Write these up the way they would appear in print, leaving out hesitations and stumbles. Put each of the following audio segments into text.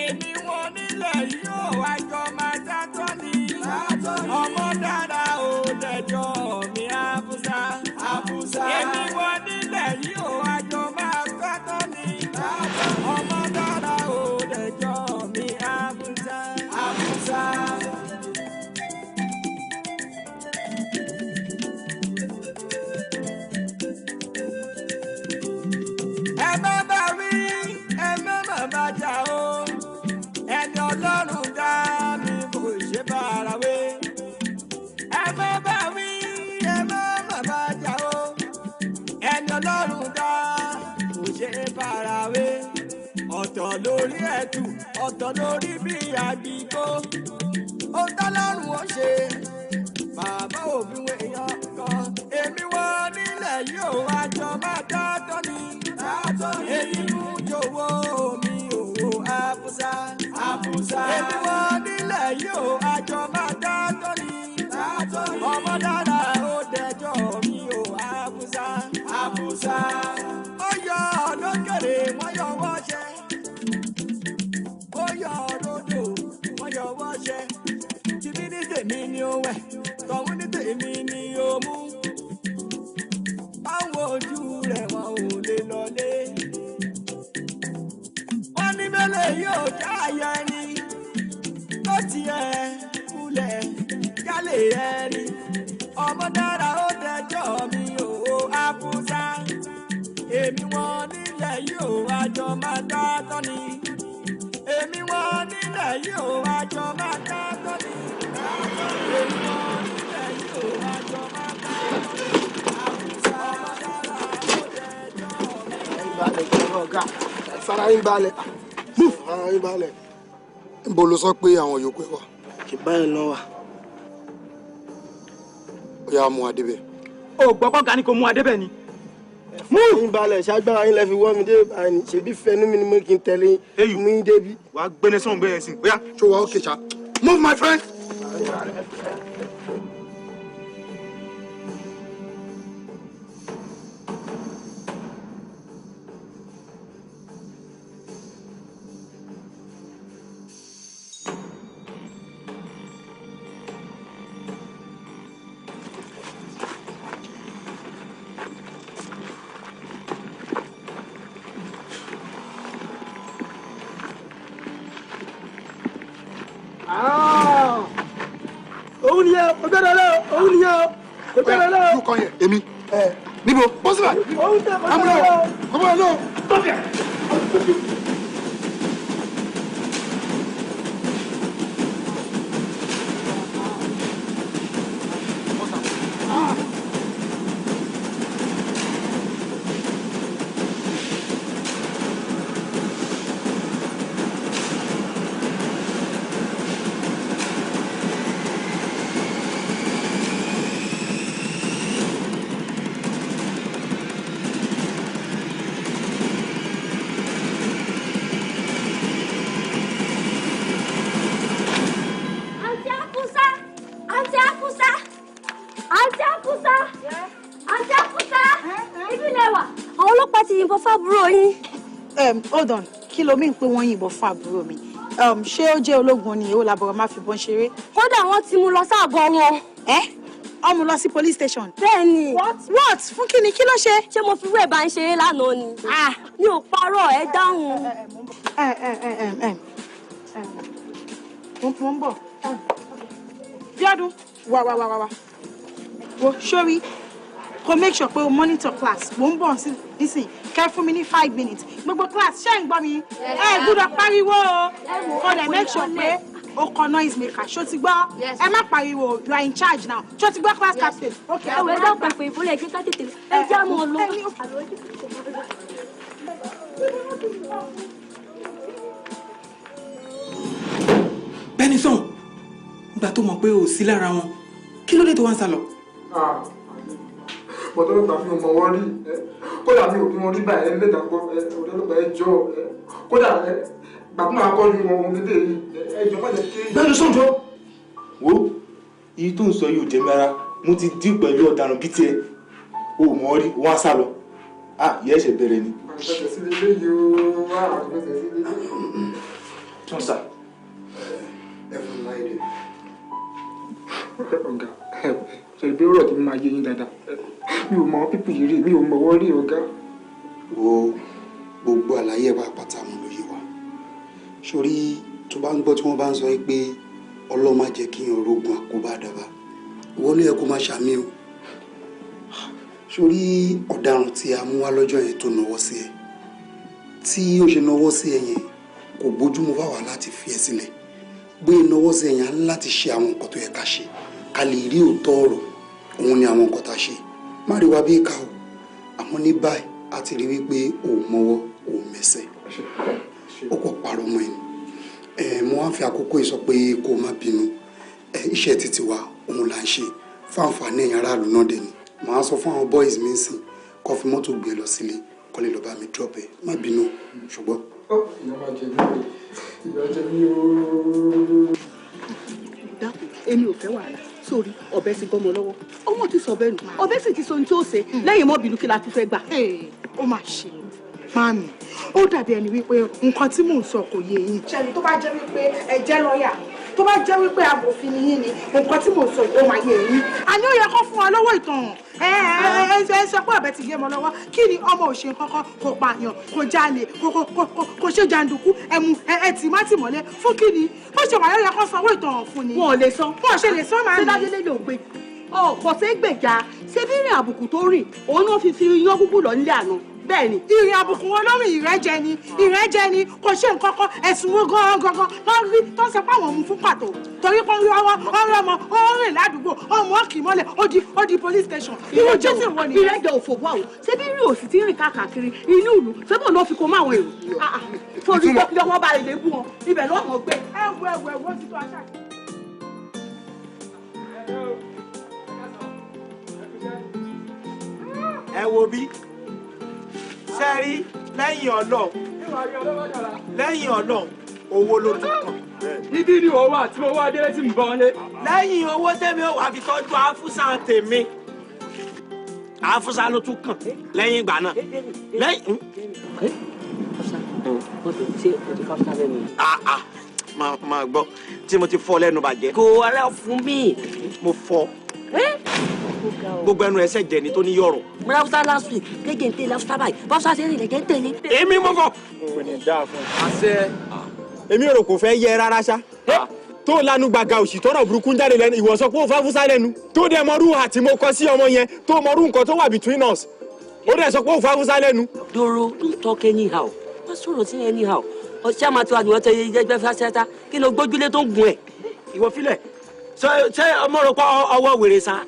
Èmi wọn nílẹ̀ yóò wá jọ máa tátọ́ ni. Ọmọ dára ò dẹjọ́ mi àbúsá. Èmi wọn nílẹ̀ yóò wá jọ máa tátọ́ ni. Ọmọ dára ò dẹjọ́ mi àbúsá. Àbúsá. Ẹ má bá wí, ẹ má má bá jà o. Ẹni Ọlọ́run dá mi kò ṣe bára wé. Ẹ má bá wí, ẹ má má bá jà o. Ẹni Ọlọ́run dá kò ṣe bára wé. Ọ̀tọ̀ lórí ẹ̀tù, ọ̀tọ̀ lórí bí àdìgbò. Ó tọ́lọ́run ó ṣe bàbá òbí èèyàn kan. Èmi wọ́n nílẹ̀ yóò wá jọ máa dátọ́ ni. Èyí mú jòwó mi òwò àbúsá. Èmi wọ́n nílẹ̀ yóò wá jọ máa dátọ́ ni. Ọmọ dára ó dẹjọ́ mi ò àbúsá. Ó yọ lókèrè wọ́n yọ wọ́ṣẹ́. Ó yọ lódò wọ́n yọ wọ́ṣẹ́. Tìbí ní tèmi ni ó wẹ̀, tọ̀hún ní tèmi ni ó mú. Báwo ojú rẹ̀ wọn ò lè lọlé. Wọ́n ní mélòó yóò já àyà ẹni tó tiẹ̀ kulẹ̀ jálè ẹni. Ọmọ dára ó dẹjọ́ mi ò àbúsá. Èmi wọn nílẹ̀ yóò àjọ máa dá tọ́ ni. Èmi wọn nílẹ̀ yóò àjọ máa dá tọ́ ni. Èmi wọn nílẹ̀ yóò àjọ máa dá tọ́ ni. Àbúsá ọmọ dára ó dẹjọ́ mi. Balẹ̀ jọ̀rọ̀ ọ̀gá, fara yín balẹ̀, move, fara yín balẹ̀. Níbo ló sọ pé àwọn yòókù ẹ wà? Ṣe báyìí lọ wà. Ó yá, mú adébẹ̀. O gbọ́ kọ́ gani kò mú adébẹ̀ ni. Move yín balẹ̀, ṣágbára yín lẹ fi wọ́ mi dé báyìí ni? Ṣebí fẹnu mi ni mo kì í tẹ̀lé mú yín débi. Wàá gbẹ́ni sọ̀rọ̀ bẹ́ẹ̀ sí bóyá. Ṣé wàá ókè ṣá? Move, my friend. Òun nìyẹn, kò gbọ́dọ̀ lọ, òun nìyẹn o, kò gbọ́dọ̀ lọ. Yóò kọ́ yẹn èmi. Níbo? Bọ́ síbẹ̀. Òun tẹ kò Amúlẹ̀ gbọ́dọ̀ lọ. Kò bọ́ lọ. Stop here. Àǹtí Afusa! Àǹtí Afusa! Àǹtí Afusa! Àǹtí Afusa! Ibi lẹ wà. Àwọn ọlọ́pàá ti yìnbọn fábúrò yín. Hold on, kí ló mí pé wọ́n yìnbọn fún àbúrò mi? Ṣé ó jẹ́ ológun ni? Èwo làbọ̀rọ̀ má fi bọ́n ṣeré? Kódà wọ́n ti mú lọ sáàgọ́ wọn. Ẹ́ ọmọ lọ sí police station? Bẹ́ẹ̀ni. What? What? Fún kí ni? Kí ló ṣe? Ṣé mo fi wé bá ń ṣeré lánàá ni? Mi ò parọ́, ẹ dáhùn. Ẹ ẹ ẹ ẹ ẹ ẹ mo ń bọ̀. Bíọ́dún, wá wá wá wá wá. Wo sórí, kò make sure pé o monitor class. Mo ń bọ̀ nísìnyí. Kẹ́ fún mi ní 5 minutes. Gbogbo class, ṣé ń gbọ́ mi? Ẹ gbúdọ̀ pariwo o. Kò dẹ̀ make sure pé o kọ noise maker. Ṣó ti gbọ́? Ẹ má pariwo. You are in charge now. Ṣó ti gbọ́, class captain? Okay. Ẹ wò, ẹ dáhùn pẹ̀pẹ̀ ìfúnlẹ̀ kí ká tètè ẹ já mọ́ ọ lọ. Bẹ́ẹ̀ni sàn, nígbà tó mọ̀ pé o sí lára wọn, kí ló dé tó wá ń sá lọ? Bọ́tọ́ ọlọ́pàá fi mọ̀ wọ́n rí kódà mi ò bí wọn rí báyìí lẹ́tà gbọ́. Ọ̀dọ́ ọlọ́pàá, ẹ jọ, kódà gbàgbọ́n máa kọ́ ju wọn lédè yìí, ẹ jọ, má jẹ́ kí. Bẹ́ẹ̀ni sọ̀jọ́ wo, iye tó ń sọ yìí ò jẹ́ mi rárá. Mo ti dín pẹ̀lú ọ̀daràn bíi tiẹ̀ o mọ̀ ọ́ rí, wọ́n á sá lọ. Ah, ìyá ẹ̀ṣẹ̀ bẹ̀rẹ̀ ni. Àìfẹsẹ̀ sí ilé yìí o, àìfẹsẹ̀ sí ilé yìí. Tún sà. Ẹ fún mi láyé dé. Ọ̀gá, ṣe ibi ọ̀rọ̀ tí mo máa yé yín dáadáa, mi ò mọ people yìí rí, mi ò mọ̀wọ́ rí, ọ̀gá. Wo, gbogbo àlàyé ẹ̀ pátá mo ló yé wa. Sórí tó bá ń gbọ́ tí wọ́n bá ń sọ pé Ọlọ́run má jẹ́ kí n rogun àkóbá àdàbà, ìwọ ló yẹ kó máa ṣàmì o. Sórí ọ̀daràn tí a mú wá lọ́jọ́ yẹn tó nawọ́ sí ẹ, tí ó ṣe nawọ́ sí ẹ yẹn, kò bójúmu fáwa láti fi ẹ sílẹ̀. Bóyá nawọ́ sí ẹ yẹn, á ní láti ṣe àwọn nǹkan tó yẹ ká ṣe ká lè rí òótọ́ ọ̀rọ̀. Òun ni àwọn nǹkan tá a ṣe. Má rí wa bí ìka o, àmọ́ ní báyìí a ti rí wípé ò mọwọ́ ò mẹsẹ̀, ó kò parọ́ mọ́ ẹni ẹ. Mo wá ń fi àkókò yìí sọ pé kó o má bínú ẹ. Iṣẹ́ títí wa òun là ń ṣe fáǹfààní ẹ̀yin aráàlú náà dẹ̀ ni. Màá sọ fún àwọn boys mi sìn kó fi mọ́tò gbé lọ sílé, kó lè lọ bá mi drop ẹ. Má bínú ṣùgbọ́n. Ìyá máa jẹ mí o, ìyá jẹ mí o. Dákun, èmi ò fẹ́ wàhálà. Sórí ọbẹ̀ ti gbọ́mọ lọ́wọ́, ọmọ ti sọ bẹ́ẹ̀ nù, ọbẹ̀ sì ti sọ ohun tí ó ṣe lẹ́yìn mọ́ bínú. Kí la tún fẹ́ gbà? Ó mà ṣe màmí, ó dàbí ẹni wípé nǹkan tí mò ń sọ kò yé yín. Ṣẹ́ni tó bá jẹ́ wípé ẹ jẹ́ lọ́ọ̀yà, tó bá jẹ́ wípé amòfin ni yín ni, nǹkan tí mò ń sọ yìí ó máa yé yín. Àní ó yẹ kó fún wa lọ́wọ́ ìtàn. Ẹ ẹ ẹ sọ pé ọ̀bẹ ti gé ọmọ lọ́wọ́. Kí ni ọmọ ò ṣe kankan? Kò pààyàn, kò jalè, kò ṣe jàǹdùkú. Ẹmu ẹ tì má tì mọ́lẹ̀ fún kí ni? Bó ṣe wà, yẹ kó sanwó ìtàn fún ni. Wọn ò lè san. Wọn ò ṣe lè san, màmí. Ṣé dájúlé ló ń gbé ọ kò sí gbèjà? Ṣé bí ìrìn àbùkù tó rìn òun náà fi iyán gúgú lọ nílé àná bẹ́ẹ̀ ni. Ìrìn àbùkù wọn lọ́rùn, ìrẹ́jẹ ni, ìrẹ́jẹ ni. Kò ṣe nǹkan kan. Ẹ̀sùn wo gan-an gangan lọ́n rí tó ń sọ pé àwọn mú fún pàtó? Torí pé wọ́n rí ọmọ ó rìn ládùúgbò, ọmọ kì í mọ́lẹ̀, ó di police station. Irú jésì wo ni? Ìrẹ́jẹ òfò wà o. Ṣé bí rí òsì tí ń rìn káàkiri inú ìlú, ṣé bò ló fi kó máwọn èrò torí pé wọ́n bá lè bú wọn ibẹ̀ lọ́mọ gbé. Ẹ wo, ẹ wo, ẹ wo ti tó aṣáájú. Ẹ wo bí sẹ́rí, lẹ́yìn Ọlọ́run, lẹ́yìn Ọlọ́run, owó ló tún kàn. Ibi ni wọ́n wà tí mo wá délé tí mo bọ́ lé. Lẹ́yìn owó tẹ́mi ó wà fi tọ́jú àfúsà tèmi, àfúsà ló tún kàn lẹ́yìn ìgbà náà lẹ́yìn. Ṣé o ti fáfúsá lẹ́nu? Ah ah, máa gbọ́ tí mo ti fọ́ lẹ́nu bàjẹ́. Kò ara fún mi. Mo fọ́ gbogbo ẹnu ẹsẹ̀ jẹ ni tó ní yọ̀rọ̀. Mo láfúsá last week, kéèké ń tẹ̀lé láfúsá báyìí, báfúsá ṣe ń rìn lẹ́jẹ̀ ń tẹ̀lé. Èmi mo fọ. Kò ní dáa fún un. Àṣẹ. Èmi ò rò kò fẹ́ yẹ rárá ṣá, tó lanu gbàgà òsì tọrọ burúkú ń jáde lẹ́nu. Ìwọ sọ pé ó fẹ́ fúsá lẹ́nu, tó dẹ̀ mọ́rú àti mo kọ sí ọmọ yẹn, tó mọ́rú nǹkan tó wà between us, ó dẹ̀ sọ pé ó fẹ́ fúsá lẹ́nu. Doro, don't talk anyhow. Má sọ̀rọ̀ sí anyhow. Ọ̀sẹ̀ àmà tí wàá ní wọ́n tẹ ẹgbẹ́ fásitì, kí ló gbójúlé tó ń gun ẹ̀? Ìwọ filẹ̀. Ṣé ọmọ rẹ pa ọwọ́ wèrè sa?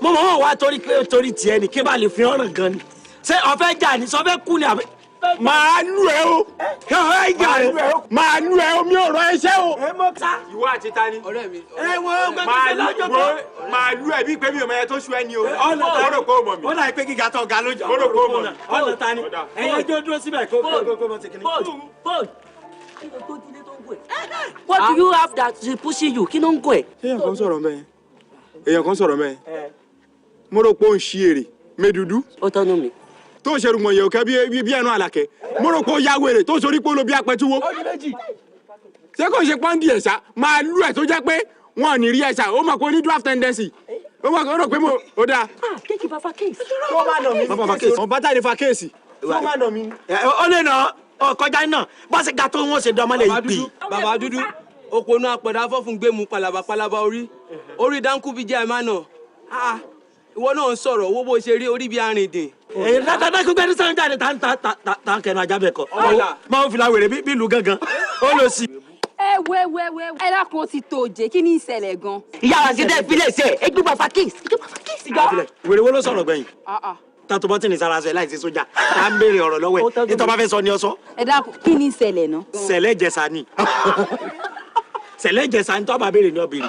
Mo mọ̀ wọ́n wá torí pé torí tiẹ̀ ni kí n bá lè fi ọ̀ràn gan ni. Ṣé ọ̀fẹ́ jà ní sọfẹ́ kú ni àbí? Máa lù ẹ o. Ọ̀fẹ́ jà ni. Máa lù ẹ o, mi ò rọ ẹṣẹ́ o. Ẹ mọ sá. Ìwọ àti ta ni? Ọ̀rẹ́ mi. Ẹ wo gbẹgbẹ lọ́jọ́ Wo, kan. máa lù ẹ bíi pé mi ò mọ ẹ tó ṣu ẹ ni o. Ọ̀nà ta Mo rò pé o mọ̀ mi. Ó dà pé gíga tó ga lójú. Mo rò pé o mọ̀ mi. Ọ̀nà ta ni? Ẹ̀yin ẹjọ́ dúró síbẹ̀ kó mọ̀ sí kìnìún. Paul, Paul, kí ló gbójúlé tó ń gun ẹ̀? What do you have that is pushing you? Kí ló ń gun ẹ̀? Èèyàn kan sọ̀rọ̀ mẹ́yẹn, èèyàn kan sọ̀rọ̀ mẹ́yẹn. Mo rò pé ó ń ṣí èrè mẹ́dúdú. Ó tọ́nu mi. Tó ń ṣerùgbọ̀n yẹ̀wò kẹ́ bí ẹnu àlàkẹ́. Mo rò pé ó ya wèrè tó ń sorí polo bí apẹ̀túwó. Ṣé kò ṣe pọ́ndì ẹ̀ ṣá? Máa lù ẹ̀ tó jẹ́ pé wọn ò ní rí ẹ̀ ṣá. Ó mọ̀ pé ó ní draft tendency. Ó mọ̀ pé ó rò pé mo ó dáa. Ah, kéèkì bá fa case. Tó má nà mí. Má bàa fa case. Wọn bá jáde fa case. Tó má nà mí. Ó lè nà ọ kọjá náà bá ṣe ga tó wọn ṣe dánmọ́lẹ̀ yìí pì. Bàbá dúdú, òpònú apẹ̀dá fọ́fun gbé mu palaba palaba orí orí dáńkú bíi jẹ́ àìmánà. Ah, ìwọ náà ń sọ̀rọ̀ owó bó ṣe rí orí bíi arìndìn. Èyí dáadáa kó gbẹ́ni sẹ́yìn jáde tá tá tá tá ń kẹnu ajá bẹ̀ kọ. Máa ń fìlà wèrè bí ìlú gángan ó lọ sí. Ẹ wo, ẹ wo, ẹ wo, ẹ dákun, ó ti tó jẹ. Kí ni ìṣẹ̀lẹ̀ gan? Ìyá wa gẹ́gẹ́ ìpínlẹ̀ ṣe é gbé bàbá case. Gbé bàbá case jọ. Wèrè wo ló sọ̀rọ̀ gbẹ̀yìn? Tàtó bọ́tìnì sára sọ ẹ̀ láì ṣe sójà tá ń béèrè ọ̀rọ̀ lọ́wọ́ ẹ̀ nítorí bá fẹ́ sọ ni ọ sọ. Ẹ dákun, kí ni ìṣẹ̀lẹ̀ náà? Sẹ̀lẹ̀ jẹ̀sà ni, sẹ̀lẹ̀ jẹ̀sà ni. Tó bá béèrè ni ọ béèrè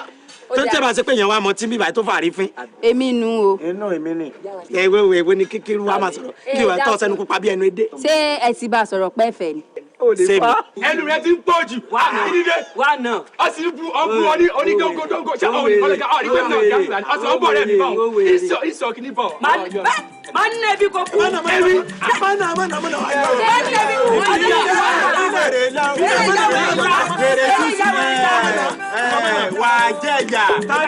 tó tẹ́ bá ṣe pé yẹn wá mọ tí bíbá tó fàárí fín. Èmi nu o. Inú èmi ni ewé ewé ni kíkiri wa máa sọ̀rọ̀ kí wàá tọ́ sẹ́nu pupa bí ẹnu edé. Ṣé ẹ ti bá a sọ̀rọ̀ pẹ́ẹ́fẹ́ ni? Sẹ́mi. Ẹnu rẹ ti ń pọ̀ jù. Kí ni dé? Wà náà. Ọ sì ń bu ọ bu ọ ní onídóńgódóńgó ṣé ọ ní kọ́lẹ́jà ọ ní pé mi náà jáde ọ sì ń bọ̀ rẹ̀ mi bọ̀ ìsọ kìíní bọ̀. Máa ń nà ẹbí kò kú. Èmi mana mana mana. Máa ń nà ẹbí kò kú. jẹ ìyà. Wà á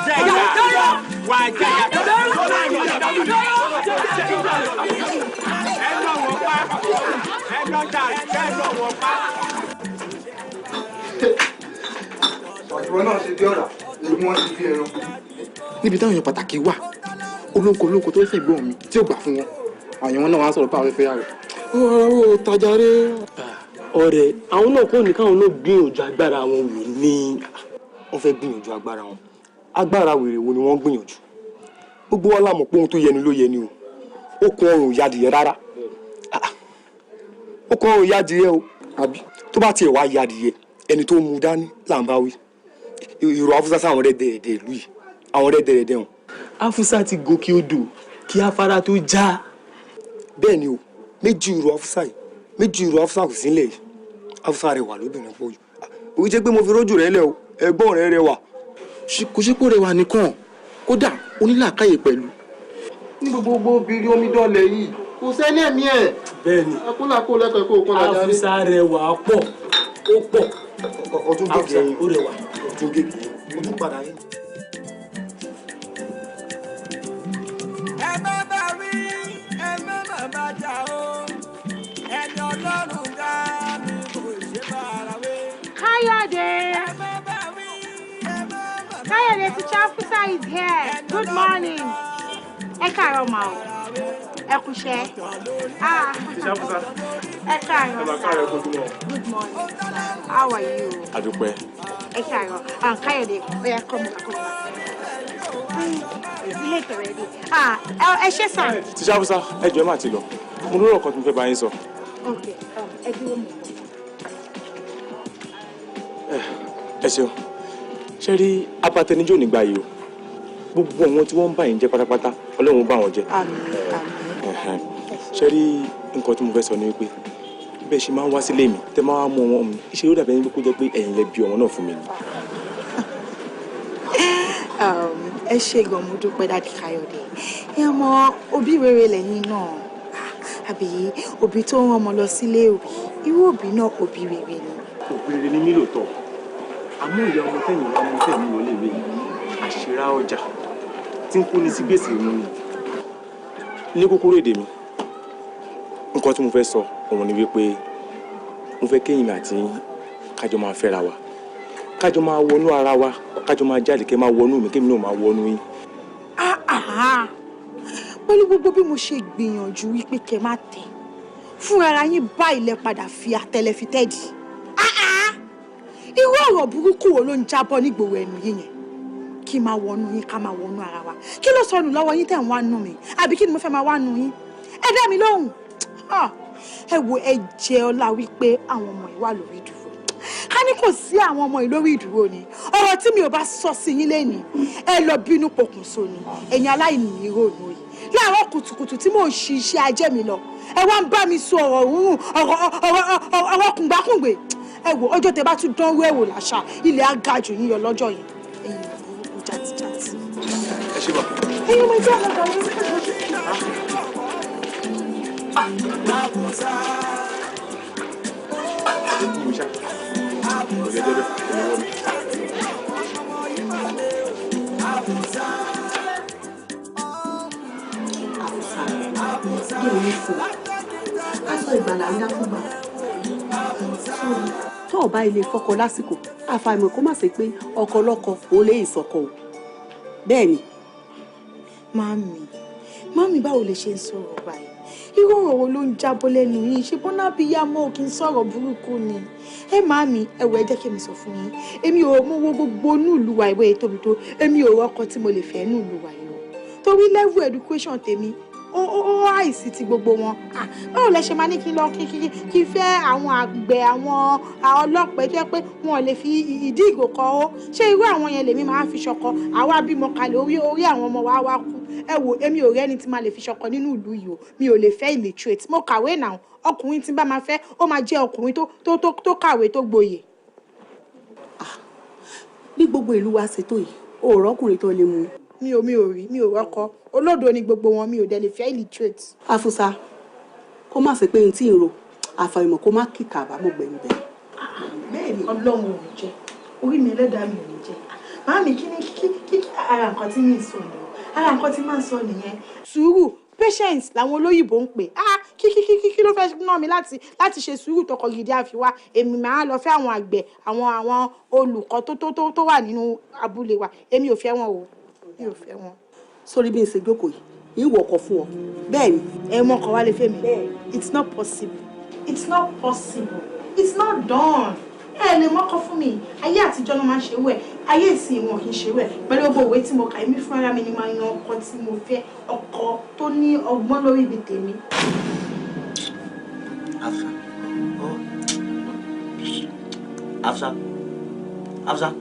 jẹ ìyà. Wà á jẹ ìyà. Ẹ lọ wọ́n pa. Ẹ lọ dà ẹ lọ wọ́n pa. Ìwọ náà ṣe bí ọ̀rà, èmi wọn ṣe bí ẹran. Níbi táwọn èèyàn pàtàkì wà, olóko olóko tó fẹ́ gbọ́n mi tí ò gbà fún wọn, àwọn èèyàn náà wá sọ̀rọ̀ pé àwọn fẹ́ rẹ̀. Ó rọra ó tajà rẹ̀. Ọ̀rẹ́, àwọn náà kò ní káwọn náà gbìyànjú agbára wọn wò ní. Wọ́n fẹ́ gbìyànjú agbára wọn. Agbára wèrè wo ni wọ́n gbìyànjú? Gbogbo wa la mọ̀ pé ohun tó yẹni ló yẹni o. Okùn ọrùn ò yadìyẹ rárá. Ah, okùn ọrùn yadìyẹ o. Àbí tó bá tiẹ̀ wá yadìyẹ, ẹni tó mú dání là ń bá wí. Ìrò Afusa sáwọn rẹ́dẹ̀ẹ̀dẹ̀ ìlú yìí, àwọn rẹ́dẹ̀ẹ̀dẹ̀ hàn. Afusa ti gòkè odò kí afárá tó já. Bẹ́ẹ̀ ni o, méjì ìrò Afusa yìí, méjì ìrò Afusa kò sílẹ̀ yìí. Afusa rẹwà lóbìnrin pọ̀ jù. Òun jẹ́ pé mo fi rójú rẹ̀ lẹ̀ o, ẹ̀gbọ́n rẹ̀ rẹwà. Kò ṣe pé ó rẹwà nìkan, kódà onílàákàyè pẹ̀lú. Ní gbogbo obìnrin omidan lẹ̀ yìí, kò sẹ́ni ẹ̀mí ẹ̀. Bẹ́ẹ̀ni. Akólàkó lẹ́kọ̀ọ́ kó kọ́ lajà rí. Afusa rẹwà pọ̀, ó pọ̀. Ọtún gègé yín. Ó rẹwà. Ọtún gègé yín. Ojú padà yín. Ẹ má bá wí, ẹ má má bá jà o. Ẹni Ọlọ́run dá mi kò ṣe bára wé. Káyọ̀dé. Káyọ̀dé, Teacher Afusa is here. Good morning. Ẹ káàárọ̀ mà o. Ẹ kúṣẹ́. Ah. Teacher Afusa. Ẹ káàárọ̀. Ẹ máa káàárọ̀, kó ojúmọ́. Good morning, sir. How are you? Adúpẹ́. Ẹ káàárọ̀. Ah, Káyọ̀dé, oya, come back, come back. It's late already. Ah, ẹ ṣé sir. Teacher Afusa, ẹ jọ̀ọ́, ẹ má ti lọ. Mo lórọ̀ kan tí mo fẹ́ bá yín sọ. Okay, ẹ dúró mọ́. Ẹ ṣeun. Ṣé rí abatẹnijó nígbà yìí o? Gbogbo àwọn tí wọ́n ń bá yín jẹ́ pátápátá, Ọlọ́run bá wọn jẹ́. Àmín. Ṣé rí nǹkan tí mo fẹ́ sọ ni wípé bẹ́ẹ̀ ṣe máa ń wá sílé mi, tẹ́ máa ń mú ọmọ mi, ṣe ló dàbí ẹni pé kó jẹ́ pé ẹ̀yin lẹ bí ọmọ náà fún mi ni. Ẹ ṣé gan, mo dúpẹ́, Daddy Káyọ̀dé. Ẹ mọ òbí rere lẹ́yìn náà, àbí òbí tó ń rán ọmọ lọ sílé ìwé, irú òbí náà, òbí rere ni. Òbí rere ni mí lóòótọ́, àmọ́ ìyá ọmọ tẹ̀yìn wá mú tẹ̀mí wọlé ìwé yìí, àṣírá ọjà tí ń kó ní sí gbèsè mú ni. Ní kúkúrú èdè mi, nǹkan tí mo fẹ́ sọ òun ni wípé mo fẹ́ kéyìn mi àti yín kájọ máa fẹ́ra wa, kájọ máa wọnú ara wa, kájọ máa jáde, kẹ́ máa wọnú mi, kémi náà máa wọnú yín. Ah, ah. Pẹ̀lú gbogbo bí mo ṣe gbìyànjú wípé kẹ́ má tẹ̀ fún ara yín báyìí, lẹ padà fi àtẹlẹ fi tẹ́ẹ̀dì. Ah, ah. Irú ọ̀rọ̀ burúkú wo ló ń jábọ́ nígboro ẹnu yín yẹn? Kí máa wọnú yín, ká máa wọnú ara wa? Kí ló sọnù lọ́wọ́ yín tẹ̀ ń wá nù mí? Àbí kí ni mo fẹ́ máa wá nù yín? Ẹ dá mi lóhùn. Ah, ẹ wo, ẹ jẹ ọlá wípé àwọn ọmọ yìí wà lórí ìdúró. Ká ní kò sí àwọn ọmọ yìí lórí ìdúró ni, ọ̀rọ̀ tí mi ò bá sọ sí yín lẹ́nìí, ẹ lọ bínú pokùnso ni. Ẹ̀yin aláìní ìrònú yìí, láàárọ̀ kùtùkùtù tí mò ń ṣe iṣẹ́ ajé mi lọ, ẹ wá ń bá mi sọ ọ̀rọ̀ rúrùn, ọ̀rọ̀ ọ̀rọ̀ ọ̀rọ̀ kùngbàkùngbè. Ẹ wò, ọjọ́ tẹ bá tún dánwó ẹ̀wò làṣà, ilẹ̀ á ga jù yín yọ lọ́jọ́ yẹn. Ẹ̀yin burúkú játijàti. Ẹ ṣé bá. Ẹ̀yin ọmọ ìjọ àwọn ọ̀gá. Afusa. Mi ṣá ọ̀gẹ̀dẹ̀ bẹ́ẹ̀ kò ní wọ́ mi. Afusa. Afusa, kí ni fún aṣọ ìgbàlà ńlá fún gbà tó o bá ilé fọkọ lásìkò? Àfàìmọ̀ kó má ṣe pé ọkọ lọ́kọ òun lè sọkọ o. Bẹ́ẹ̀ ni. Màmí, màmí, báwo lè ṣe ń sọ̀rọ̀ báyìí? Irú ọ̀rọ̀ wo ló ń jábọ́ lẹ́nu yín? Ṣé bọ́nà abiyamọ kì í sọ̀rọ̀ burúkú ni? Ẹ màmí, ẹ wò, ẹ jẹ́ kí èmi sọ fún yín. Èmi ò mú wo gbogbo inú ìlú wa ìwé tóbi tó, èmi ò rọ́kọ tí mo lè fẹ́ inú ìlú wa yìí o, torí level education tèmi ó àìsí ti gbogbo wọn. Ah, báwo lẹ ṣe máa ní kí n lọ kí n fẹ́ àwọn àgbẹ̀, àwọn ọlọ́pàá tó yẹ pé wọn ò lè fi ìdí ìgò kọ ó? Ṣé irú àwọn yẹn lèmi máa fi ṣọkọ? Àwa bímọ kalẹ̀, orí àwọn ọmọ wa wá kú. Ẹ wò, èmi ò rẹ́ni tí máa lè fi ṣọkọ nínú ìlú yìí o. Mi ò lè fẹ́ illiterate. Mo kàwé náà. Ọkùnrin tí n bá máa fẹ́, ó máa jẹ́ ọkùnrin tó kàwé, tó gboyè. Bí gbogbo ìlú wa ṣe tó yìí, o ò rọ́kùnrin tó lè mú? Mi ò rí, mi ò rọ́kọ. Olódo ni gbogbo wọn. Mi ò dẹ̀ lè fẹ́ illiterate. Afusa, kó má ṣe pé n tí ń ro, àfàìmọ̀ kó má kíkà àbámọ̀ gbẹ̀yìn bẹ́ẹ̀. Bẹ́ẹ̀ni, Ọlọ́run ò ní jẹ́. Orí mi, ẹlẹ́dàá mi ò ní jẹ́. Màámi, kí ni kí ara nǹkan tí mi ń sọ nìyẹn, ara nǹkan tí máa ń sọ nìyẹn. Sùúrù, patience làwọn olóyìnbó ń pè á. Kí ló fẹ́ ná mi láti ṣe sùúrù tọkọ gidi àfiwá? Èmi máa lọ fẹ́ àwọn àgbẹ̀, àwọn olùkọ́ tó wà nínú abúlé wa. Èmi ò fẹ́ wọn o, mi ò fẹ́ wọn. Sórí bí n ṣe jókòó yìí, ń wọ ọkọ̀ fún ọ, bẹ́ẹ̀ ni. Ẹ mọ ọkọ̀ wá lè fẹ́ mi? It's not possible, it's not possible, it's not done. Ẹ lè mọ́kọ́ fún mi. Ayé àtijọ́ ló máa ń ṣe wẹ̀, ayé ìsìn wọn kì í ṣe wẹ̀. Pẹ̀lú gbogbo òwe tí mo kà, èmi fúnra mi ni máa yan ọkọ tí mo fẹ́, ọkọ tó ní ọgbọ́n lórí ibi tèmi. Afsa. Oh. Afsa. Afsa.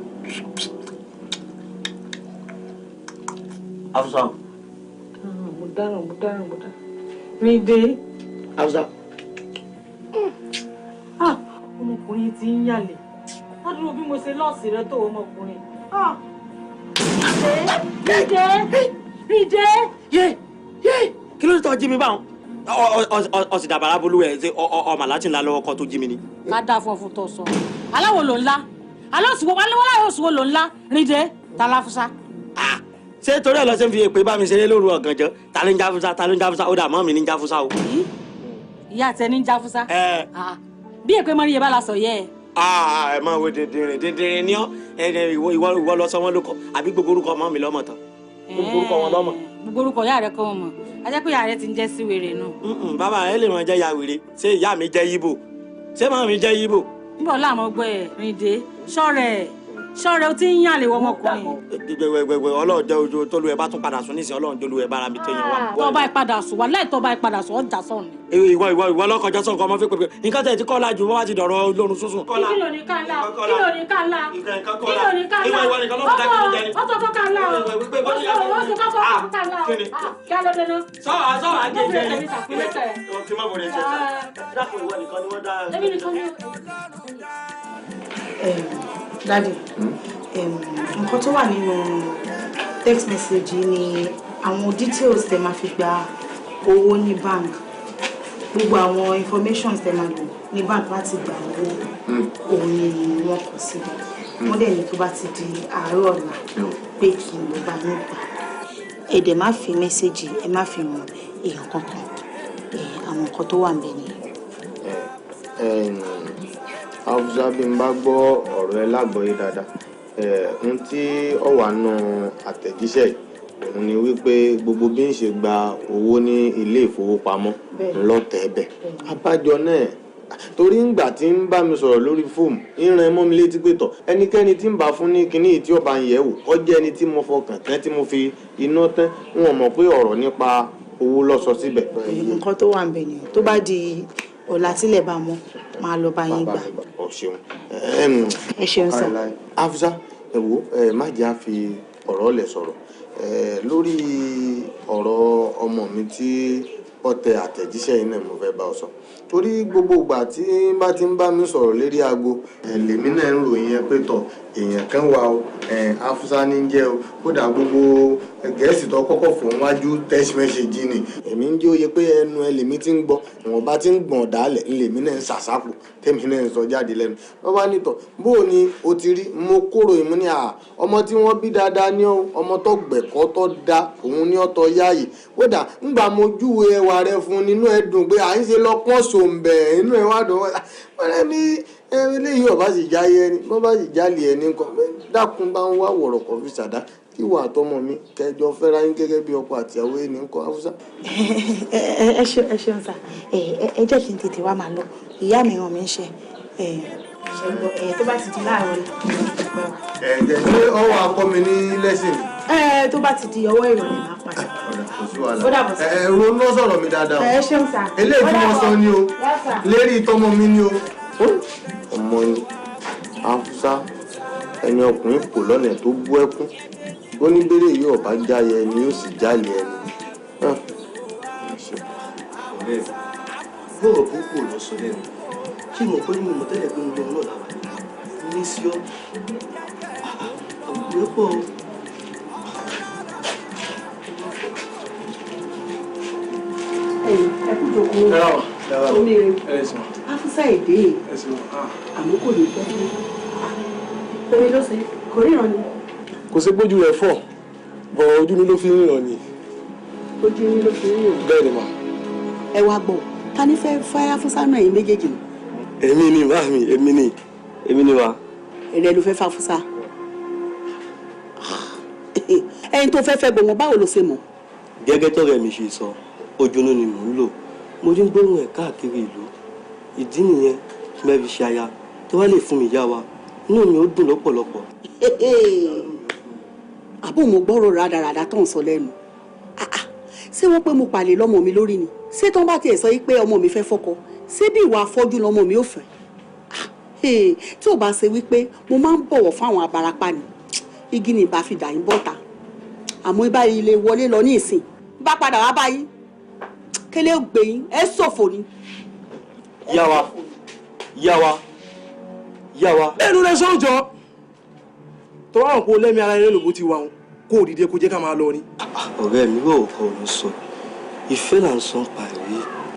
Afsa. Mo dáràn, mo dáràn, mo dáràn. Rídé. Afsa. Ah, ọmọkùnrin ti ń yàlè. Ládùúgbò bí mo ṣe lọ́ọ̀sì rẹ tó, ọmọkùnrin. Ah. Rídé. Rídé. Yé yé, kí ló ń tọ́ jí mi báwọn? Ọ sì dàbàrà bolú ẹ̀ ṣe ọmọ aláàtì ńlá lọ́wọ́ kọ́ tó jí mi ni. Ká dáa fún ọ fún tó sọ. Aláwo ló ńlá. Aláwòsùwò aláwòsùwò ló ńlá. Rídé, ta láfúsá. Ṣé torí ẹ lọ ṣe ń fi èpè bá mi ṣeré lóru ọ̀gànjọ́? Ta ló ń jáfúsá? Ta ló ń jáfúsá? Ó dà mọ́ mi ní jáfúsá o. Ìyá àtẹ ní jáfúsá. Ẹ. Bí èpè mọ́rí yẹn bá la sọ yẹ ẹ. Ẹ máa wo dìndìnrín dìndìnrín ní ọ. Ìwọ lọ sọ wọn lóko àbí gbogbo orúkọ ọmọ mi lọ́mọ tán? Gbogbo orúkọ wọn lọ́mọ. Gbogbo orúkọ ìyá rẹ kọ́ wọn mọ̀. A jẹ́ pé ìyá rẹ ti ń jẹ́ sí wèrè nù. Bàbá ẹ lè máa jẹ́ ya wèrè. Ṣé ìyá mi jẹ́ yíbò? Ṣé màmá mi jẹ́ yíbò? Ń bọ̀ láàmú ọgbẹ́ ẹ̀. Rìndé, ṣọ́rẹ̀ ṣọ́rẹ̀, o ti ń yàn lè wọ ọmọkùnrin. Gbẹgbẹgbẹ, Ọlọ́run jẹ́ ojú tó lu ẹ bá tún padà sùn nísìnyí. Ọlọ́run jẹ́ olú ẹ bára mi tó yẹn wá. Tọ́ bá ìpadà sùn wà láì, tọ́ bá ìpadà sùn ọjà sọ̀rọ̀ ni. Ìwọ ìwọ ìwọ lọkọjọ sọ̀nkọ ọmọ fipè nǹkan tẹ̀ tí kọ́ la jù wọ́n bá ti dọ̀rọ̀ lórun sísùn. Kí ló ní ká ńlá? Kí ló ní ká ńlá? Kí ló ní ká ńlá? Ìwọ ìwọ nìkan ló fi dákẹ́ jẹ ni. Ó tó tó ká ńlá o. Ó tó tó ká ńlá o. Kí á ló dé náà. Sọ́wọ́ sọ́wọ́ àjẹ jẹ ni. Kí má bọ̀dẹ̀ ṣe. Dákun, ìwọ nìkan ni wọ́n dá. Èmi nìkan ni. Daddy, nǹkan tó wà nínú text message yìí ni àwọn details tẹ́ máa fi gba owó ní bank, gbogbo àwọn information tẹ́ máa lò ní bank láti gba owó, òun ni wọ́n kọ síbẹ̀. Wọ́n dẹ̀ ní tó bá ti di àárọ̀ ọ̀la pé kí n lọ bá yín gbà. Ẹ dẹ̀ má fi message, ẹ má fi hàn èèyàn kankan. Àwọn nǹkan tó wà níbẹ̀ nìyẹn. Hausa, bí n bá gbọ́ ọ̀rọ̀ ẹ lágbọ́yé dáadáa, ohun tí ó wà nù àtẹ̀jíṣẹ́ yìí òun ni wípé gbogbo bí ń ṣe gba owó ní ilé ìfowópamọ́ ńlọ́tẹ̀ bẹ̀. Abájọ náà, torí ńgbà tí ń bá mi sọ̀rọ̀ lórí fóònù, ń ran mọ́ mi létí pé tọ̀, ẹnikẹ́ni tí ń bá fún ní kinní tí ó bá ń yẹ̀ wò, ó jẹ́ ẹni tí mo fọkàn tán, tí mo fi iná tán. N ò mọ̀ pé ọ̀rọ̀ nípa owó ló sọ síbẹ̀. Nǹkan tó wà níbẹ̀ nìyẹn. Tó bá di ọ̀la, tílẹ̀ bá mọ́, máa lọ bá yín gbà. Ọ ṣeun. Ẹ ṣeun sir. Afsa, ẹ wo, ẹ má jẹ́ àfi ọ̀rọ̀ lẹ̀ sọ̀rọ̀ lórí ọ̀rọ̀ ọmọ mi tí ó tẹ àtẹ̀jíṣẹ́ yìí náà. Mo fẹ́ bá ọ sọ torí gbogbo ìgbà tí bá ti ń bá mi sọ̀rọ̀ lérí aago, lèmi náà ń ròyìn ẹ pé tọ̀, èèyàn kan wà o, Afusa ní jẹ́ o. Kódà gbogbo Gẹ̀ẹ́sì tó kọ́kọ́ fò wájú text message ni èmi ń jẹ́ òye pé ẹnu ẹ lèmi ti ń gbọ́. Ìwọ̀nba tí ń gbọ̀n dálẹ̀ ń lèmi náà ń sàsápò tèmi náà ń sọ jáde lẹ́nu. Wọ́n bá nìtọ̀ bó o ni o ti rí mo kóró ìmú ní à, ọmọ tí wọ́n bí dáadáa ní ọmọ tó gbẹ̀kọ́ tó da òun ní ọ̀tọ̀ yáàyè. Kódà ńgbà mo júwe ẹwà rẹ fún nínú ẹ dùn pé à ń ṣe lọ́pọ̀ sòǹbẹ̀, inú ẹ wá dùn. Wọ́n ní eléyìí ọba sì jáyé ẹni bọ́ bá sì jálè ẹni nǹkan. Dákun, bá ń wá wọ̀rọ̀ kọ̀ fi ṣàdá kí wà àtọmọ mi kẹjọ fẹ́ra yín gẹ́gẹ́ bí ọkọ àtìyàwó ẹni nǹkan, Haúsá. Ẹ ṣeun, ẹ ṣeun sir. Ẹ jẹ́ kí n tètè wá máa lọ, ìyá mi ràn mí ń ṣe. Ẹ ṣe tó bá ti di láàárọ̀ la. Ẹ jẹ́ ṣé ọwọ́ akọ mi ní lẹ́sìn. Ẹ tó bá ti di ọwọ́ ìrọ̀lẹ́, máa padà. Kò sí wàhálà. Ó dàbọ̀ sir. Ẹ ronú sọ̀rọ̀ mi dáadáa o. Ẹ ṣeun sir. Eléyìí tí mo sọ ni o. Yes, sir. Lérí tọmọ mi ni o. Ọmọ ni Haúsá, ẹni ọkùnrin kò lọ́nà tó bú ẹkún, ó ní bẹ́rẹ̀ yóò bá jáyẹ ẹni yóò sì jálè ẹni. Ọ̀rẹ́ mi, gbọ́rọ̀ púpọ̀ lọ sọ lẹ́nu. Ṣé mo pé mo mọ̀ tẹ́lẹ̀ pé mo lọ náà làwà ní sí ọ? Àbùkù rẹ pọ̀ o. Ẹ kú jókòó. Omi rẹ Afusa èdè, àmọ́ kò ní pẹ́. Omi ló ṣe kò ríran ni. Kò sí pójú rẹ̀ fọ́, bọ̀ ojú mi ló fi ń ríran ni. Ojú yín ló fi ń ríran? Bẹ́ẹ̀ ni mà. Ẹ wá gbọ́, ta ni fẹ́ fẹ́ Afúsá náà yín méjèèjì nù? Èmi ni, màámi, èmi ni, èmi ni mà. Èrè ló fẹ́ fẹ́ Afúsá. Ẹni tó fẹ́ fẹ́ gbọ̀ngàn, báwo ló ṣe mọ̀? Gẹ́gẹ́ tọ́rẹ́ mi ṣe sọ, ojúnú ni mò ń lò. Mo ti ń gbóhùn ẹ̀ káàkiri ìlú. Ìdí nìyẹn tí mo fi ṣe aya tó wá lè fún mi yá wa. Inú mi ó dùn lọ́pọ̀lọpọ̀. Àbó mo gbọ́rọ̀ rádaràda tó ń sọ lẹ́nu. Ah, ah. Ṣé wọ́n pé mo pàlè lọ́mọ mi lórí ni? Ṣé tó ń bá tiẹ̀ sọ yìí pé ọmọ mi fẹ́ fọ́kọ, ṣé bí ìwà afọ́jú lọ́mọ mi ò fẹ́? Ah, hey, tí ò bá ṣe wípé mo máa ń bọ̀wọ̀ fáwọn abarapá ni, igi ni ìbá fi dà yín bọ́ta. Àmọ́ ibà ilé wọlé lọ ní ìsìn, bá padà wá báyìí, kélé gbé yín, ẹ ṣòfò ni. Yá wa, yá wa, yá wa. Ẹnu rẹ sọ́jọ́ tó wà kó lẹ́mí ara ẹni lòbó ti wà wọn, kó o dìde kó jẹ́ ká máa lọ ni. Ọ̀rẹ́ mi, rò ọkọ ló sọ, ìfẹ́ là ń sọ pa ẹ̀rí.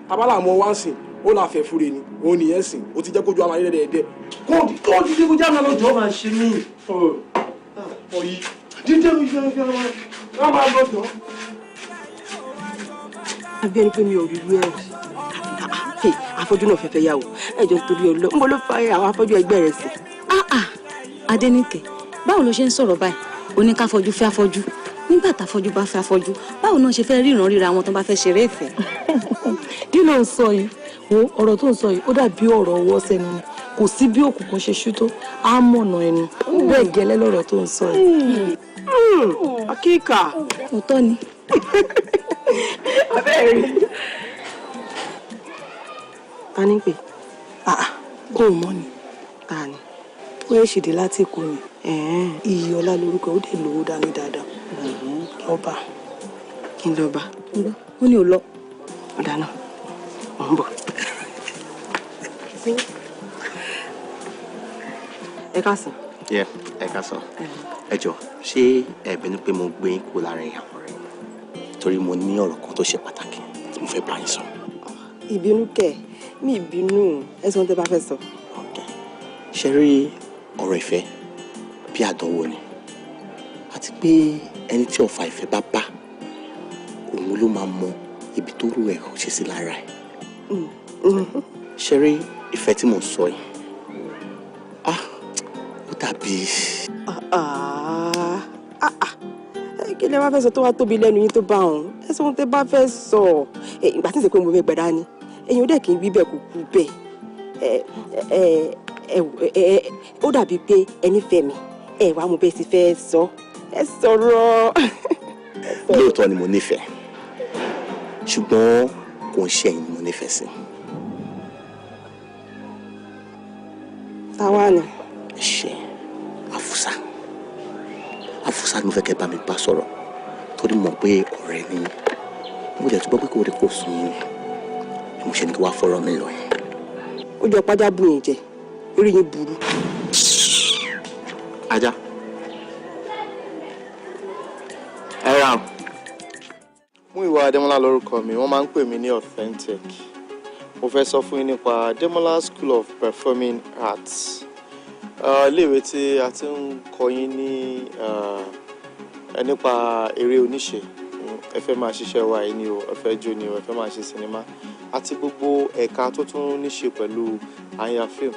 Abala àmọ́ wá ń sìn, ó là fẹ́ fúre ni òun nìyẹn sìn, ó ti jẹ́ kójú àmàlẹ́ rẹ̀ dẹ́ẹ̀dẹ́. Kó o dìde kó jẹ́ àmàlẹ́ lọ́jọ́. Máa ṣe mí. Ọ̀yí dídé mi fẹ́ fẹ́ wá máa lọ́jọ́. Àbí ẹni pé mi ò rí irú ẹ rí? Afọ́jú náà fẹ́fẹ́ yà wò. Ẹjọ́ torí ọlọ́ ń bọ́ ló fa àwọn afọ́jú ẹgbẹ́ rẹ̀ sí. Ah ah, Adéníkẹ́, báwo ló ṣe ń sọ̀rọ̀ báyìí? Oníkáfọ́jú fẹ́ afọ́jú. Nígbà táfọ́jú bá fẹ́ afọ́jú, báwo náà ṣe fẹ́ ríran ríra wọn tó bá fẹ́ ṣeré ìfẹ́? Kí ló ń sọ yìí? Wo ọ̀rọ̀ tó ń sọ yìí, ó dàbí ọ̀rọ̀ ọwọ́ sẹ́nu ni. Kò sí bí òkùnkùn ṣe ṣú tó, á mọ̀nà ẹnu. Bẹ́ẹ̀ gẹ́lẹ́ lọ́rọ̀ tó ń sọ yìí. Akíkà. Òótọ́ ni. Abẹ́rẹ́ rí. Ta ni pè? Kó o mọ̀ ni. Ta ni? Ó yẹ ṣèdè láti Èkó ni. Iyì ọlá lórúkọ, ó dẹ̀ lówó dání dáadáa. Lọ́ba. Kí n lọ bá? Ó ní ò lọ. Ọ̀dà náà, mò ń bọ̀. Ẹ káàsán. Yeah, ẹ káàsán. Ẹ jọ, ṣé ẹ bínú pé mo gbé yín kúrò láàrin àwọn ọ̀rẹ́ mi? Torí mo ní ọ̀rọ̀ kan tó ṣe pàtàkì tí mo fẹ́ bá yín sọ. Ìbínú kẹ̀? Mi ìbínú. Ẹ sọ ohun tẹ́ bá fẹ́ sọ. Ṣe rí ọ̀rọ̀ ìfẹ́ bí àdánwò ni, àti pé ẹni tí ọfà ìfẹ́ bá bá, òun ló máa mọ ibi tó rú ẹ̀ ṣe sí lára ẹ̀. Ṣe rí ìfẹ́ tí mò ń sọ yìí, ah, ó dàbí. Ah, ah, kí lẹ wá fẹ́ sọ tó wá tóbi lẹ́nu yín tó bá òun? Ẹ sọ ohun tẹ́ bá fẹ́ sọ. Ìgbà tí ń sè pé mo fẹ́ gbẹ̀dá ni, èèyàn dẹ̀ kì í wí bẹ́ẹ̀, kò kú bẹ́ẹ̀. Ẹ ẹ ẹ, ó dàbí pé ẹni fẹ́ mi, ẹ wàá mo bẹ́ẹ̀ sì fẹ́ sọ. Ẹ sọ̀rọ̀. Lóòótọ́ ni mo nífẹ̀ẹ́, ṣùgbọ́n kò ń ṣe ẹ̀yin ni mo nífẹ̀ẹ́ sí. Táwa ni? Ẹ ṣe Àfúsá, Àfúsá ni mo fẹ́ kẹ́ bá mi bá sọ̀rọ̀, torí mo mọ̀ pé ọ̀rẹ́ ni mo dẹ̀ tún gbọ́ pé kò rí kò sùn yín ni mo ṣe ní kí wàá fọ̀rọ̀ mi lọ yẹn. Ó jọ pájá bù yín jẹ, orí yín burú. Ajá. Ẹ ra. Múyìwá Adémọ́lá lórúkọ mi, wọ́n máa ń pè mí ní Authentic. Mo fẹ́ sọ fún yín nípa Adémọ́lá School of Performing Arts. Iléèwé tí a ti ń kọ́ yín ní nípa eré oníṣe. Ẹ fẹ́ máa ṣiṣẹ́ wa yìí ni o, ẹ fẹ́ jó ni o, ẹ fẹ́ máa ṣe sinimá àti gbogbo ẹ̀ka tó tún níṣe pẹ̀lú àyà fíìmù.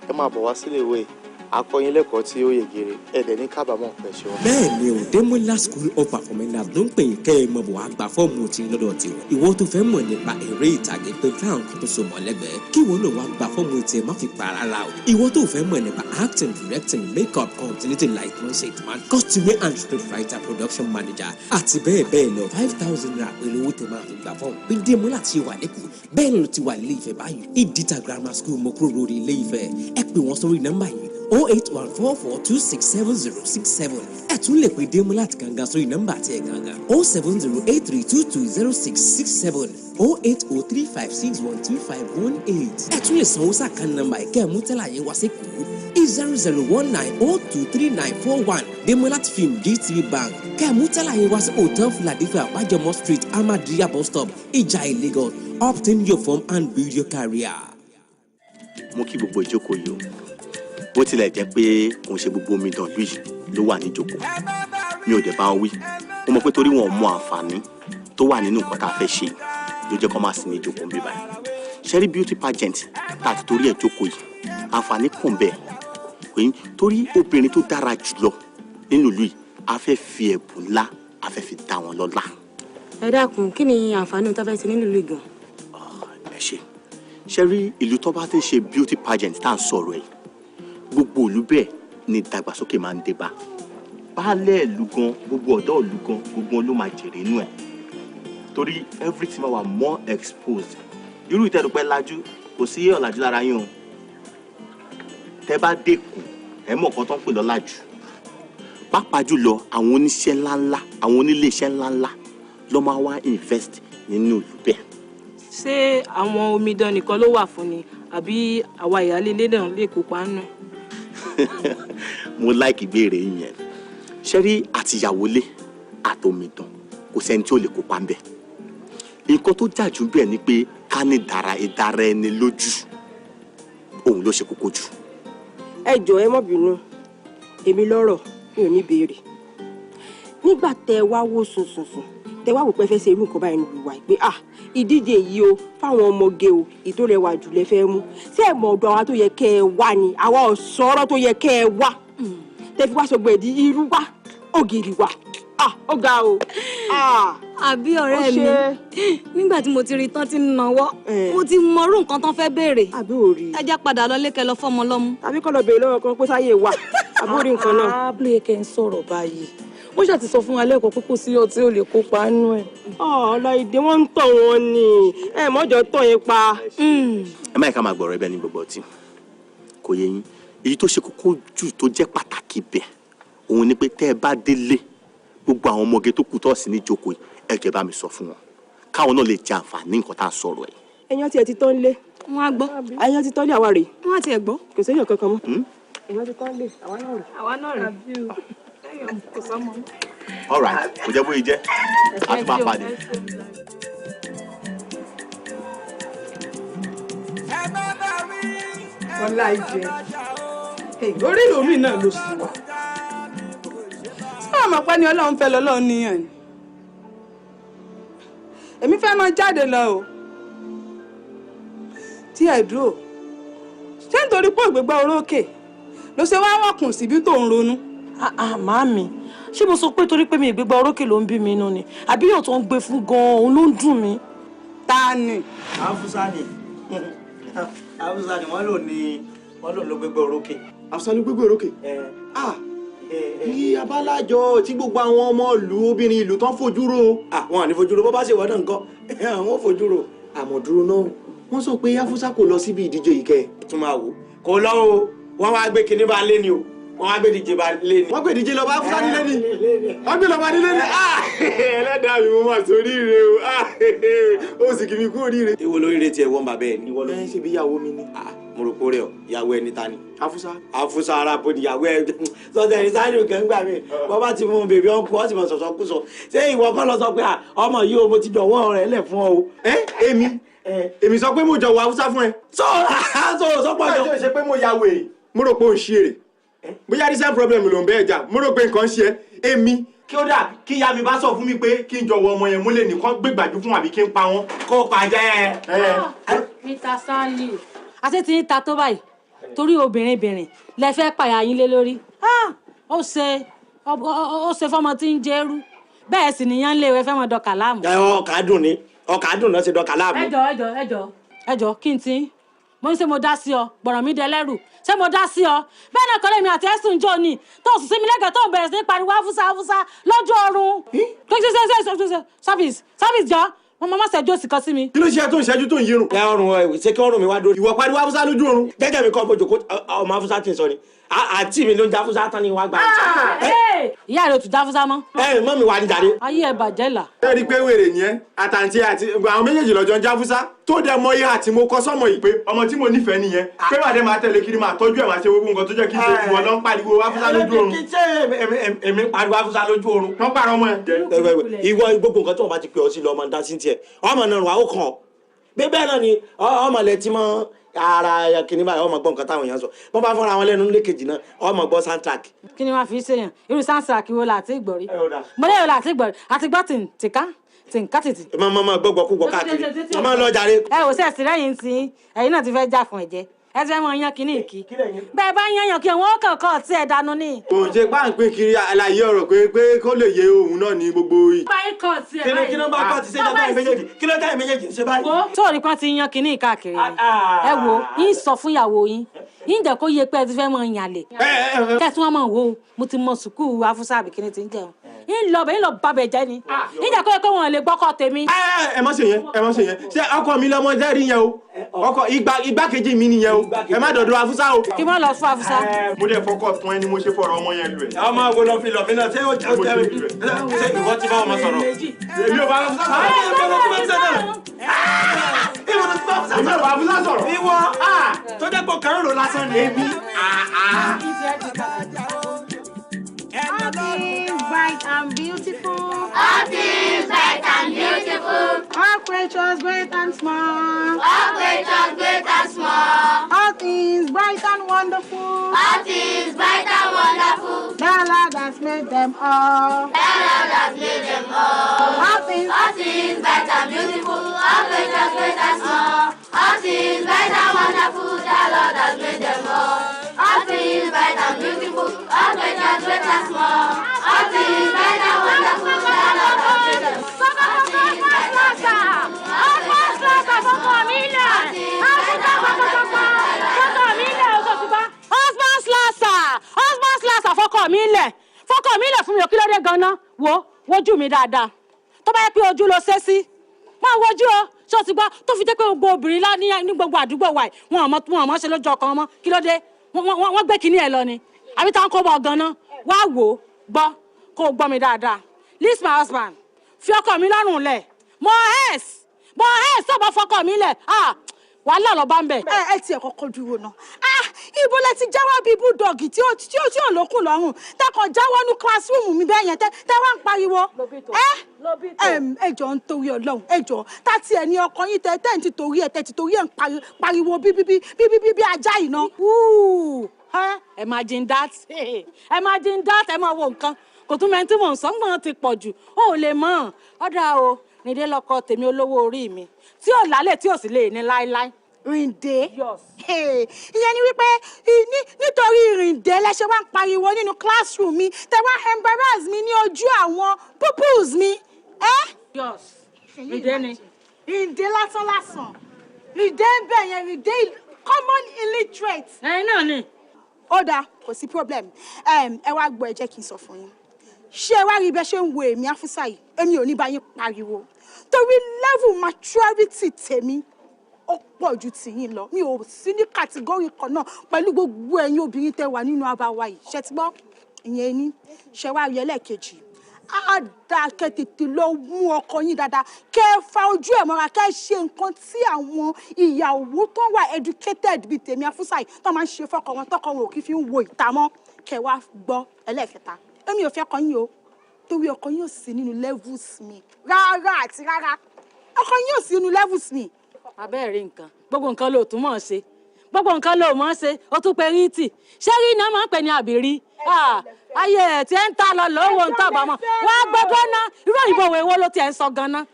Ẹ máa bọ̀ wá sílé ìwé, a kọ́ yín lẹ́kọ̀ọ́ tí ó yegere, ẹ dẹ̀ ní kábàámọ̀ pẹ̀ ṣe wọn. Bẹ́ẹ̀ ni o, Demola School of Performing Arts ló ń pè yín kẹ́ ẹ mọ̀ bọ̀ wá gba fọ́ọ̀mù tí lọ́dọ̀ tiwọn. Ìwọ tó fẹ́ mọ̀ nípa eré ìtàgé pé fáwọn kan tó so mọ́ lẹ́gbẹ̀ẹ́, kí ìwọ náà wá gba fọ́ọ̀mù tiẹ̀, má fi pa rárá o. Ìwọ tó fẹ́ mọ̀ nípa acting, directing, makeup, continuity, light, set man, costume and script writer, production manager àti bẹ́ẹ̀ bẹ́ẹ̀ lọ, ₦5,000 pẹ̀lú owó tẹ máa fi gba fọ́ọ̀mù. Bí Demola ti wà lẹ́kọ̀ọ́, bẹ́ẹ̀ ló ti wà nílé Ifẹ̀ báyìí. Ìdíta Grammar School, Mokro Road, Ilé Ifẹ̀. Ẹ pè wọ́n sórí nọ́mbà yìí: 08144267067. Ẹ tún lè pe Démọ́lá àti Gàngán sórí nọ́mbà àti ẹ̀ gàngán: 07083220667, 08035612518. Ẹ tún lè sanwó sí account nọ́mbà ìkẹ́ mú tẹ́lá yẹn wá sí kú 0019023941, Démọ́lá Film, GTB Bank. Kẹ́ mú tẹ́lá yẹn wá sí Hotel Philadelphia, Bajamo Street, Ahmadiyya Bus Stop, Ìjàyè, Lagos. Obtain your form and build your career. Mo kí gbogbo ìjókòó yìí o. Bó tilẹ̀ jẹ́ pé kò ń ṣe gbogbo omidan ìlú yìí ló wà níjókòó. Mi ò dẹ̀ bá wọn wí. Mo mọ̀ pé torí wọn ò mọ àǹfààní tó wà nínú nǹkan tá a fẹ́ ṣe ló jẹ́ kó má sí ní ìjókòó ń bí báyìí. Ṣé rí beauty pageant tá a ti torí ẹ̀ jókòó yìí, àǹfààní kàn bẹ́ẹ̀ pé torí obìnrin tó dára jùlọ nínú ìlú yìí, a fẹ́ fi ẹ̀bùn ńlá, a fẹ́ fi dá wọn lọ́lá. Ẹ dákun, kí ni àǹfààní tó fẹ́ ṣe nínú ìlú gan? Ẹ ṣe. Ṣe rí ìlú tó bá ti ń ṣe beauty pageant tá à ń sọ̀rọ̀ ẹ̀, gbogbo ìlú bẹ́ẹ̀ ni ìdàgbàsókè máa ń dé bá. Baálẹ̀ ìlú gan, gbogbo ọ̀dọ́ ìlú gan, gbogbo wọn ló máa jèrè inú ẹ̀, torí everything máa wà more exposed. Irú ìtẹ́dùpẹ́ lajú, kò sí ọ̀làjú lára yín o. Tẹ́ bá dẹ́kun, ẹ mọ̀ nǹkan tó ń pè lọ́làjú. Pàápàá jùlọ àwọn oníṣẹ́ ńláńlá, àwọn oníléeṣẹ́ ńláńlá ló máa wá invest nínú ìlú bẹ́ẹ̀. Ṣé àwọn omidan nìkan ló wà fún ni, àbí àwa ìyáálé ilé náà lè kópa nínú ẹ̀? Mo like ìbéèrè yín yẹn. Ṣé rí àtìyàwó lé àtòmìdán, kò sẹ́ni tí ò lè kópa ń bẹ̀. Nǹkan tó jà jù bẹ́ẹ̀ ni pé ká ní ìdára ẹni lójú, òun ló ṣe kókó jù. Ẹ jọ̀ọ́, ẹ má bínú, èmi lọ́rọ̀ mi ò ní béèrè. Nígbà tẹ wá wò sùnsùnsùn, tẹ wá wò pé fẹ́ ṣe irú nǹkan báyìí nílùú wa pé ah, ìdíje yìí o, fáwọn ọmọge o, ìtò rẹwà jù lẹ fẹ́ mú, ṣé ẹ mọ̀ ọ̀dọ̀ àwa tó yẹ kẹ́ ẹ wá ni, àwa ọ̀sọ́rọ̀ tó yẹ kẹ́ ẹ wá, tẹ fi wá sọ gbẹ̀dí irú wa ògiri wa? Ah, ó ga o. Àbí ọ̀rẹ́ mi, nígbà tí mo ti rí tán tí ń nawọ́, mo ti mọrú nǹkan tán fẹ́ béèrè. Àbí òrì. Ẹ já padà lọ lékè lọ fọmọ lọ́mú. Tàbí kọ́ lọ béèrè lọ́wọ́ kan pé sáyé wà, àbí òrì nǹkan náà. Abúlé kẹ́ ń sọ̀rọ̀ báyìí, wọ́n ṣáà ti sọ fún wa lẹ́kọ̀ọ́ pé kò sí ọtí ò lè kópa nínú ẹ̀. Ọ̀ọ́lá ìdè wọ́n ń tọ̀ wọ́n ni, ẹ mọ́jọ tọ̀ yín pa. Ẹ má yẹ ká máa gbọ̀rọ̀ ẹbẹ̀ ní gbogbo ọtí, kò yẹ yín. Èyí tó ṣe kókó jù, tó jẹ́ pàtàkì bẹ̀, òun ni pé tẹ́ ẹ bá délé, gbogbo àwọn ọmọge tó kù tó sì ní ìjókòó yìí, ẹ jẹ́ bá mi sọ fún wọn káwọn náà lè jẹ àǹfààní nǹkan tá à ń sọ̀rọ̀ ẹ̀. Ẹ̀yàn tiẹ̀ ti tán lé. Wọ́n á gbọ́. Ẹ̀yàn ti tán lé, àwa rèé. Wọ́n á tiẹ̀ gbọ́. Kò séyàn kankan mọ́. Ẹ̀yàn ti tán lé, àwa náà rèé. Àwa náà rèé. Kò sọ́mọ. All right, kò jẹ́ bóyá jẹ́, a tún máa pàdé. Ọlá ìjẹ orí ìlòmíì náà ló sì wà. Sáà mọ̀ pé ní Ọlọ́run fẹ́ lọ́lọ́run níyàn ni èmi fẹ́ máa jáde lọ o. Tí ẹ dúró, ṣé nítorí pé ògbégbá orókè ló ṣe wá wọ̀kùn síbi tó ń ronú? Màámi, ṣé mo sọ pé torí pé mi ìgbégbá orókè ló ń bí mi inú ni, àbí yóò tó ń gbé fún gan-an òun ló ń dùn mí? Ta ni? Afusa ni, Afusa ni wọ́n lò ní, wọ́n lò ló gbégbá orókè. Afusa ló gbégbá orókè. Ah, ní abálájọ tí gbogbo àwọn ọmọ ìlú, obìnrin ìlú tán fojú ro. Wọn à ní fojú ro, bó bá ṣe wọ́n náà nǹkan àwọn ò fojú ro. Àmọ́ dúró náà, wọ́n sọ pé Afusa kò lọ síbi ìdíje yìí kẹ́. Tún máa wò, kò lọ o. Wọ́n wá gbé kinní bá lé ni o, wọ́n wá gbé díje bá lé ni. Wọ́n gbé díje lọ bá Afusa nílé ni, wọ́n gbé lọ bá nílé ni. Ẹlẹ́dàá mi, mo máa sórí ire o, ó sì kì mí kú oríire. Èwo lóríire tiẹ̀ wọ́n bàbá ẹ̀ ní. Ẹ ṣe bí ìyàwó mi ni. Mo rò pé ó rẹ̀ ọ́, ìyàwó ẹni ta ni? Afusa. Afusa ara bo ni ìyàwó ẹ sọsẹ ẹni sáré òkè ń gbà mí. Bọ́ bá ti mú bèbí ọ̀nkú, ọ̀ sì mọ̀ sọ̀sọ̀ kú sọ. Ṣé ìwọ kọ́ lọ sọ pé ọmọ yìí o, mo ti jọ̀wọ́ rẹ̀ lẹ̀ fún ọ o? Ẹ èmi sọ pé mo jọ̀wọ́ Afusa fún ẹ. Sọ sọ sọ pọ̀ jọ. Ṣé ṣe pé mo ya wèrè? Mo rò pé ó ń ṣe èrè. Bóyá recent problem ló ń bẹ́ẹ̀ jà, mo rò pé nǹkan ṣe ẹ́. Èmi kí ó dà kí ìyá mi bá sọ fún mi pé kí n jọ̀wọ́ ọmọ yẹn, mo lè nìkan gbégbàjú fún àbí kí n pa wọ́n. Kó pàjẹ́ ẹ. Mr. Stanley, àti tí ń ta tó báyìí torí obìnrin bìnrin lẹ fẹ́ pàyà yín lé lórí. Ó ṣe ó ṣe fọmọ tí ń jẹrú bẹ́ẹ̀ sì nìyẹn ń lé ẹ fẹ́ mọ dọkà láàmú. Ẹ ọkà dùn ni, ọkà dùn náà ṣe dọkà láàmú. Ẹ jọ, ẹ jọ, ẹ jọ, ẹ jọ, kí n tí mo ń ṣe, mo dá sí ọ, gbọ̀ràn mi dẹlẹ́rù. Ṣé mo dá sí ọ bẹ́ẹ̀ náà kọ́lé mi àti ẹ̀sùn jọ ni tó sùn sí mi lẹ́gẹ̀ẹ́, tó ń bẹ̀rẹ̀ sí ní pariwo Afusa, Afusa lójú oorun? Service, service, jọ mo máa ṣẹ́jú òsì kan sí mi. Kí ló ṣe tó ń ṣẹ́jú tó ń yírun? Ẹ ọrùn ẹ, ṣé kí ọrùn mi wá dórí? Ìwọ pariwo Afusa lójú oorun. Gẹ́gẹ́ mi kọ́ mo jòkó, ọmọ Afusa ti ń sọ ni àǹtí mi ló ń jẹ Afusa tán ni wàá gba. Ìyá rẹ ò tún dá Afusa mọ́. Ẹ mọ́ mi wà ní jàre. Ayé ẹ bàjẹ́ là. Ẹ rí i pé wèrè ni ẹ, àtàǹtí àti àwọn méjèèjì lọ́jọ́ ń jáfúsá tó dẹ mọ ihe àti mo kọ sọmọ yìí pé ọmọ tí mo nífẹ̀ẹ́ nìyẹn, pé màá dé máa tẹ̀lé kiri, máa tọ́jú ẹ̀, máa ṣe gbogbo nǹkan tó jẹ́ kí n ṣe. Ìwọ ló ń pariwo Afusa lójú oorun. Ṣé èmi pariwo Afusa lójú oorun? Wọ́n pààrọ̀ ọmọ ẹ. Ìwọ, gbogbo nǹkan tí wọ́n bá ti pè ọ́ sí lọ́mọ dá sí tiẹ̀, ọmọ náà wà ó kàn ọ́ bẹ́ẹ̀ náà ni ọmọ lẹ ti mọ. Ara kìnìún báyìí, ọmọ gbọ́ nǹkan táwọn èèyàn sọ. Wọ́n bá fọ́ra wọn lẹ́nu lẹ́kejì náà, ọmọ gbọ́ soundtrack. Kí ni wọ́n fi ṣèyàn? Irú soundtrack wo la àti ìgbọ̀rí? Mo lérò la àti ìgbọ̀rí àti gbọ́ tìǹkà tìǹkà tìtì. Ẹ máa gbọ́gbọ́ kúgbọ́ káàkiri, ẹ máa lọ jàre. Ẹ ò sẹ́ẹ̀sì lẹ́yìn tí ẹ̀yin náà ti fẹ́ já fún ẹ̀jẹ̀, ẹ ti fẹ́ mọ yan kínní ìkí bẹ́ẹ̀ bá yan yan kí wọ́n kàn kọ́ tí ẹ dànù ní. Kò ń ṣe páńpín kiri àlàyé ọ̀rọ̀ pé kó lè yé òun náà ní gbogbo yìí. Báyìí kọ́ tí ẹ Kí ló bá kọ́ ti ṣe dáadáa méjèèjì? Kí ló dáa méjèèjì ń ṣe báyìí? Tó rí pọ́n ti yan kínní káàkiri ni. Ẹ wo, yín sọ fún ìyàwó yín, yín jẹ́ kó yé pé ẹ ti fẹ́ mọ yàn lè kẹ́sùn wọn mọ̀ wo. Mo ti mọ sùkúù afúnṣá àbí kíní ti ń jẹun, yín lọ bẹ̀, yín lọ babẹ̀ jẹ́ ni, yín jẹ́ kó yẹ pé wọn lè gbọ́kọ̀ tèmi. Ẹ má ṣe yẹn, ẹ má ṣe yẹn. Ṣé ọkọ mi lọmọ jẹ́rìí yẹn o? Ọkọ igbákejì mi nìyẹn o. Ẹ má dọ̀dọ̀ afúsá o. Kí wọ́n lọ fún afúsá. Mo dẹ̀ fọkọ̀ tán ẹni mo ṣe fọ̀rọ̀ ọmọ yẹn lù ẹ̀. Ọmọ wo lọ fi lọ mí náà? Ṣé ó jẹ́ ṣé ìwọ ti bá ọmọ sọ̀rọ̀? Èmi ò bá afúsá sọ̀rọ̀. Èmi ò bá afúsá sọ̀rọ̀. Ìwọ tó jẹ́ pé kàn ń rò lásán ni. Èmi. All things bright and beautiful. All things bright and beautiful. All creatures great and small. All creatures great and small. All things bright and wonderful. All things bright and wonderful. The Lord has made them all. The Lord has made them all. All things. All things bright and beautiful. All creatures great and small. All things bright and wonderful. The Lord has made them all. All things bright and beautiful. All creatures great and small. All things bright and wonderful. The Lord has made them all. All things bright and beautiful. All creatures Husband slasher, husband slasher, fọkọ mi lẹ̀, fọkọ mi lẹ̀ fún mi ò. Kí ló dé ganan? Wo wojú mi dáadáa. Tó bá yẹ pé ojú ló ṣe sí, máa wojú o. Ṣé o ti gbọ́ tó fi jẹ́ pé gbogbo obìnrin lá ní gbogbo àdúgbò wa yìí, wọn ò mọ ṣe lójú ọkọ wọn mọ́? Kí ló dé? Wọ́n gbé kinní ẹ̀ lọ ni àbí táwọn kó bọ̀ ganan? Wá wò ó, gbọ́ kó o gbọ́ mi dáadáa. Leave my husband. Fi ọkọ mi lọ́rùn lẹ̀. Mo ex, mo ex. Tó bá fọkọ mi lẹ̀, ah, wàhálà lọ bá ń bẹ̀. Ẹ tiẹ̀ kọ́kọ́ dúró náà. Ah, ibo lẹ ti jáwọ́ bíi bulldog tí ó lókun lọ́rùn, tẹkọ̀ jáwọ́ ní classroom mi bẹ́ẹ̀ yẹn, tẹ wá ń pariwo? Ẹ ẹ jọ, ń torí Ọlọ́run, ẹ jọ, tá tiẹ̀ ní ọkọ yín tẹ tẹ́ ń ti torí ẹ tẹ́ ti torí ẹ̀ ń pariwo bí bí bí bí bí bí ajá yìí náà. Imagine that, imagine that. Ẹ máa wo nǹkan, kò tún mẹ́ni tí mò ń sọ, ń gbọ́n ti pọ̀ jù, ó lè mọ̀ ọ̀dà o. Rìndé lọkọ tèmi, olówó orí mi tí ò lálẹ́, tí ò sì lè ní láéláé. Rìndé? Ìyẹn ni wípé nítorí Rìndé lẹ́sẹ̀ wá ń pariwo nínú classroom mi, tẹ wá embarrass mi ní ojú àwọn pupils mi. Yes, Rìndé ni. Rìndé lásán lásán, Rìndé ń bẹ̀ yẹn, Rìndé common illiterate. Ẹyin náà ni. Ó dáa, kò sí problem. Ẹ wá gbọ́, ẹ jẹ́ kí n sọ fún yín. Ṣé ẹ wá rí bẹ́ẹ̀ ṣe ń wo èmi Áfúsà yìí, èmi ò ní bá yín pariwo torí level maturity tèmi ó pọ̀ ju tìyín lọ. Mi ò sí ní category kan náà pẹ̀lú gbogbo ẹ̀yin obìnrin tẹ́ wà nínú abawa yìí. Ṣe ti gbọ́? Ìyẹn ní. Ṣe wá rí ẹlẹ́ẹ̀kejì, á dáa kẹ́ tètè lọ mú ọkọ yín dáadáa, kẹ́ ẹ fa ojú ẹ̀ mọ́ra, kẹ́ ẹ ṣe nǹkan tí àwọn ìyàwó tó wà educated bíi tèmi Afúsà yìí tó máa ń ṣe fọ́kọ wọn, tọkọ wọn ò kí fi ń wo ìta mọ́. Kẹ́ wá gbọ́ ẹlẹ́ẹ̀kẹta, èmi ò fẹ́ kọ yín o, torí ọkọ yín ò sí nínú levels mi rárá àti rárá. Ọkọ yín ò sí nínú levels mi. Abẹ́rẹ́ nǹkan, gbogbo nǹkan ló tún mọ̀ ṣe, gbogbo nǹkan ló mọ̀ ṣe. Ó tún pe rí tì, ṣé rí iná máa ń pè ní àbírí ayé ẹ̀ tí ẹ̀ ń ta lọ lówó ń tọ̀bà mọ́. Wá gbọ́dọ̀ ná, irú òyìnbó wo èwo ló tiẹ̀ ń sọ gan-an?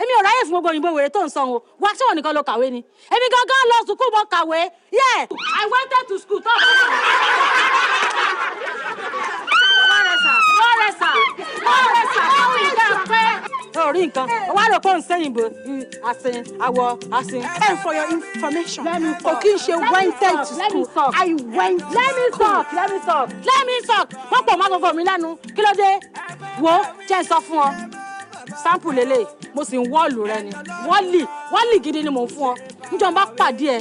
Èmi ò ráyè fún gbogbo òyìnbó wèrè tó ń sọ o. Wá, ṣé wọn nìkan ló kàwé ni? Èmi gangan lọ sùkúù, mo kàwé. Yeah, I wanted to school tó bá wọ́rẹ̀sà wọ́rẹ̀sà pé orí nǹkan wà ló pọ̀ ń sẹ́yìn bò àsìn àwọ̀ àsìn. And for your information, kò kí n ṣe wanted to school, I went to Let me school. talk, let me talk, let me talk. Wọ́n pọ̀ má gbogbo mi lẹ́nu. Kí ló dé? Wo, jẹ́ n sọ fún ọ, sample lélẹ̀, mo sì ń wọ́ọ̀lù rẹ ni, wọ́ọ̀lì wọ́ọ̀lì gidi ni mò ń fún ọ. Níjọ́ n bá pàdé ẹ,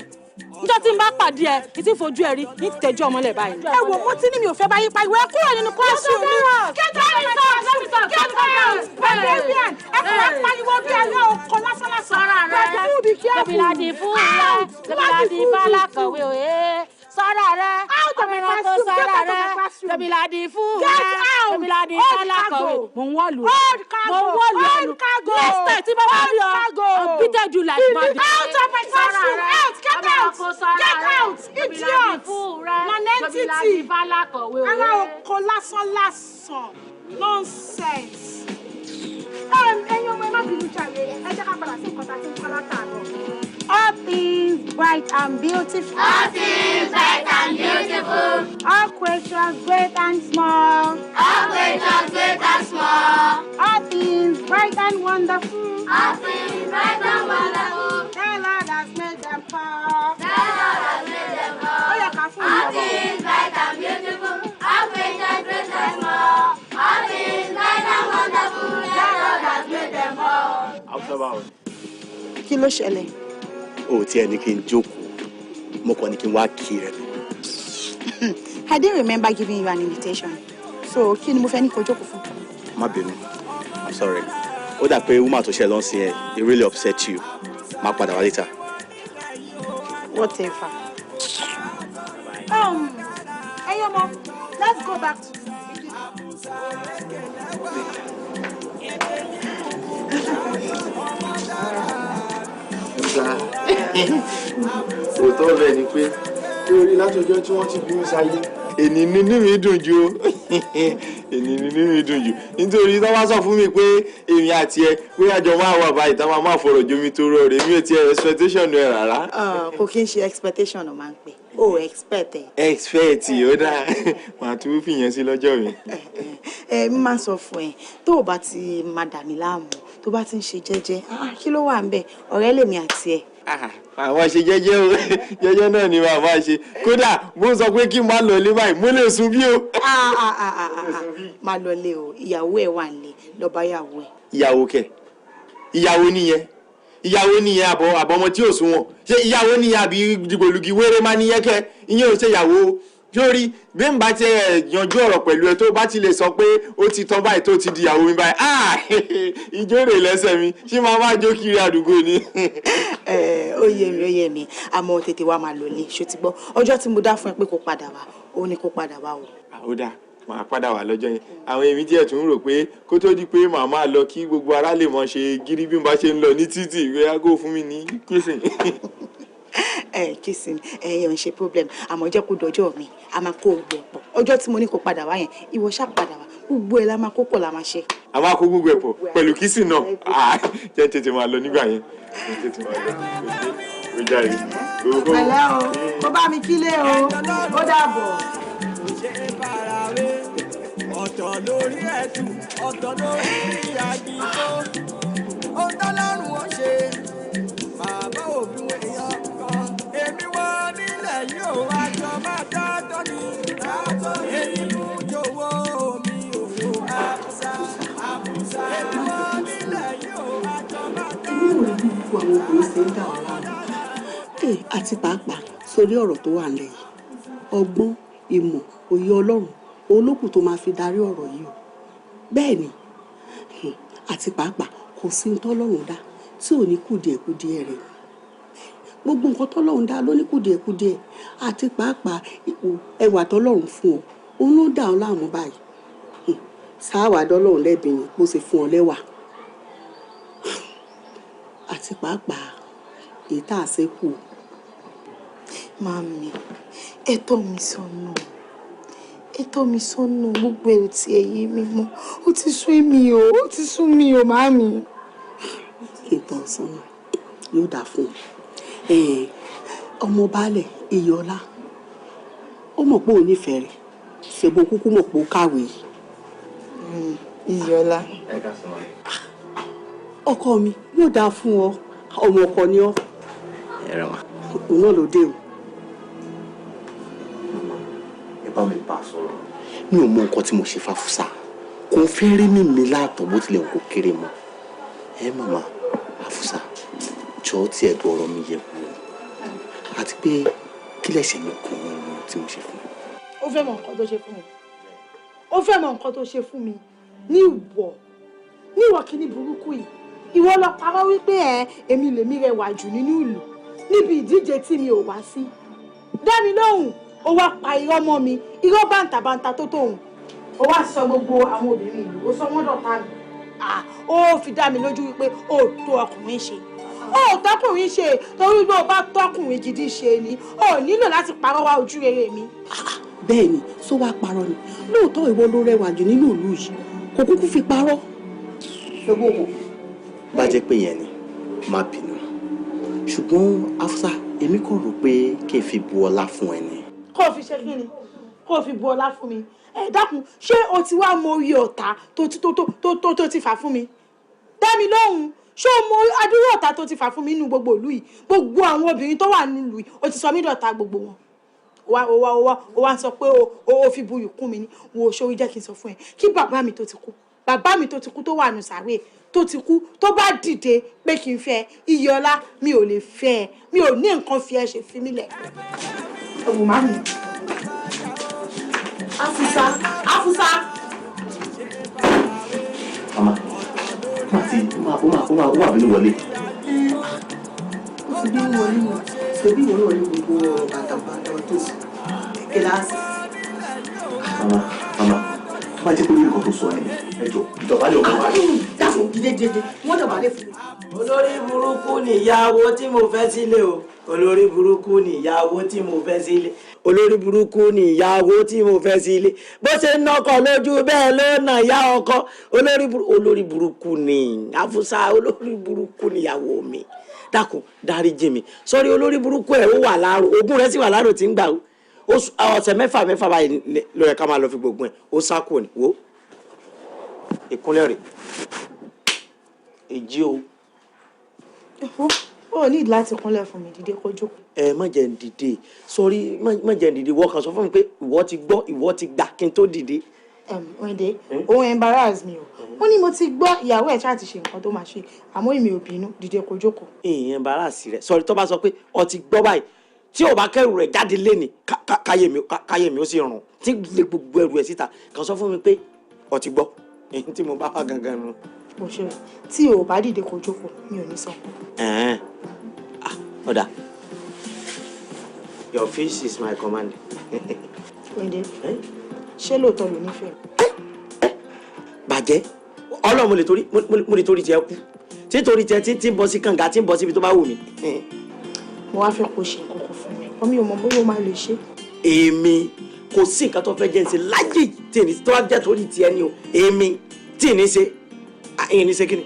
níjọ́ tí n bá pàdé ẹ ní tí ń fojú ẹ rí ní tẹ́jú ọmọlẹ̀ báyìí. Ẹ wò, mo ti ní mi ò fẹ́ bá yín pariwo. Ẹ kúrò nínú classroom mi. Get out of my classroom, get out, barbarian. Ẹ kò wá pariwo bí ẹyọ ọkọ lásán lásán. Sọ́ra rẹ. Be careful. Tóbi fún rẹ, tóbi láti fálákọ̀wé òye. Sọ́ra rẹ. Out of my classroom, get out of my. classroom. Tèmiládì fún Get rẹ. out. Tèmiládì Hold fálákọ̀wé. cargo. Mò ń wọ́ọ̀lù. Hold cargo. Mò ń wọ́ọ̀lù Hold ẹnu. cargo. Next time tí bá wá rí ọ, Hold cargo. I'll beat you like mad. Out of my classroom. Out. Get out. Get out. Idiot. Non-entity. Fálákọ̀wé. Ara oko lásán lásán. Nonsense. Ẹ̀yin ọmọ, ẹ má bínú jàre, ẹ jẹ́ ká padà sí nǹkan tá a ti ń kọ́ látàárọ̀. All things bright and beautiful. All things bright and beautiful. All creatures great and small. All creatures great and small. All things bright and wonderful. All things bright and wonderful. The Lord has made them all. The Lord has made them all. Ó yẹ ká fún All mi. things bright and beautiful. All creatures great and small. All things bright and wonderful. The Lord has made them all. Àwùjọ báwo ni? Kí ló ṣẹlẹ̀? O ò tiẹ̀ ní kí n jókòó, mo kàn ní kí n wá kí rẹ ni. I didn't remember giving you an invitation. So kí ni mo fẹ́ ní kó jókòó fún? Má bínú, I'm sorry. Ó dà pé woman tó ṣe lọ́n sí ẹ, it really upset you. Má padà wá later. Whatever. Ẹ̀yin ọmọ, let's go back to. Gba òótọ́ bẹ́ẹ̀ ni pé lórí látọjọ́ tí wọ́n ti bí mi sáyé, èní nínú mi dùn jù o, èní nínú mi dùn jù, nítorí tí wọ́n bá sọ fún mi pé èmi àti ẹ pé àjọ máa wà báyìí tá máa máa fọ̀rọ̀ jomi tó rọ̀ rẹ̀, mi ò tiẹ̀ expectation ẹ rárá. Kò kí n ṣe expectation ọ̀ máa ń pè o, expect ẹ. Expect, ó dáa, màá tún fìyẹn sí lọ́jọ́ mi. Ẹ mi máa ń sọ fún ẹ, tó o bá ti máa dà mí láàmú, tó bá ti ń ṣe jẹ́jẹ́, ah, kí ló wà ń bẹ̀? Ọ̀rẹ́ lèmi àti ẹ. Àwọn ṣe jẹ́jẹ́ o, jẹ́jẹ́ náà ni màá máa ṣe. Kódà mo ń sọ pé kí n má lọ ilé báyìí, mo lè sùn bí o. Ah, ah, ah, ah, ah, ah. Máa lọ lé o, ìyàwó ẹ wà nílé, lọ bá ìyàwó ẹ. Ìyàwó kẹ? Ìyàwó nìyẹn, ìyàwó nìyẹn. Àbọ̀ àbọ̀mọ tí ò sún wọn ṣé ìyàwó nìyẹn àbí dìgbòlugi wéré má nìyẹn kẹ? Ìyẹn ò ṣe ìyàwó sórí bí n bá ti ẹ yanjú ọ̀rọ̀ pẹ̀lú ẹ, tó bá ti lè sọ pé ó ti tán báyìí, tó ti di ìyàwó mi báyìí, ah, ìjó rè lẹ́sẹ̀ mi, ṣé máa máa jó kiri àdúgbò ni. Ẹ ó yé mi, ó yé mi, àmọ́ tètè wá máa lọ lé, ṣó ti gbọ́? Ọjọ́ tí mo dá fún ẹ pé kó padà wá, ó ní kó padà wá o. Ó dáa, màá padà wá lọ́jọ́ yẹn. Àwọn èmi díẹ̀ tún rò pé kó tó di pé màá máa lọ, kí gbogbo ara lè mọ̀ ṣe gírí bí n bá ṣe ń lọ ní títì, ìwé aago fún mi ní kissing. Ẹ kissing ẹ yẹn ń ṣe problem, àmọ́ jẹ́ kó dọjọ́ mi, a máa kó gbogbo ẹ̀ pọ̀. Ọjọ́ tí mo ní kó padà wá yẹn, ìwọ ṣá padà wá, gbogbo ẹ̀ la máa kó pọ̀, la máa ṣe. A máa kó gbogbo ẹ̀ pọ̀ pẹ̀lú kissing náà. Ah, jẹ́ n tètè máa lọ nígbà yẹn, jẹ́ n tètè máa lọ. Ó jáde. Pẹ̀lẹ́ o, kó bá mi kílé o, ó dàbọ̀. Ọ̀tọ̀ lórí ẹ̀tù, ọ̀tọ̀ lórí àdìgbò. Ohun tọ́lọ́run ó ṣe, bàbá òbí èèyàn kan. Èmi wọ́n nílẹ̀ yóò wá jọ máa dọ́tọ́ ni. Èyí mú jọ̀wọ́ mi òwò àbúsá àbúsá. Èmi wọ́n nílẹ̀ yóò wá jọ máa dọ́tọ́ Èmi ò rí bí gbogbo àwọn ọkùnrin ṣe ń dà wá láàmú. Ee, àti pàápàá sórí ọ̀rọ̀ tó wà nílẹ̀ yìí, ọgbọ́n, ìmọ̀, òye Ọlọ́run olókùn tó máa fi darí ọ̀rọ̀ yìí o. Bẹ́ẹ̀ ni, àti pàápàá kò sí ní tọ́lọ́run dá tí ò ní kùdìẹ̀kudiẹ rẹ̀. Gbogbo nǹkan tọ́lọ́run dá ló ní kùdìẹ̀kudiẹ. Àti pàápàá ipò ẹwà tọ́lọ́run fún ọ, òun ló dà ọ́ láàmú báyìí. Sáwà dọ́lọ́run lẹ́bi ni bó ṣe fún ọ lẹ́wà? Àti pàápàá èyí tá a ṣe kù. Màmí, ẹ tọ́ mi sọ́nà, ẹ tọ́ mi sọ́nà. Gbogbo ẹ̀ ò tiẹ̀ yé mi mọ́, ó ti sú mi o, ó ti sú mi o, màmí. Kí n tọ́ ọ sọ́nà, yóò dáa fún ọ. Ọmọ baálẹ̀ Iyọlá, ó mọ̀ pé òun nífẹ̀ẹ́ rẹ̀, ṣèbó kúkú mọ̀ pé ó kàwé. Iyọlá. Ọkọ mi, yóò dáa fún ọ, ọmọ ọkọ ni ọ. Ẹ rẹ wá. Òun náà ló dé o. Ẹ bá mi bá a sọ̀rọ̀. Mi ò mọ nǹkan tí mo ṣe fáfúsà, kò fẹ́ rí mímí láàtọ̀ bó tilẹ̀ kó kéré mọ́ ẹ. Màmá Àfúsà, jọ̀ọ́, tí ẹ̀dùn ọ̀rọ̀ mi yẹ wò, àti pé kí lẹ̀ṣẹ̀ mi gan-an tí mo ṣe fún un? Ó fẹ́ mọ nǹkan tó ṣe fún mi, ó fẹ́ mọ nǹkan tó ṣe fún mi. Ní ìwọ, ní ìwọ kìíní burúkú yìí, ìwọ lọ parọ́ wípé ẹ èmi lèmi rẹwà jù nínú ìlú níbi ìdíje tí mi ò wá sí. Dá mi lóhùn. Ó wá pa irọ́ mọ́ mi, irọ́ bàǹtàbàǹtà tó tóun. Ó wá sọ gbogbo àwọn obìnrin ìlú, ó sọ wọ́n dọ̀tá mi. Ó fi dá mi lójú wípé ó tó ọkùnrin ṣe, ó tọkùnrin ṣe, torí bí o bá tọkùnrin gidi ṣe ni ó nílò láti parọ́ wá ojú rere mi. Bẹ́ẹ̀ ni, sọ wá parọ́ ni? Lóòótọ́ ìwọ ló rẹwà jù nínú ìlú yìí, kò kúkú fi parọ́. Bá jẹ́ pé yẹn ni, má bínú, ṣùgbọ́n Afsa, èmi kàn rò pé kí n fi bu ọlá fún ẹ ni. Kó o fi ṣe kí ni? Kó o fi bu ọlá fún mi? Ẹ dákun, ṣé o ti wá mọ orí ọ̀tá tó tó tó tó tó ti fà fún mi? Dá mi lóhùn, ṣé o mọ adúrú ọ̀tá tó ti fà fún mi nínú gbogbo ìlú yìí? Gbogbo àwọn obìnrin tó wà nílùú yìí, o ti sọ mí dọ̀tá gbogbo wọn. Wá wá wá, o wá sọ pé o fi buyì kún mi ní. Wo, sórí, jẹ́ kí n sọ fún ẹ, kí bàbá mi tó ti kú, bàbá mi tó ti kú, tó wà nù sàárè tó ti kú, tó bá dìde pé kí n fẹ́ Iyọlá, mi ò lè fẹ́ ẹ. Mi ò ní nǹkan fi ẹ ṣe, fi mí lẹ̀. Ọ̀bùn má mi. Afusa, Afusa. Mama, má ti ó máa bínú wọlé. Ó ti bínú wọlé mọ. Ṣebí ìwọ náà ní gbogbo ọ̀rọ̀ bàtàbàtà tó sọ kíláàsì. Mama, mama, tó bá jẹ́ pé nǹkan tó sọ ẹ̀, ẹ jọ, ìdọ̀bálẹ̀ ọmọ wa. Dákun, dídé dídé, wọ́n dọ̀bálẹ̀ fún mi. Olórí burúkú nìyàwó tí mo fẹ́ sílé o. Olórí burúkú nìyàwó tí mo fẹ́ sílé. Olórí burúkú nìyàwó tí mo fẹ́ sílé. Bó ṣe ń nọkọ lójú, bẹ́ẹ̀ ló nà yá ọkọ. Olórí burúkú ni Afusa. Olórí burúkú nìyàwó mi. Dákun, dáríjì mi. Sọrí, olórí burúkú ẹ̀, ó wà láàrò, ogún rẹ̀ sì wà láàrò tí ń gbà. Ó ọ̀sẹ̀ 6 6 báyìí ló yẹ ká máa lọ fi gbogbo ẹ̀. Ó sá kúrò ní wo ìkúnlẹ̀ rẹ̀ èjì o. Ó ní láti kúnlẹ̀ fún mi. Dìde kó jókòó. Ẹ má jẹ́ ń dìde. Sọrí, má jẹ́ ń dìde. Ìwọ kan sọ fún mi pé ìwọ ti gbọ́, ìwọ ti gbà, kí n tó dìde. Wẹ́ndé, òun embarrass mi o. Ó ní mo ti gbọ́, ìyàwó ẹ̀ ṣáà ti ṣe nǹkan tó máa ṣe, àmọ́ èmi ò bínú. Dìde kó jókòó. Ìyẹn embarrass rẹ. Sọrí, tó bá sọ pé ọ ti gbọ́ báyìí, tí ò bá kẹrù rẹ̀ jáde léni, káyé mi ó sì rùn tí lè gbogbo ẹrù ẹ̀ síta. Kàn sọ fún mi pé ọ ti gbọ́, èyí tí mo bá wà gangan nu. Mo ṣe, tí o bá dìde kó jókòó, mi ò ní sọ. Ẹ̀ẹ́n, ah, ọ̀dà, your face is my command. Wẹ́ndé, ṣé lóòótọ́ ló nífẹ̀ẹ́? Bàjẹ́ ọlọ́run, mo lè torí tiẹ̀ kú, tí torí tiẹ̀ tí ń bọ́ sí kànga, tí ń bọ́ síbi tó bá wù mí. Mo wá fẹ́ kó ṣe nǹkan kan fún mi, ọmọ mi ò mọ bóyá o máa lè ṣe. Èmi, kò sí nǹkan tó fẹ́ jẹ́ ń ṣe láyé tí èmi tó bá jẹ́ torí tiẹ̀ ni o. Èmi tí ì ní ṣe, ìní ṣe kí ni?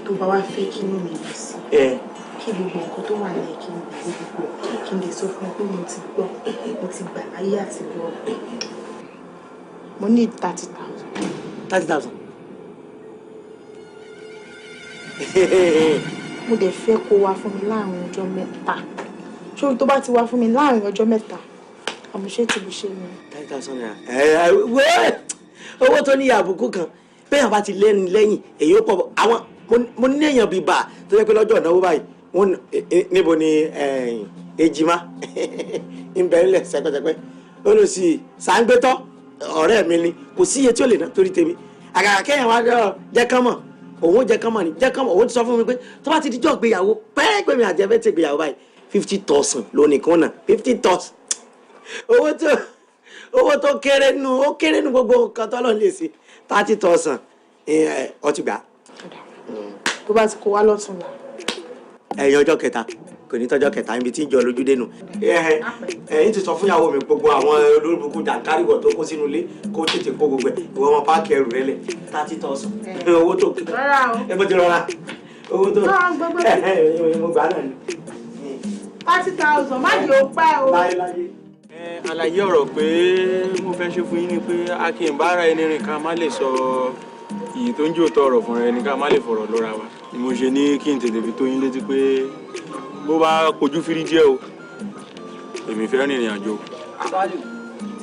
Tó bá wá fẹ́ kí inú mi dùn sí, ẹ kí gbogbo nǹkan tó wà lẹ́yìn, kí n gbàgbé gbogbo ẹ̀, kí n lè sọ fún ẹ pé mo ti gbọ́, mo ti gbà láyé àti lọ, mo ní 30,000. 30,000. Mo dẹ̀ fẹ́ kó wá fún mi láàrin ọjọ́ 3. Ṣé tó bá ti wá fún mi láàrin ọjọ́ 3, àmúṣe ti bù ṣe ni. ₦30,000. Ẹ ẹ wẹ́ẹ́, owó tó ní àbùkù kan bẹ́ẹ̀ bá ti lẹ́nu lẹ́yìn èyí ó pọ̀. Àwọn mo ní èèyàn bíi bà tó yẹ pé lọ́jọ́ ìnáwó báyìí, wọ́n níbo ni ejima ń bẹ ńlẹ̀ sẹpẹsẹpẹ. Ó lọ sí sàǹgbẹ́tọ́, ọ̀rẹ́ mi ni, kò sí iye tí ó lè ná torí tèmi. Àgàgà kẹ́yìn wá jẹ́ kán mọ̀, òun ó jẹ́ kán mọ̀ ni, jẹ́ kán mọ̀. Òun ti sọ fún mi pé tó bá ti dijọ́ gbéyàwó pẹ́ẹ́ pé mi àjẹfẹ́ ti gbéyàwó báyìí, 50,000 lónìí kan náà, 50,000. Owó tó kéré nu, ó kéré nu gbogbo nǹkan tó lọ́n lè ṣe. 30,000, ọ ti gbà. Tó bá ti kó wá lọ́túnla. Ẹ̀yin ọjọ́ kẹta, kò ní tọ́jọ́ kẹta níbi tí ń jọ lójú dénú. Ẹ̀yin ti sọ fún ìyàwó mi, gbogbo àwọn olórúkú jàǹkárìwọ̀ tó kó sínú ilé, kó tètè kó gbogbo ẹ̀. Ìwọ ọmọ, pack ẹrù rẹ lẹ̀. 30,000, owó tó Rárá o. Ẹ bó ti rọra owó tó mo gbà náà ni. 30,000, má jẹ́ ó pẹ́ o. Láyé. Àlàyé ọ̀rọ̀ pé mo fẹ́ ṣe fún yín ni pé a kì í bára ẹni rìn ká má lè sọ ìyí tó ń jò tọrọ fúnra ẹni, ká má lè fọ̀rọ̀ lọ́ra wa ni mo ṣe ní kí n tètè fi tó yín létí pé bó bá kojú fírí díẹ̀ o, èmi fẹ́ rìnrìn àjò. Sálù,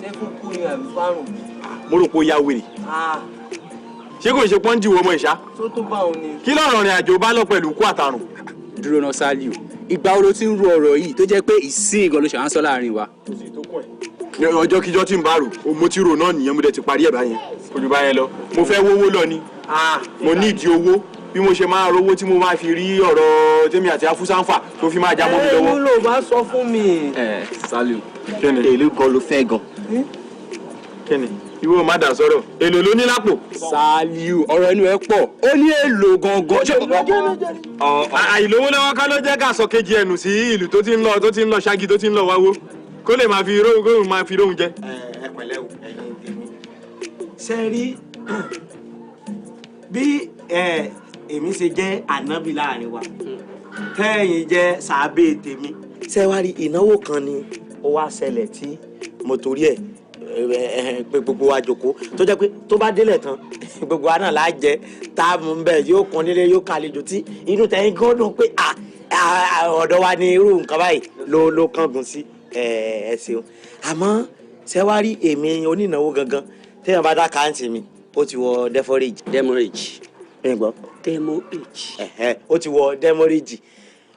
ṣé fún kú ni àbí fárùn? Mo rò pé ó ya wèrè. Ṣé kò ń ṣe pọ́ńjì wo ọmọ ìṣá? Tó tó bá òun ni. Kí lọ́rọ̀ rìn àjò bá lọ pẹ̀lú kú àtàrùn? Dúró náà, Sálíù, ìgbà wo ló ti ń ro ọ̀rọ̀ yìí tó jẹ́ pé ìsín gan ló ṣe à ń sọ láàrin wa? Ní ọjọ́ kíjọ́ tí ń bá rò ó, mo ti rò náà nìyẹn, mo dẹ̀ ti parí ẹ̀ báyẹn. Kò jù báyẹn lọ. Mo fẹ́ wówó lọ ni, mo ní ìdí owó. Bí mo ṣe máa rówó tí mo máa fi rí ọ̀rọ̀ tèmi àti afúsáǹfà tó fi máa já mọ́ mi lọ́wọ́. Ẹ ló bá sọ fún mi. Ẹ Saliu, èló gan ló fẹ́ gan? Kíni ìwọ má dà sọ̀rọ̀, èlò ló ní lápò. Saliu, ọ̀rọ̀ ẹnu ẹ pọ̀, ó ní èlò gangan. Àìlówó lọ́wọ́ ká ló jẹ́ ká sọ kejì ẹnu sí ìlú tó ti ń lọ, tó ti ń lọ ṣáàgì, tó ti ń lọ wáwó, kó lè máa fi róhun, kó lè máa fi róhun jẹ. Ẹ pẹ̀lẹ́ o, ẹ̀yin tèmi. Ṣe rí bí èmi ṣe jẹ́ ànábì láàrin wa, tẹ́yìn jẹ́ sàábé tèmi. Ṣé wàá rí ìnáwó kan ni ó wá ṣẹlẹ̀ tí mo torí ẹ̀ pé gbogbo wa jókòó, tó jẹ́ pé tó bá délẹ̀ tán, gbogbo wa náà la jẹ tá a mú bẹ́ẹ̀, yóò kún nílé, yóò kàlejò, tí inú tẹ̀yìn gan dùn pé ọ̀dọ̀ wa ni irú nǹkan báyìí ló kángun sí. Ẹ ṣeun. Àmọ́ ṣé wàá rí èmi onínáwó gangan, téèyàn bá dá káàntì mi, ó ti wọ demurrage. Demurrage. Ẹ gbọ́. Demurrage. Ẹ̀hẹ́, ó ti wọ demurrage.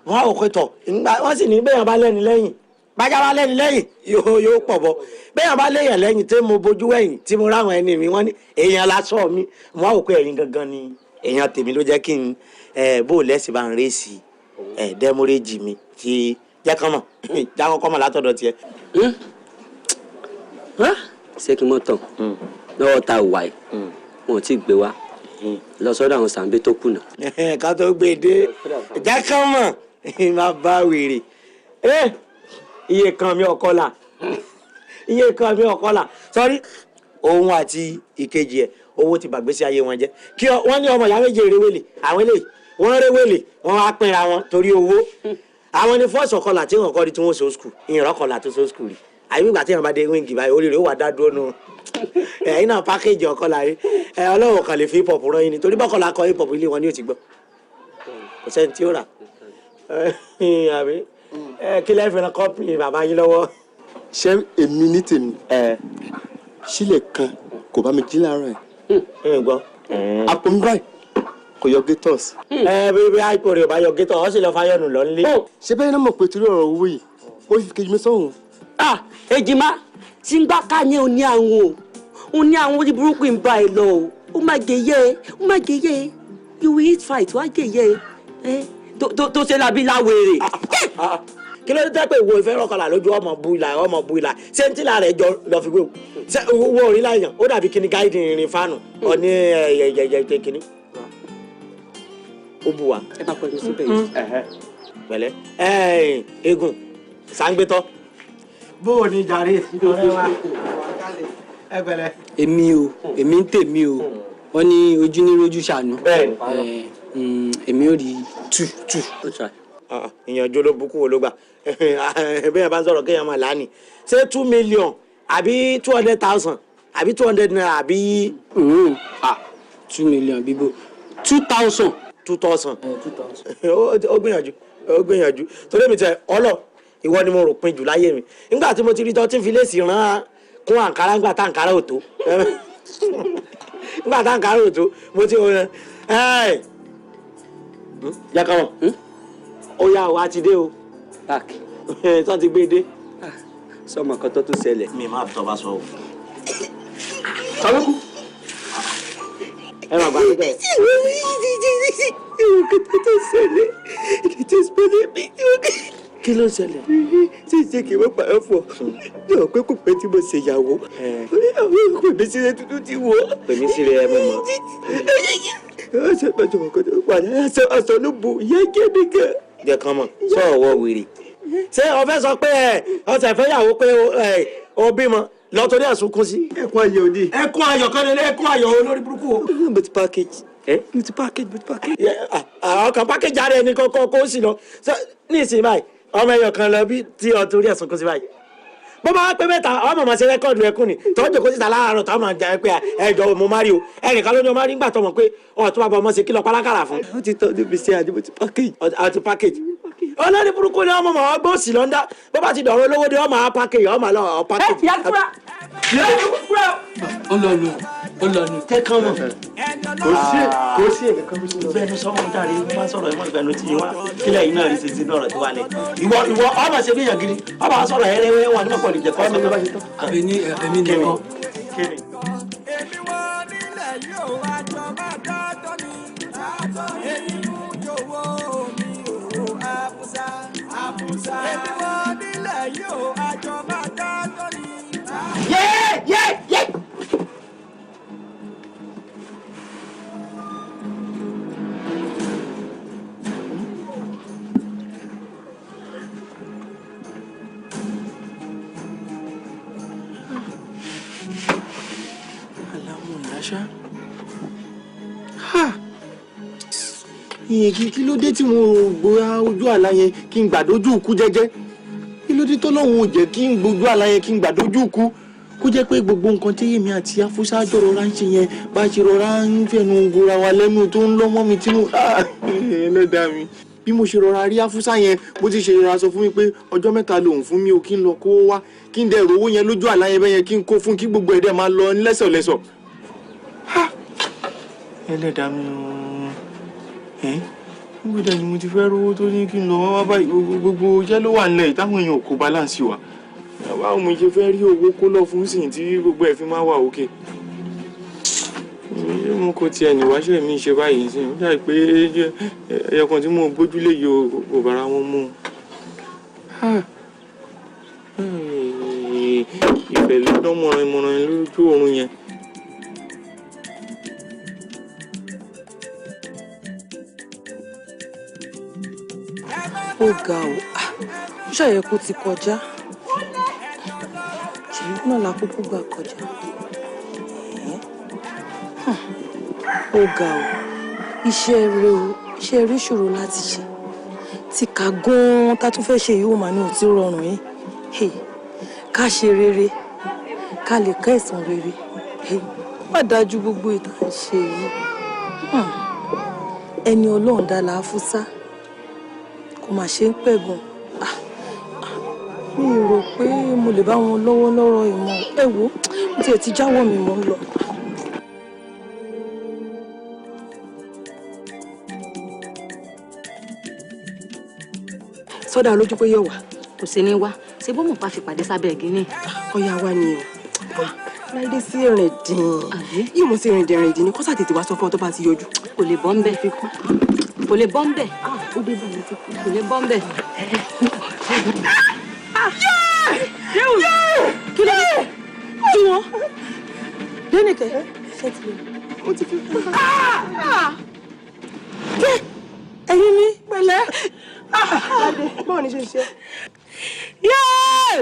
Wọ́n á wò pé tọ̀ ńgbà wọ́n sì ní bẹ́ẹ̀ bá lẹ́ni lẹ́yìn, bájá bá lẹ́ni lẹ́yìn, yóò pọ̀ bọ̀. Bẹ́ẹ̀ bá léèyàn lẹ́yìn, tí mo bojú wẹ̀yìn, tí mo ráwọn ẹni mi, wọ́n ní èèyàn lásọ̀ mi. Wọ́n á wò pé ẹ̀yin gangan ni èèyàn tèmi, ló jẹ́ kí n bó lẹ́sìn bá ń rèsì demurrage mi ti jẹ́ kán mọ̀, jákọ́ kọ́ mọ̀ látọ̀dọ̀ tiẹ̀. Ṣé kí n mọ̀ tán lọ́wọ́ ta wà yìí, wọn ò tí ì gbé wa lọ sọ́dọ̀ àwọn sàǹbé tó kùnà. Ká tó gbé e dé, jẹ́ kán mọ̀, máa bá wèrè iye kan mi ọ̀kọ́là, iye kan mi ọ̀kọ́là. Sọrí òun àti ìkejì ẹ̀, owó ti bàgbé sí ayé wọn jẹ́. Kí wọ́n ní ọmọ ìyá méjì rewele, àwọn eléyìí wọ́n rewele, wọ́n wá pínra wọn torí owó. Àwọn ní first ọ̀kọ́là tí wọ́n kọ́ di tí wọ́n so school ìyẹn ọ̀kọ́là tó so school rí. Àyè ìgbà tí wọ́n bá dé wíńgì báyìí, orí rẹ̀ ó wà dá dúró nù. Ẹ̀yin náà package ọ̀kọ́là yìí, ẹ̀ ọlọ́wọ́ kan lè fi hip hop rán yín ni, torí bọ́kọ̀lá kọ hip hop, ilé wọn ni ó ti gbọ́, kò sẹ́ni tí ó rà. Àbí kí lẹ́ẹ̀ fi ran company bàbá yín lọ́wọ́? Ṣé èmi ní tèmi sílẹ̀ kan kò bá mi jí láàárọ̀ ẹ̀? Ẹ gbọ́. Àpò mi báyìí kò yọ gators. Ẹ bí àìpò rẹ̀ ò bá yọ gétọ̀, ọ sì lọ fáyọ̀nù lọ nílé. Ṣé bẹ́ẹ̀ náà mọ̀ pé torí ọ̀rọ̀ owó yìí, ó fi kejì mi sọ̀hún. Ah, ejima tí ń gbá ká ní òní àwọn o, òní àwọn orí burúkú ń bá ẹ lọ o. Ó má jẹ yẹ ẹ, ó má jẹ yẹ ẹ. You will eat fight, wá jẹ yẹ ẹ tó ṣe lábí láwèrè. Kí ló dé tẹ́ pé ìwọ ìfẹ́ rọ́kọlà lójú ọmọ bu ìlà, ọmọ bu ìlà? Ṣé ní tíla rẹ̀ jọ lọ fi wé o? Ṣé owó orí láyàn ó dàbí kíní gáìdì irin fáànù ọ̀ní ẹ̀yẹ̀yẹ̀ kíní ó bu wa. Ẹ má pẹ̀lú síbẹ̀ yìí. Pẹ̀lẹ́, eégún sàǹgbẹ́tọ̀, bó o ní jàre ọ̀rẹ́ wa, ẹ pẹ̀lẹ́. Èmi o, èmi ń tèmi o, wọ́n ní ojú ní rojú ṣàánú. Bẹ́ẹ̀ni. Èmi ò rí two two. Ìyànjú ló bukú wo ló gbà. Bẹ́ẹ̀ bá ń sọ̀rọ̀, kéèyàn máa lánìí, ṣé 2 million àbí 200,000 àbí 200 naira àbí? 2 million bíbó, 2,000. 2,000. 2,000. Ó gbìyànjú, ó gbìyànjú, torí èmi tẹ ọlọ, ìwọ ni mo rò pin jù láyé mi. Nígbà tí mo ti rí tọ́ tí ń fi léèsì rán kún àǹkárá, nígbà tá àǹkárá ò tó, nígbà tá àǹkárá ò tó, mo ti ẹ ẹ jẹ́ kọ́ mọ̀. Ó yá o, a ti dé o, tó ti gbé e dé. Sọmọ kan tó tún ṣẹlẹ̀. Mi máa tọ́ bá sọ o. Sọlọ́kù. Ẹ máa gbà pé bẹ́ẹ̀. Ìwọ kẹtẹ tó ṣẹlẹ̀ ìdíje spẹ́lẹ̀ mi. Kí ló ṣẹlẹ̀? Ṣé ìṣe kì í wọ́n pààyàn fún ọ ní ọ̀pẹ́ kò pẹ́ tí mo ṣèyàwó, àwọn ìpè mí sílẹ̀ tuntun ti wọ̀. Pè mí sílẹ̀, ẹ mọ̀ mọ́. Ó ṣe pẹ̀jọ́ ọkọ̀ tó wà ní aṣọ ló bu ìyá jẹ́ mi gan. Jẹ́ kán mọ̀ sọ ọ̀wọ́ wèrè. Ṣé o fẹ́ sọ pé ẹ ọ̀sẹ̀ fẹ́ yàwó pé ẹ o bímọ lọ́tọ́rí ẹ̀sùn kún sí? Ẹkún ayọ̀ ni. Ẹkún ayọ̀ kan nílé, ẹkún ayọ̀ olórí burúkú o. Mo ti package. Mo ti package, mo ti package. Àwọn kan package ara ẹni kọ́kọ́ kó sì lọ ní ìsìn báyìí, ọmọ ẹyọ kan lọ bí tí ọ torí ẹ̀sùn kún sí báyìí. Bó bá wá pé mẹ́ta, ọmọ máa ṣe record ẹkún ni tọ́jú kó síta láàárọ̀ tó máa jẹ́ pé ẹjọ́ mo má rí o, ẹnìkan ló ní o má rí. Ńgbà tó mọ̀ pé ọ̀ tó bá bọ ọmọ ṣe kí lọ pálákàrà fún. Ó ti tọ́jú mi sí àdìbò ti package. Àti package olórí burúkú ni ọmọ màá gbọ́ sí lọ́ndà. Bó bá ti dọ̀rọ̀ olówó dé, ọmọ á package, ọmọ àlọ́ ọ package. Ẹ yà kúrò. Ó lọ nù, ó lọ nù. Tẹ́ kán mọ̀. Kò sí nǹkan kan bí sí lọ. Ìgbẹ́nu sọ́wọ́n jáde, wọ́n máa sọ̀rọ̀ ẹ̀mọ́ ìgbẹ́nu tí wá kílẹ̀ yìí náà rí ṣe sínú ọ̀rọ̀ tó wà lẹ̀. Ìwọ ọmọ ṣe bí èèyàn gidi, ọmọ sọ̀rọ̀ ẹ̀rẹ́ wà ní mọ̀pọ̀ lè jẹ́ kọ́ ọ́nà tó bá ṣe tán. Àbí ní èmi nìkan. Èmi wọ́n nílẹ̀ yóò wá jọ máa dọ́dọ́ ni. Èyí mú jọ̀wọ́ mi ò Afusa. Afusa. Èmi wọ́n nílẹ̀ yóò àjọ máa dá lórí. Yé yé yé. Alámọ̀ ìyáṣá. Ìyẹn kí ló dé tí mo gbóra ojú àlá yẹn kí n gbàdójú ikú jẹ́jẹ́? Kí ló dé tọ́lọ́hún ò jẹ́ kí n gbójú àlá yẹn kí n gbàdójú ikú? Kó jẹ́ pé gbogbo nǹkan tí èmi àti Afusa jọ rọra ń ṣe yẹn, bá ṣe rọra ń fẹnu gora wa lẹ́nu tó ń lọ́mọ́ mi tí mo ẹlẹ́dàá mi. Bí mo ṣe rọra rí Afusa yẹn, bó ti ṣe rọra sọ fún mi pé ọjọ́ 3 lòun fún mi o, kí n lọ kó wá, kí n dẹ̀ rówó yẹn lójú àlá yẹn bẹ́yẹn, kí n kó fún kí gbogbo ẹ̀ dẹ̀ máa lọ lẹ́sọ̀lẹ́sọ̀. Ẹlẹ́dàá mi ẹ̀ níbo dẹ̀ ni mo ti fẹ́ rówó tó ní kí n lọ wá báyìí? Gbogbo iṣẹ́ ló wà nílẹ̀ táwọn èèyàn kò balance wa. Báwo mo ṣe fẹ́ rí owó kó lọ fún sìn tí gbogbo ẹ̀ fi máa wà òkè? Mo kò tiẹ̀ níwáṣẹ́ mi ṣe báyìí sí, ó dàbí pé ẹyọkan tí mo gbójúlé yìí kò bára wọn mú. Ìfẹ́ ló dán mọ̀ràn-mọ̀ràn lójú oorun yẹn. Ó ga o, ó ṣàyẹ kó ti kọjá, ṣèyí náà lákòókò gbà kọjá. Ó ga o, iṣẹ́ rẹ o, iṣẹ́ rẹ ṣòro láti ṣe, tí ká gan-an tá tún fẹ́ ṣe yìí ó mà ní ò tí rọrùn yìí. Ká ṣe rere ká lè ká ẹ̀san rere, má dájú gbogbo ìta ṣe yìí. Ẹni Ọlọ́run dá la Afusa, kò mà ṣe ń pẹ̀gàn. Mi rò pé mo lè bá wọn lọ́wọ́ lọ́rọ̀ ìmọ̀. Ẹ wo, mo tiẹ̀ ti jáwọ́ mi, mò ń lọ. Sọ́dà lójú pé yóò wá. Kò sí ní wá, ṣé bó mọ̀ pa fi pàdé sábẹ́ igi ni. Ọ̀yà wa ni o, láìdé sí rìn dín yìí, mo sì rìn dín rìn dín ní kọ́sà tètè wá sọ fún ọ tó bá ti yọjú. Kò lè bọ́ ń bẹ̀, kò lè bọ́ ń bẹ̀, kò lè bọ́ ń bẹ̀. Kí ló dé? Jú wọn. Dénìkẹ́, ṣé ti lè? Mo ti fi kú. Kí ẹ̀yin mi pẹ̀lẹ́. Báwo ni ṣe ń ṣe? Yéé!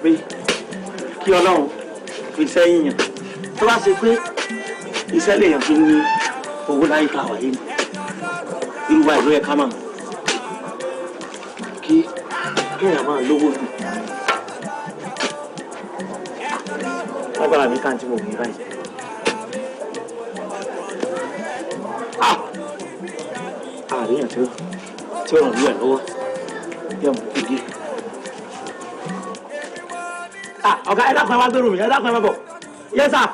Pé kí Ọlọ́run fi sẹ́yìn yàn, tó bá ṣe pé iṣẹ́ lèèyàn fi ní owó láyé ká wà yìí ni irú wa ìlú yẹ ká máa kí kéèyàn máa lówó nù. Lágbára mi kàn tí mo wí báyìí. Àríyàn tí ó ràn lúwẹ̀ lọ́wọ́ yóò mú kú díẹ̀. Ọ̀gá, ẹ dákun, ẹ wá gbèrú mi, ẹ dákun, ẹ má bọ̀. Yes sir.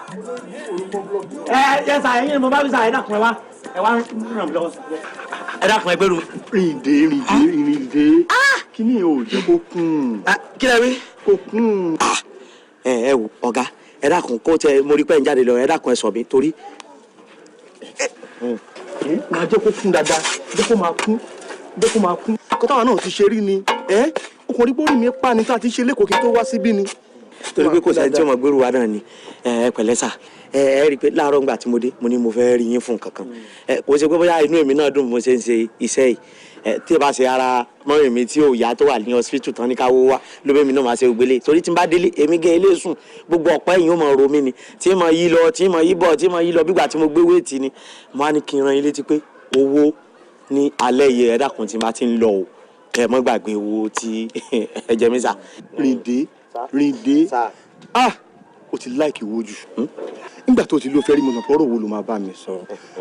Ẹ yes sir, ẹ̀yin ni mo bá fi sà, ẹ dákun, ẹ wá ràn mí lọ́wọ́. Ẹ dákun, ẹ gbèrú mi. Rìndé rìndé rìndé, kí ni ò jẹ́ kó kún? Kí lẹ wí? Kó kún. Ẹ wò ọ̀gá, ẹ dákun, kó tẹ mo rí pé ń jáde lọ, ẹ dákun, ẹ sọ mi torí. Máa jẹ́ kó kún dáadáa, jẹ́ kó máa kún, jẹ́ kó máa kún. Àkọ́tàwọn náà ti ṣe rí ni ẹ́, ọkùnrin bórí mi pa ni tá a ti ṣe lẹ́kọ̀ọ́ kí n tó wá síbí ni. Torí pé kò sẹ́ni tí ó mọ̀ gbèrú wa náà ni. Ẹ pẹ̀lẹ́ sà, ẹ rí i pé láàárọ̀ ńgbà tí mo dé, mo ní mo fẹ́ rí yín fún nǹkan kan. Ẹ kò ṣe pé bóyá inú èmi náà dùn mo ṣe ń ṣe iṣẹ́ yìí. Ẹ tí ẹ bá ṣe ara mọ́rin mi tí ò yá tó wà ní hospital tán ní káwó wá ló bẹ́ẹ̀ mi náà máa ṣe ògbélé, torí tí n bá délé èmi gẹ́ ilé sùn, gbogbo ọ̀pá ẹ̀yìn ó máa ro mí ni, tí mo yí lọ, tí mo yí bọ̀, tí mo yí lọ, bígbà tí mo gbé wéètì ni. Mo á ní kí n ran yín létí pé owó ní alẹ́ yìí, ẹ dákun, tí n bá ti ń lọ o, ẹ mọ́ gbàgbé owó tí ẹ jẹ mí sà. Rìndé rìndé, ah, O ti like owó jù. Nígbà tó ti ló fẹ́ rí, mo mọ̀ pé ọ̀rọ̀ wo ló máa bá mi sọ.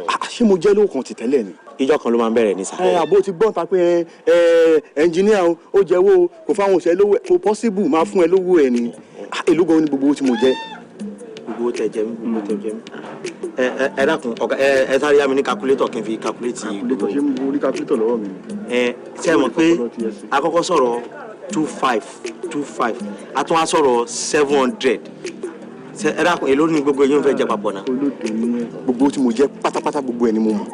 Ah, ṣé mo jẹ́ lówó kan ti tẹ́lẹ̀ ni? Ìjọ kan ló máa ń bẹ̀rẹ̀ ní sà. Ẹ àbó ti gbọ́n ta pé ẹ ẹnjìníà o, ó jẹ́wọ́ o, kò fáwọn òṣèré lówó ẹ, kò possible máa fún ẹ lówó ẹ ni. Ah, èló gan ni gbogbo owó tí mo jẹ? Gbogbo tẹ jẹ mí, gbogbo tẹ jẹ mí. Ẹ dákun ọ̀gá, ẹ sáré yá mi ní calculator kí n fi calculate gbogbo. Ṣé mo rí calculator lọ́wọ́ mi? Ẹ ṣe é mọ̀ pé a kọ́kọ́ sọ̀rọ̀ 2,500, 2,500, a tún wá sọ̀rọ̀ 700. Ẹ dákun, èló ni gbogbo eyín fẹ́ jẹ papọ̀ náà? Gbogbo tí mo jẹ pátápátá, gbogbo ẹ ni mo mọ̀.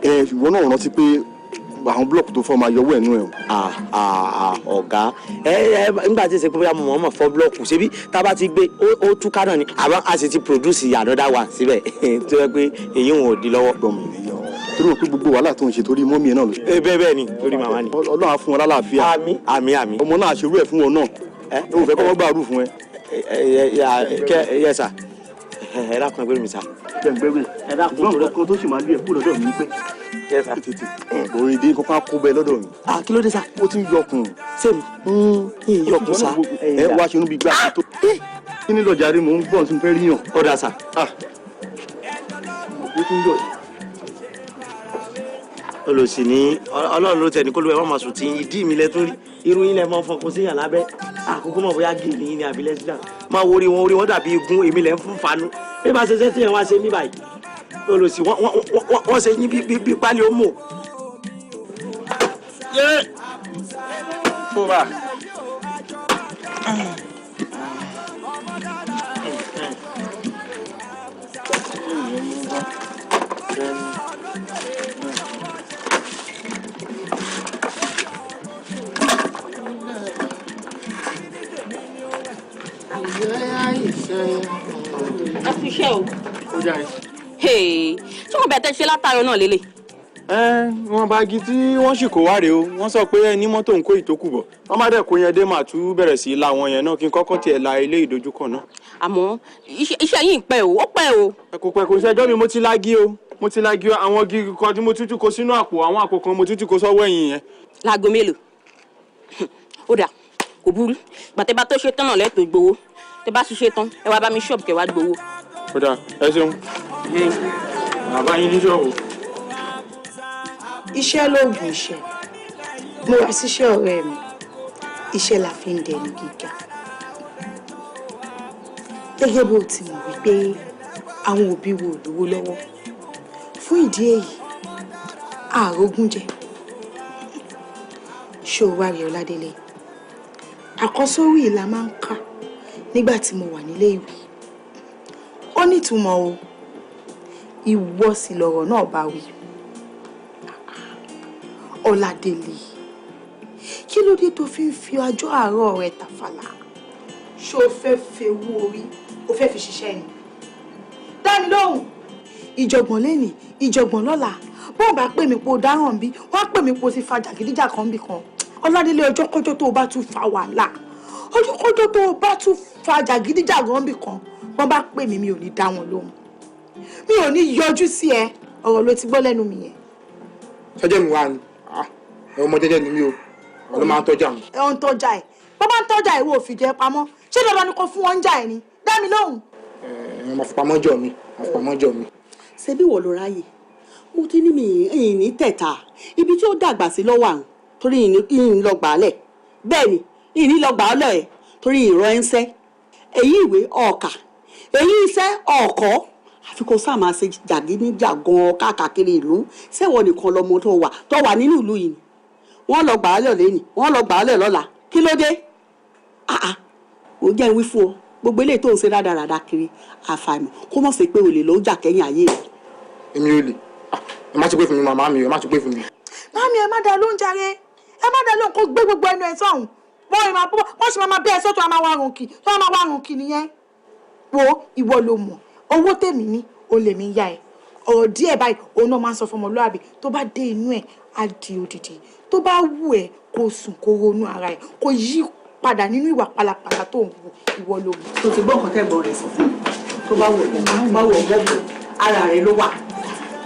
Ẹ ìwọ náà rántí pé àwọn block tó fọ́ máa yọwọ́ ẹ̀ nú ẹ̀ o. Ah ah, ọ̀gá, ẹ nígbà tí ṣe pé bóyá mo mọ̀ ọ́n fọ́ block, ṣebí tá a bá ti gbé ó túká náà ni, àmọ́ a sì ti produce another one síbẹ̀ tó yẹ pé èyí wọn ò di lọ́wọ́. Gbọ́n mi nìyẹn, torí wọn pé gbogbo wàhálà tó ń ṣe torí mummy ẹ̀ náà ló ṣe. Bẹ́ẹ̀ bẹ́ẹ̀ ni, torí màmá ni. Ọlọ́run á fún wọn lálàáfíà. Àmín, àmín, àmín. Ọmọ náà ṣerú ẹ̀ fún wọn náà. Ó fẹ́ kọ́ wọ́n gbàrú fún ẹ. Ẹ yẹ sà, ẹ dákun, ẹgbẹ́ mi sà. Gbẹ̀ngbẹ̀rẹ̀ Ẹ dákun. Ṣùgbọ́n nǹkan kan tó sì máa lé ẹ̀ kúrò lọ́dọ̀ mi ni pé tètè orin ìdí kankan á kó bẹ lọ́dọ̀ mi. Ah, kí ló dé sà? Ó ti ń yọkùn. Sẹ́mi ń yọkùn sà? Ẹ wá ṣe inú bíi gbà tó. Kí ni lọ́jà rí? Mò ń gbọ́n tí mo fẹ́ rí yàn. Ó dà sà. Ó ti ń yọ. Olùsì ní Ọlọ́run ló tẹ̀ ní kó ló ẹ má máa sùn tí ìdí mi lẹ tún rí irú yín lẹ máa ń fọkùn síyàn lábẹ́. Àkókò mọ̀ bóyá gèlè yín ni àbí lẹ́sídà máa wo orí wọn, orí wọn dàbí igun. Èmi lẹ́ ń fún fanu bí bá ṣe ṣe tí yẹn wá ṣe mí báyìí. Olùsì wọ́n ṣe yín bí pálí ó mò. Yé fúnra. Ẹ fi iṣẹ́ o. Hey, ṣé mo bẹ̀ tẹ́ ṣe látàárọ̀ náà lélẹ̀? Ẹ wọn bá igi tí wọ́n sì kó wá rèé o. Wọ́n sọ pé ẹni mọ́tò ń kó ìtókù bọ̀, wọ́n má dẹ̀ kó yẹn dé, màá tún bẹ̀rẹ̀ sí í la wọn yẹn náà, kí n kọ́kọ́ tiẹ̀ la ilé ìdojúkọ náà. Àmọ́ iṣẹ́ yìí ń pẹ́ o, ó pẹ́ o. Ẹ kò pẹ́, kò sẹ́jọ́ mi. Mo ti lági o, mo ti lági o. Àwọn igi kan tí mo tútù kó sínú àpò, àwọn àpò kan mo tútù kó sọ́wọ́ ẹ̀yìn yẹn. Láago mélòó? Ó dà, kò burú. Gbàtẹ́ bá tó ṣe tán náà lẹ́tọ̀ọ́ gbowó. Tẹ́ bá ṣiṣẹ́ tán, ẹ wá bá mi ṣọ́ọ̀bù kẹ́ wá gbowó. Ó dà, ẹ ṣeun, bàbá yín ní ṣọ́ọ̀bù. Iṣẹ́ lóògùn iṣẹ́. Múra síṣẹ́, ọ̀rẹ́ mi. Iṣẹ́ la fi ń dẹni gíga. Gẹ́gẹ́ bó ti mọ̀ wípé àwọn òbí wo ò lówó lọ́wọ́, fún ìdí èyí àrògùn jẹ. Ṣó o wá rí, Ọládélé? Àkọsórí yìí la máa ń kà nígbà tí mo wà nílé ìwé. Ó nítumọ̀ o, ìwọ sì lọ̀rọ̀ náà bá wí. Ọládélé, kí ló dé tó fi ń fi ọjọ́ àárọ̀ rẹ tàfàlà? Ṣó o fẹ́ fewú orí o fẹ́ fi ṣiṣẹ́ ni? Dá mi lóhùn. Ìjọ̀gbọ̀n lẹ́nì, ìjọ̀gbọ̀n lọ́la. Bọ́n bá pè mí pé o dáràn bí, wọ́n á pè mí pé o ti fa jàgídíjàkan bí kan. Ọládélé, ọjọ́kọ́jọ́ tó o bá tún fa wàhálà, ọjọ́kọ́jọ́ tó o bá tún fa jàgídíjàgan bí kan, wọ́n bá pè mí, mi ò ní dá wọn lóhùn, mi ò ní yọjú sí ẹ. Ọ̀rọ̀ ló ti gbọ́ lẹ́nu mi yẹn. Sọjẹ́ mi wá ni. Ah, ẹ ọmọ jẹ́jẹ́ ni mí o, àwọn ló máa ń tọ́jà mi. Ẹ ń tọ́jà ẹ̀, bọ́ bá ń tọ́jà ẹ̀, wo òfìjẹ́ pamọ́. Ṣé dandan ni kò fún wọn ń jà ẹ̀ ni? Dá mi lóhùn. Ẹ máa fipamọ́ jọ mi, máa fipamọ́ jọ mi. Ṣebí wọ́n ló ráyè? Mo ti ní mi ìyìn ní tẹ̀ta ibi tí ó dàgbà sí lọ́wọ́ àrùn, torí ìyìn lọ gbà á lẹ̀. Bẹ́ẹ̀ ni, ìyìn lọ gbà á lẹ̀ ẹ̀, torí ìrọ̀ ẹ̀ ń sẹ́ èyí ìwé ọ̀ọ̀kà, èyí iṣẹ́ ọ̀ọ̀kọ́, àfi kó sáà máa ṣe jàgídíjàgan káàkiri ìlú. Ṣéwọ nìkan lọmọ tó wà nínú ìlú yìí ni? Wọ́n lọ gbà á lẹ̀ lẹ́nìí, wọ́n lọ gbà á lẹ̀ lọ́la. Kí ló dé? Ah ah, ò jẹ́ ń wí fún ọ, gbogbo eléyìí tó ń ṣe rádaràda kiri, àfàìmọ̀ kó mọ̀ sí pé olè ló ń jà kẹ́yìn ayé rẹ̀. Èmi ò lè. Ẹ má ti pé fún mi, màmá mi, ẹ má ti pé fún mi. Mami, ẹ má dá lóhùn jàre, ẹ má dá lóhùn. Kó gbé gbogbo ẹnu ẹ sọ̀hún. Wọ́n ṣe máa bẹ́ ẹ sọ́tọ̀, máa wá rùn kì tó máa wá rùn kì nìyẹn. Wo, ìwọ ló mọ̀ owó tèmi ní o lè mi yá ẹ. Ọ̀rọ̀ díẹ̀ báyìí òun náà máa ń sọ fún ọmọlúwàbí, tó bá dé inú ẹ̀ á di odidi. Tó bá wù ẹ́, kó sùn, kó ronú ara ẹ̀, kó yí padà nínú ìwà pálapàla tó ń wù. Ìwọ ló mọ̀. Tó ti gbọ́ nǹkan tẹ́gbọ́n rẹ̀ sọ fún mi, tó bá wù ọ́, bá wù ọ́, gbọ́ ara rẹ̀ ló wà.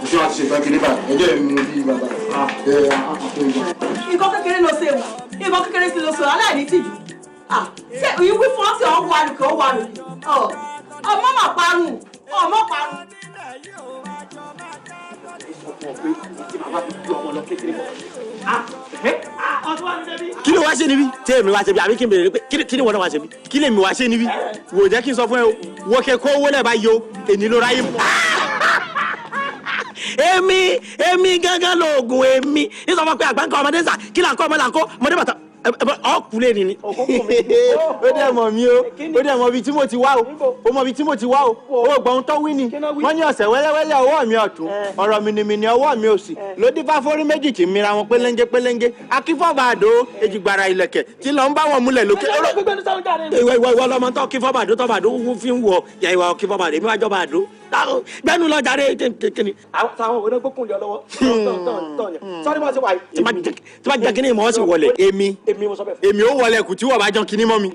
Ìjọba ti ṣe ìtàn kiri báyìí, ẹjọ́ mi mú bí bàbá ẹ àpò ìgbà. Nǹkan kékeré ló ṣe wà, nǹkan kékeré sí ló ṣe, aláìní tìjú. Ṣé ìwí fún ọ sí ọ wà lùkẹ́, ó wà lùkẹ́ ọ. Ọmọ mà parun, ọmọ parun. Kí ló wá ṣe níbí? Tí èmi wá ṣe bí, àbí kí n bèrè pé kí ni wọ́n náà wá ṣe bí? Kí lèmi wá ṣe níbí? Wò jẹ́ kí n sọ fún ẹ o, wọ́n kẹ́ kó owó lẹ̀ báyìí o, èní ló ráyè. Èmi gángan lóògùn èmi ní sọ fún pé àgbà ń kọ́ ọmọdé sà, kí là ń kọ́ ọmọ là ń kọ́ ọmọdé bàtà ọkùnrin ni ni. Ó dẹ̀ mọ̀ mí o, ó dẹ̀ mọ̀ ibi tí mo ti wá o, ó mọ̀ ibi tí mo ti wá o, ó gbọ́n tó wí ni. Wọ́n ní ọ̀sẹ̀ wẹ́lẹ́wẹ́lẹ́ ọwọ́ mi ọ̀tún, ọ̀rọ̀ mìnìmìnì ọwọ́ mi òsì, ló dífá fórí méjì tí mira wọn pélénjé pélénjé, akífọ́ba àdó, èjìgbara ìlẹ̀kẹ̀ tí lọ ń bá wọn múlẹ̀ lókè. Ìwọ ìwọ ìwọ lọmọ tó kí fọ́bàdó tọ́bàdó wú fi ń wọ yà ìwà kí fọ́bàdó èmi wá jọba àdó gbẹ́nu lọ jàre kíni. Àwọn òwe náà gbókùn lé ọ lọ́wọ́ sọ́ni bá ṣe wà yìí. Tí bá jẹ́ kíní ìmọ̀ ọ́ sì wọlé. Èmi èmi ò wọlé kù tí wọ́n bá jọ kíní mọ́ mi.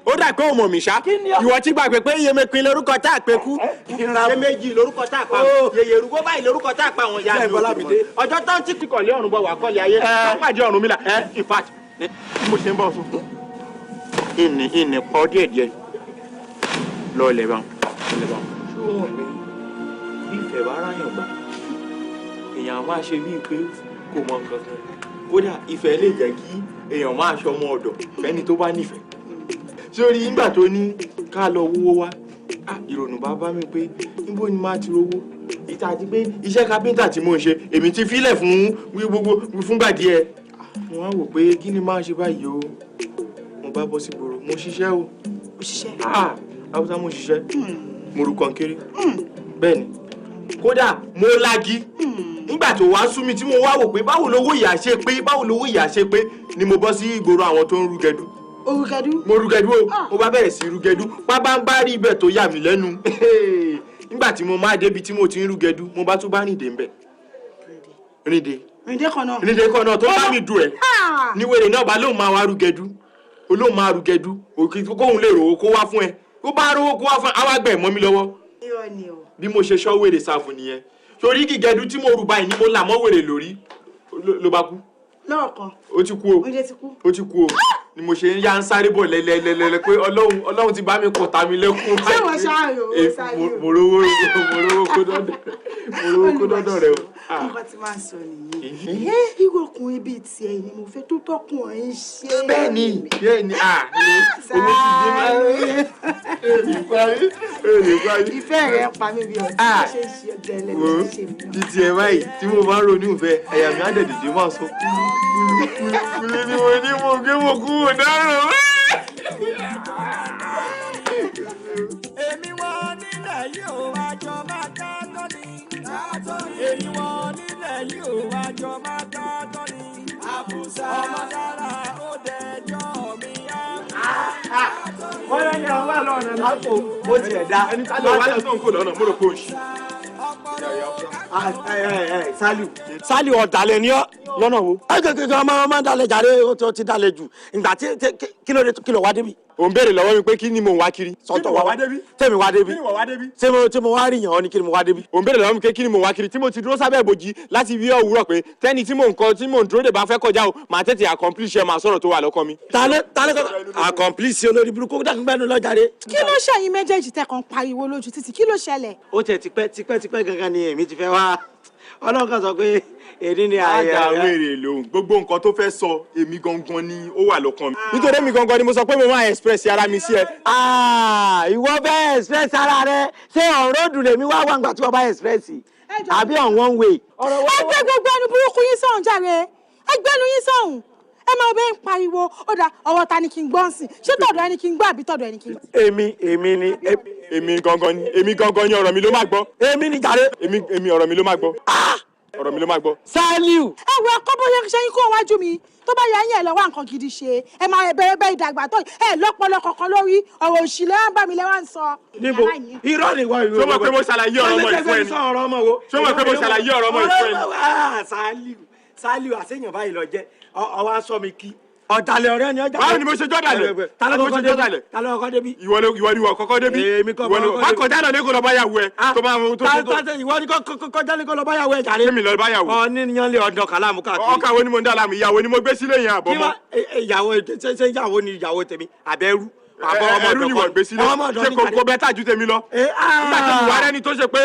Ó dà pé o mọ̀ mí ṣá. Ìwọ tí gbàgbé pé iyemepin lórúkọ tá a pé kú, iyeméjì lórúkọ tá a pa, yèyè rúgbó báyìí lórúkọ tá a pa àwọn ìyá mi ò tí mọ̀. Ọjọ́ tán tí kọ̀lé ọ̀run bọ̀ wà kọ́lé ayé, tó pàdé ọ̀run mi là. In fact, bí mo ṣe ń bọ̀ sùn. Ìní ìní pọ̀ díẹ̀ díẹ̀ lọ́ọ̀lẹ̀ bá lọ́ọ̀lẹ̀ bá. Ṣé o mọ̀ pé bí ìfẹ́ bá ráyàn gbà, èèyàn á máa ṣe bíi pé kò mọ nǹkan kan? Kódà ìfẹ́ lè jẹ́ kí èèyàn máa ṣọmọ ọ̀dọ̀ fẹ́ni tó bá nífẹ̀ẹ́. Sórí nígbà tó ní ká lọ wówó wá, ìrònú bá bá mi pé níbo ni máa ti rówó, ìta àti pé iṣẹ́ kápẹ́ńtà tí mò ń ṣe èmi ti filẹ̀ fún gbogbo fúngbà díẹ̀. Mo wá wò pé kí ni máa ṣe báyìí o. Mo bá bọ́ sí gbòòrò, mo ṣiṣẹ́ o. O ṣiṣẹ́? Haúsá, mo ṣiṣẹ́, mo ru kọ̀ǹkéré, bẹ́ẹ̀ ni, kódà mo lagi nígbà tó wá sú mi tí mo wá wò pé báwo lowó ìyá ṣe pé, báwo lowó ìyá ṣe pé, ni mo bọ́ sí ìgboro àwọn tó ń rú gẹdú. Orúgẹdú? Mo rú gẹdú o. Mo bá bẹ̀rẹ̀ sí rú gẹdú, pábá ń bá rí ibẹ̀ tó yà mí lẹ́nu. Nígbà tí mo máa débi tí mo ti ń rú gẹdú, mo bá tún bá rìndé ń bẹ̀. Rìndé. Rìndé kan náà. Rìndé kan náà tó bá mi dùn ẹ̀ ní wèrè náà bá lóun máa wá rú gẹdú, olóun máa rú gẹdú kóun lè rówó kó wá fún ẹ, kó bá rówó kó wá fún ẹ, á wá gbẹ̀ mọ́ mi lọ́wọ́. Irọ́ ni o. Bí mo ṣe ṣọ́ wèrè sáfù nìyẹn, torí gígẹdú tí mo rù báyìí ni mo là mọ́ wèrè lórí ló bá kú. Lọ́rọ̀ kan. Ó ti kú o. Oúnjẹ ti kú. Ó ti kú o, ni mo ṣe ń yá ń sáré bọ̀ lẹ́lẹ́lẹ́lẹ́ pé Ọlọ́run, Ọlọ́run ti bá mi kọ̀tà mi lẹ́kún. Ṣé wọ́n ṣáàyò ó ṣáàyò? Mo rówó kó dọ́dọ̀, mo rówó kó dọ́dọ̀ rẹ o. Nǹkan tí máa ń sọ nìyẹn. Irú ọkùnrin bíi tiẹ̀ ni mo fẹ́, tó tọkùnrin ṣe. Bẹ́ẹ̀ni bẹ́ẹ̀ni, ah, owó ti dé máa ń parí, èlé parí. Ìfẹ́ rẹ̀ ń pa mí bí ọtí, bó ṣe ń ṣe gẹ́lẹ́ ló ṣe ṣe mí. Títí ẹ báyìí tí mo bá ń ronú ìfẹ́, àyà mi á dẹ̀ dìde máa sọ kúlú ni mo ní mo gbé mo kú mo dáràn. Èmi wọn nílẹ̀ yìí ò àjọ máa ká tọ́ ni. Èmi wọn nílẹ̀ yìí ò àjọ máa ká tọ́ ni. Àbùsà ọmọ dára ó dẹjọ́ mi á. Wọ́n lẹ́ni àwọn wà lọ́nà lápò ó tiẹ̀ dá. Ẹni tá ló wà lọ́nà tó ń kó lọ́nà, mo rò pé ó ṣì. Saliu, Saliu, ọ̀dàlẹ̀ ni ọ́ lọ́nà wo. Ẹ kẹ̀kẹ́ ọmọ ọmọ dalẹ̀ jàre, ó ti dalẹ̀ jù. Ìgbà tí kí ló dé, kí ló wá débi? Ò ń béèrè lọ́wọ́ mi pé kí ni mò ń wá kiri. Sọtọ̀ wá débi. Tẹ̀mí wá débi. Kí ni wọ́n wá débi? Ṣé mo tí mo wá rí yàn ọ́ ni kí ni mo wá débi? Ò ń béèrè lọ́wọ́ mi pé kí ni mò ń wá kiri, tí mo ti dúró sábẹ́ ìbòjì láti bí òwúrọ̀ pé tẹ́ni tí mò ń kọ tí mò ń dúró dè bá fẹ́ kọjá o, màá tètè accomplish ẹ, màá sọ̀rọ̀ tó wà lọ́kàn mi. Ta ló kọ́ accomplish olórí burúkú dákúngbẹ́nu lọ́jàre. Kí ló ṣẹ̀yin méjèèjì tẹ́ kàn pariwo lójú títì? Kí ló ṣẹlẹ̀? Ó tiẹ̀ tipẹ́ tipẹ́ tipẹ́ gangan ni èmi ti fẹ́ wá. Ọlọ́run kan sọ pé èdè ni ààyè. Àdá wèrè lòun, gbogbo nǹkan tó fẹ́ sọ, èmi gangan ni ó wà lọ́kàn mi. Nítorí èmi gangan ni mo sọ pé mo máa express ara mi sí ẹ. Ìwọ fẹ́ express ara rẹ, ṣé ọ̀rọ̀ òdùn lèmi wá wà nígbà tí wọ́n bá express àbí on one way? Ẹ gbé gbogbo ẹnu burúkú yín sọ̀hún jàre, ẹ gbẹ́nu yín sọ̀hún. Ẹ máa bẹ́ẹ̀ ń pariwo. Ó dà, ọwọ́ ta ni kí n gbọ́ ń sìn? Ṣé tọ̀dọ̀ ẹni kí n gbọ́ àbí tọ̀dọ̀ ẹni kí n gbọ́? Èmi ni. Èmi gangan ni, èmi gangan ni, ọ̀rọ̀ mi ló máa gbọ́. Èmi ni jàre. Èmi, ọ̀rọ̀ mi ló máa gbọ́. Ọ̀rọ̀ mi ló máa gbọ́. Saliu. Ẹ wo, ẹkọ bóyá ṣe yín kó wájú mi, tó bá yẹ yín, ẹ lọ wá nǹkan gidi ṣe. Ẹ máa bẹ̀rẹ̀ bẹ́ẹ̀ ìdàgbà tó ẹ lọ́pọlọ kankan lórí ọ̀rọ̀ òṣì lẹ́wọ̀n bá mi lẹ́wọ̀n ń sọ. Níbo? Irọ́ ni ìwọ ìwọ. Ṣé o mọ̀ pé mo ṣàlàyé ọ̀rọ̀ ọmọ yìí fún ẹ ni? Ọ̀rọ̀ ọmọ wo? Ṣé o mọ̀ pé mo ṣàlàyé ọ̀rọ̀ ọmọ yìí fún ẹ ni? Saliu, Saliu, àṣeyàn báyìí lọ jẹ́ ọwọ́ aṣọ mi kí ọ̀dàlẹ̀ ọ̀rẹ́ ni ọjà. Báwo ni mo ṣe jọ́dàlẹ̀? Ta ló Báwo ni mo kọ́kọ́ ṣe débi? jọ́dàlẹ̀? Ta ló kọ́kọ́ débi? Ìwọ ló, ìwọ ni ìwọ kọ́kọ́ débi. Èmi kọ́ Ìwọ ni mo má kọjá lọ ní kó lọ bá yàwó ẹ. Tó máa tó ta ta, ìwọ ni kọjá ní kó lọ bá yàwó ẹ jàre. Kémi lọ bá yàwó. Ọ ní yan lé ọdọ kàlámù káàkiri. Ọkà wo ni mo ń dà láàmú? Ìyàwó ni mo gbé sílé yẹn àbọ̀ Kí mọ́. wá ìyàwó, ṣe ìyàwó ni ìyàwó tèmi àbẹ̀rù? Ẹrú ni wọ́n gbé sílé, ṣé kò bẹ́tà ju tèmi lọ? Nígbà tí mo wá rẹ́ni tó ṣe pé.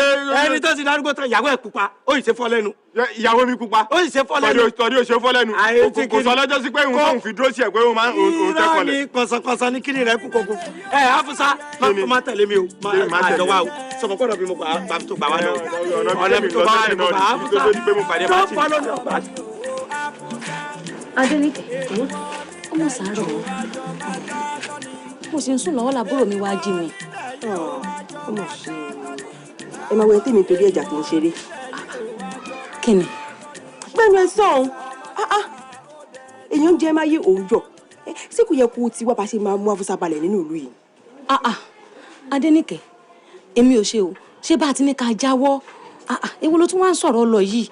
Ẹni tó ti darúgbó tán, ìyàwó ẹ̀ pupa, ó sì ṣe fọ́ lẹ́nu. Ìyàwó mi pupa. Ó sì ṣe fọ́ lẹ́nu. Tọ́rí ò ṣe fọ́ lẹ́nu. Kò sọ lọ́jọ́ sí pé òun tóun fi dúró sí ẹ̀ pé òun máa ń òun tẹ́ Irọ́ kọlẹ̀. ni, kọ̀sọ̀kọ̀sọ̀ ní kíni rẹ̀ kú kókó. Ẹ Afusa, má tẹ̀lé mi o, má jọ wá o. Sọmọ kọ́ ọ̀nà bí mo gbà tó gbà wá lọ. Ọ̀nà bí tó bá wà ní mo gbà Afusa. Tó fọ́ lọ́nà ọ̀gbà. Adéníkẹ́, ó mọ̀ sàárọ̀ o. Mo sì ń sùn lọ́wọ́ làbúrò mi wá jí mi. Ó mọ̀ ṣe o. Ẹ máa wọ ẹni tèmi torí ẹ̀jà tó ń ṣeré. Kí ni? Gbẹ́nu ẹ sọ̀hún. Èèyàn ń jẹ́ máyé òòjọ́. Ṣé kò yẹ kó o ti wá bá ṣe máa mú Afusa balẹ̀ nínú ìlú yìí? Adéníkẹ́, èmi ò ṣe o. Ṣé bá a ti ní ká jáwọ́? Èwo ló tún wá ń sọ̀rọ̀ lọ yìí?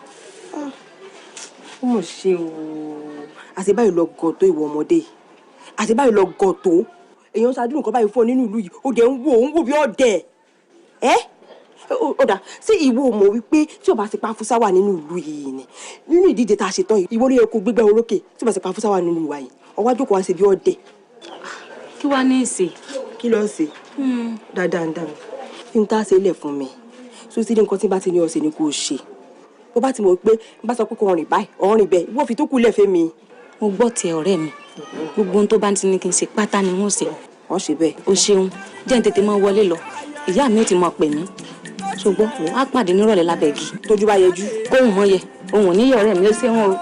Ó mọ̀ ṣe o. Àti báyìí lọ gọ̀ tó ìwọ ọmọdé yìí. Àti báyìí lọ gọ̀ tó. Èèyàn ṣáájú nǹkan báyìí fún ọ nínú ìlú yìí. Ó dẹ̀ ń wò ó, ń wò bí ọ̀dẹ̀. Ẹ́ ó dà, ṣé ìwọ ò mọ̀ wípé tí o bá ti pa Afusa wà nínú ìlú yìí ni, nínú ìdíje tá a ṣe tán yìí, ìwọ ló yẹ kó gbégbá orókè? Tí o bá ti pa Afusa wà nínú ìwà yìí, ọwọ́ àjòkó wa ṣe bí ọ̀dẹ̀. Kí wàá ní í ṣe? Kí ló ń ṣe? Dáadáa ń dá mi. Kí n tá a ṣe lẹ̀ fún mi. So sí ní nǹkan tí n bá ti ní ọ̀sẹ̀ ni kò ṣe. Bó bá ti mọ̀ pé n bá sọ pé kò rìn báyìí, ọ̀ rìn bẹ́ẹ̀, ìwọ fi tó kù lẹ̀ fẹ́ mi. Mo gbọ́ tiẹ̀, ọ̀rẹ́ mi. Gbogbo ohun tó bá ti ní kí n ṣe pátá ni wọ́n ṣe. Wọ́n ṣe bẹ́ẹ̀. O ṣeun, jẹ́ n tètè máa wọlé lọ. Ìyá mi ò ti mọ̀ pè mí. Ṣùgbọ́n wò á pàdé nírọ̀lẹ́ lábẹ́ igi. Tójú bá yẹjú. Kóhùn mọ́ yẹ, òun ò ní yẹ, ọ̀rẹ́ mi, ó ṣe wọ́n o.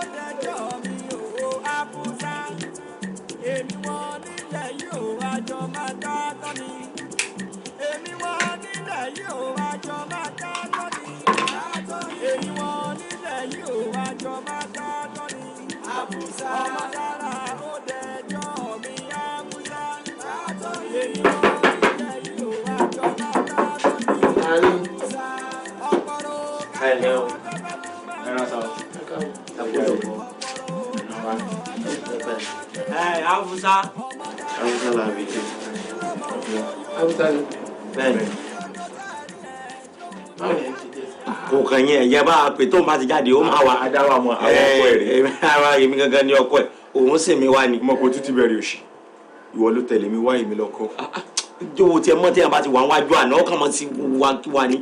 Ẹ o. Ẹ Afusa. Afusa la bi jẹ. Afusa ni. Bẹ́ẹ̀ni. Báwo ni ẹ ti jẹ? Kò kàn yín, ẹ̀yẹ bá a pè tó ń bá ti jáde, ó máa wà. Adáwà mọ àwọn ọkọ ẹ rè. Ara èmi gangan ni ọkọ ẹ, òun sì mi wá ni. Mo kò tún ti bẹ̀rẹ̀ òṣì. Ìwọ ló tẹ̀lé mi wá, èmi lọ́kọ. Jọ̀wọ́, tiẹ̀ mọ́ tí a bá ti wà wájú àná, ọkàn mọ́ ti wá kí wá ni.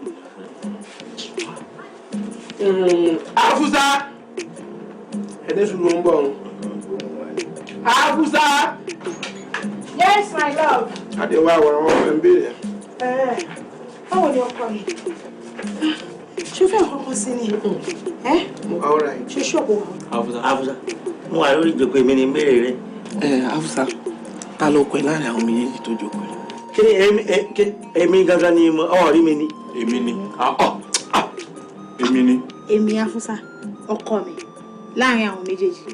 Afusa, ẹni sùúrù ń bọ̀ ọ́n. Afusa. Yes, my love. Adé wa àwọn ọmọ ẹ̀ ń béèrè. Báwo ni ọkọ mi? Ṣé o fẹ́ nǹkan kan sí ni? Ẹ́ Mo wà all right. ṣe ṣọ́ọ̀bù wa. Afusa, Afusa, mo wà lórí ìjókòó, èmi ni ń béèrè rẹ. Ẹ Afusa, ta ló kọ ẹ láàrin àwọn méjèèjì tó jókòó yìí? Kí ni èmi kí èmi gangan ni ọ rí mi ni. Èmi ni. Èmi ni. Èmi Afusa, ọkọ mi láàrin àwọn méjèèjì.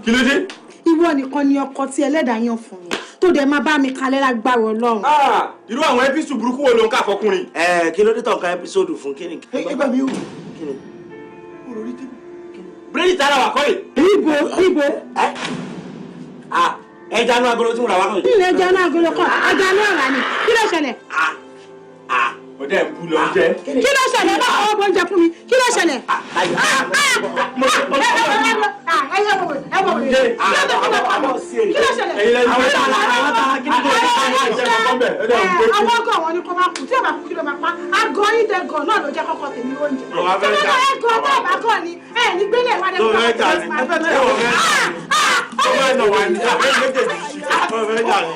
Kí ló dé? Ìwọ nìkan ni ọkọ tí ẹlẹ́dàá yàn fún mi tó dẹ̀ máa bá mi kalẹ̀ lágbára Ọlọ́run. Irú àwọn episode burúkú wo ló ń kà fọkùnrin? Ẹ kí ló dé tọ̀ ká episode fún kí ni? Ẹ gbà mí o. Kí ni? Bírèdì tààrà wà kọ́ yìí. Ibo ibo? Ah, ẹja inú agolo tí mo rà wá kọ́ yìí. Ilé ẹja náà agolo kan, ẹja náà rà ní. Kí ló ṣẹlẹ̀? Ọdẹ ń bú lọ jẹ. Kí ló ṣẹlẹ̀? Bá ọwọ́ bó ń jẹ fún mi. Kí ló ṣẹlẹ̀? Kí ló ṣẹlẹ̀? Àwọn ọgọ́ wọn ni kò máa kú, tí ò bá kú kí ló máa pa? Àgọ́ yín tẹ gàn náà ló jẹ́ kọ́kọ́ tèmi oúnjẹ. Tí wọ́n bá ẹ gàn tó bá gàn ni ẹ ní gbélé ìwádìí. Tó fẹ́ jà ní. Tó fẹ́ nà wá ní. Àbẹ́ méjèèjì sí. Tó fẹ́ jà ní.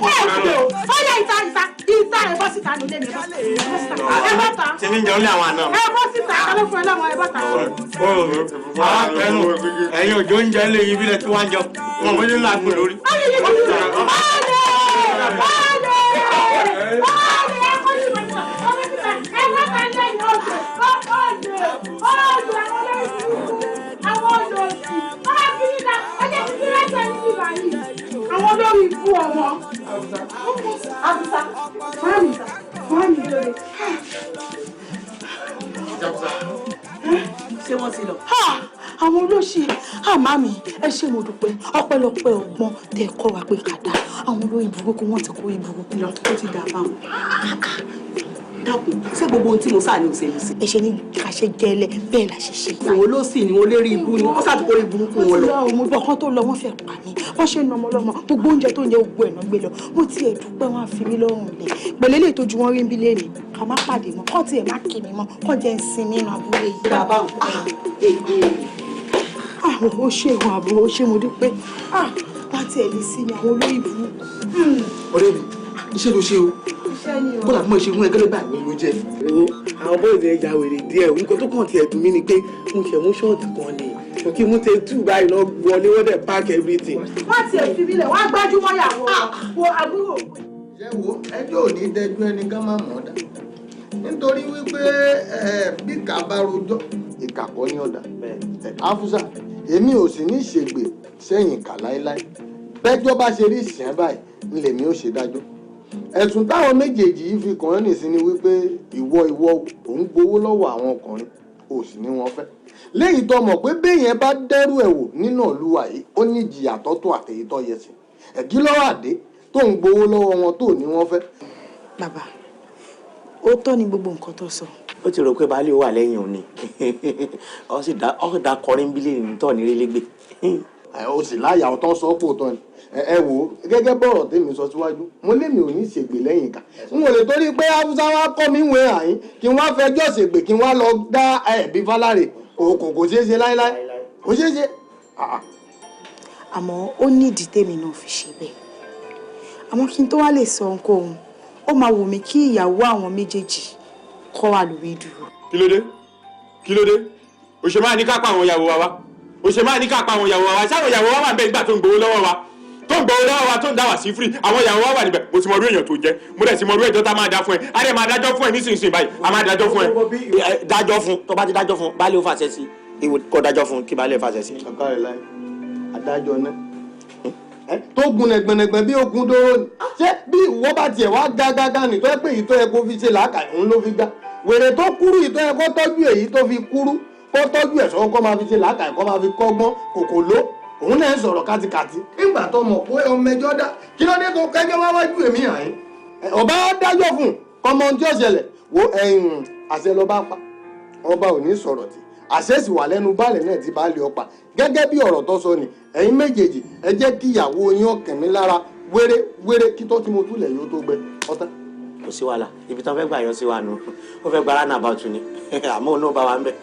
Ó yẹ ìta ìta ìta, ẹ bọ́ síta nílé mi, ẹ bọ́ síta, ẹ bọ́ ta. Tí mi ń jẹun ní àwọn àna mi. Ẹ bọ́ síta, ẹ ló fún ẹ lọ́wọ́, ẹ bọ́ ta. Àwọn akẹ́nu ẹ̀yin òjò ń jẹ lé yín bílẹ̀ tí wọ́n ń jẹun. Wọn kò ní lágbo lórí. Àwọn olórí ikú ọmọ. Afusa, mami, mami lóde. Ṣé wọ́n ti lọ? Àwọn olóṣì àmà mi, ẹ ṣé, mo dúpẹ́. Ọpẹ́lọpẹ́ ọgbọ́n tẹ kọ́ wa pé ká dá àwọn olórí burúkú, wọ́n ti kó ìburúkú lọ, ó ti dà báwọn. Dákun, ṣé gbogbo ohun tí mo sáà ní òṣèlú sí. Ẹ ṣe ní ká ṣe gẹ́lẹ́ bẹ́ẹ̀ la ṣe ṣe. Òun ló sì ní wọn lérí ibú ni wọ́n ṣàtúkọ̀ burúkú wọn lọ. Mo bọ̀ kán tó lọ, wọ́n fẹ́ pa mí. Wọ́n ṣe ń nọmọ lọ́mọ, gbogbo oúnjẹ tó ń jẹ, gbogbo ẹ̀ náà gbé lọ. Mo tiẹ̀ dúpẹ́, wọn á fi mí lọ́rùn lẹ̀ pẹ̀lú eléyìí tó ju wọn rí ń bí lẹ́nu. Ká má pàdé mọ́, kán tiẹ̀ má kí mi mọ́, kán jẹ́ ń sinmi nínú abúlé yìí. Bàbá òun. Ah, ó ṣe ìwọ̀n àbúrò, ó ṣe, mo dúpẹ́. Ah, wá tiẹ̀ lè sí mi àwọn olóyè burúkú. Ọ̀rẹ́ mi, iṣẹ́ ló ṣe o. Iṣẹ́ ni o. Kódà bí mo ṣe mú ẹgẹ́lẹ́ báyìí ló jẹ́. Wo, àwọn boys ẹ̀ ya wèrè díẹ̀. Nǹkan tó kàn tiẹ̀ dùn mí ni pé mo ṣẹ̀ mú short kan ni kí mú tẹ tú báyìí lọ wọlé, wọ́n dẹ̀ pack everything. Wọ́n tiẹ̀ fi mí lẹ̀, wọ́n á gbájúmọ́ yàwó wo àbúrò. Ṣé wo, ẹjọ́ ò ní dẹjú ẹni ká má mọ̀ ọ́ dá, nítorí wípé bí ìkà bá rojọ́, ìkà kọ́ ní ọ̀dà. Afusa, èmi ò sì ní ṣègbè sẹ́yìn ìkà láéláé. Bẹ́jọ́ bá ṣe rí ìsìn báyìí ń lèmi ó ṣe dájọ́. Ẹ̀sùn táwọn méjèèjì yìí fi kàn án nìsín ni wípé ìwọ òun gbowó lọ́wọ́ àwọn ọkùnrin, ò sì ní wọn fẹ́, léyìí tó mọ̀ pé béèyàn bá dẹ́rù ẹ̀ wò nínú ìlúwa yìí, ó ní ìjìyà tọ́tọ́ àtèyí tó yẹ sí ẹ̀kí lọ́wọ́ àdé tó ń gbowó lọ́wọ́ wọn tó ní wọ́n fẹ́. Bàbá, ó tọ́ ni gbogbo nǹkan tó sọ. Ó ti rò pé baálé wà lẹ́yìn òun ni, ó sì dá kọrin bílẹ̀ ní tọ́ ní rélégbé. Ó sì láyà ọ̀tọ̀ sọ pò tán ni. Ẹ wò ó, gẹ́gẹ́ bọ̀rọ̀ tèmi sọ síwájú, mo lémi ò ní ṣègbè lẹ́yìn ìkà. N ò lè torí pé Haúsá wa kọ́ mi wé àyín kí n wá fẹjọ́ ṣègbè, kí n wá lọ dá ẹ̀bí fáláre. Kò ṣeé ṣe láéláé, kò ṣeé ṣe. Àmọ́ ó nídìí tèmi náà fi ṣe bẹ́ẹ̀. Àmọ́ kí n tó wá lè sọ ohunkóhun, ó máa wù mí kí ìyàwó àwọn méjèèjì kọ́ wà lórí ìdúró. Kí ló dé? Kí ló dé? O ṣe máa ní ká pa àwọn ìyàwó wa wá? O ṣe máa ní ká pa àwọn ìyàwó wa wá? Sáwọn ìyàwó wa wà níbẹ̀ nígbà tó ń gbowó lọ́wọ́ wa, tó ń gbowó lọ́wọ́ wa, tó ń dá wà sí free? Àwọn ìyàwó wa wà níbẹ̀? Mo ti mọ irú èèyàn tó jẹ́, mo dẹ̀ ti mọ irú ẹjọ́ tá a máa dá fún ẹ. A dẹ̀ máa dájọ́ fún ẹ nísinsìnyí báyìí, a máa dájọ́ fún ẹ. Dájọ́ fún. Tó bá ti dájọ́ fún, baálé ó fàṣẹ sí ìwò, kó dájọ́ fún kí baálé fàṣẹ sí. Ọ̀ká rẹ̀ láì adájọ́ náà tó gun nẹgbẹnẹgbẹ bí okun dóró ni. Ṣé bí ìwọ bá tiẹ̀ wá gágágá ní tó yẹ pé èyí tó yẹ kó fi ṣe làákà òun ló fi gbá wèrè tó kúrú, èyí tó yẹ kó tọ́jú, èyí tó fi kúrú, kó tọ́jú ẹ̀ṣọ́, kó máa fi ṣe làákà, kó máa fi kọ́gbọ́n kòkò ló, òun náà ń sọ̀rọ̀ kátikàti. Nígbà tó mọ̀ pé ọmọ ẹjọ́ dá, kí ló dé tó kẹjọ́ wá wájú èmi hàn yín? Ọba dájọ́ fún kọ́mọ ohun tí ó ṣẹlẹ̀. Wo, ẹ̀yìn àṣẹ ló bá pa, ọba ò ní sọ̀rọ̀ tí àṣẹ sì wà lẹ́nu baálẹ̀ náà ti baálé ọpa. Gẹ́gẹ́ bí ọ̀rọ̀ tó sọ ni, ẹ̀yin méjèèjì, ẹ jẹ́ kí ìyàwó yín ọ̀kàn mi lára wéré wéré kí tó tí mo túlẹ̀ yóò tó gbẹ ọ̀tá. Kò sí wàhálà. Ibi tí wọ́n fẹ́ gbà yọ sí wa nù, wọ́n fẹ́ gba roundabout ni, àmọ́ òun náà bá wa ń bẹ̀.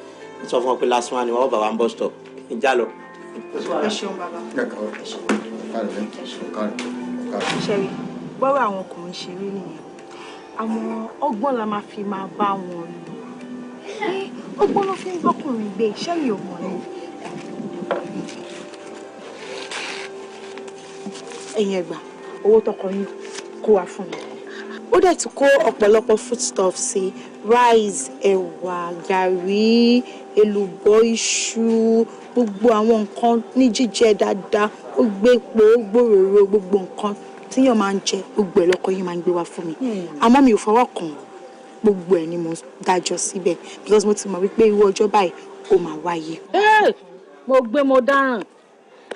Ń sọ fún wọn pé last one ni wọ́n bá wa ń bus stop ìjà lọ. Ẹ ṣeun, bàbá. Ṣẹ́rí bọ́rọ̀ àwọn ọkùnrin ṣe rí nìyẹn. Àwọn ọgbọ́n la máa fi máa bá wọn lò. Ọgbọ́n ló fi ń bọ́kùnrin gbé iṣẹ́ yìí, ò mọ̀ ni. Ẹ̀yin ẹgbà owó tọkọ yín kó wá fún mi. Ó dẹ̀ tún kó ọ̀pọ̀lọpọ̀ foodstuff sí: rice, ẹ̀wà, gàrí, èlùbọ́, iṣu, gbogbo àwọn nǹkan ní jíjẹ dáadáa. Ó gbé epo, ó gbòòrò, gbogbo nǹkan tíyàn máa ń jẹ, gbogbo ẹ̀ lọ́kọ yín máa ń gbé wá fún mi. Àmọ́ mi ò fọwọ́ kàn án, gbogbo ẹ̀ ni mo dájọ́ síbẹ̀ because mo ti mọ̀ wípé irú ọjọ́ báyìí ó máa wáyé. Mo gbé, mo dáràn.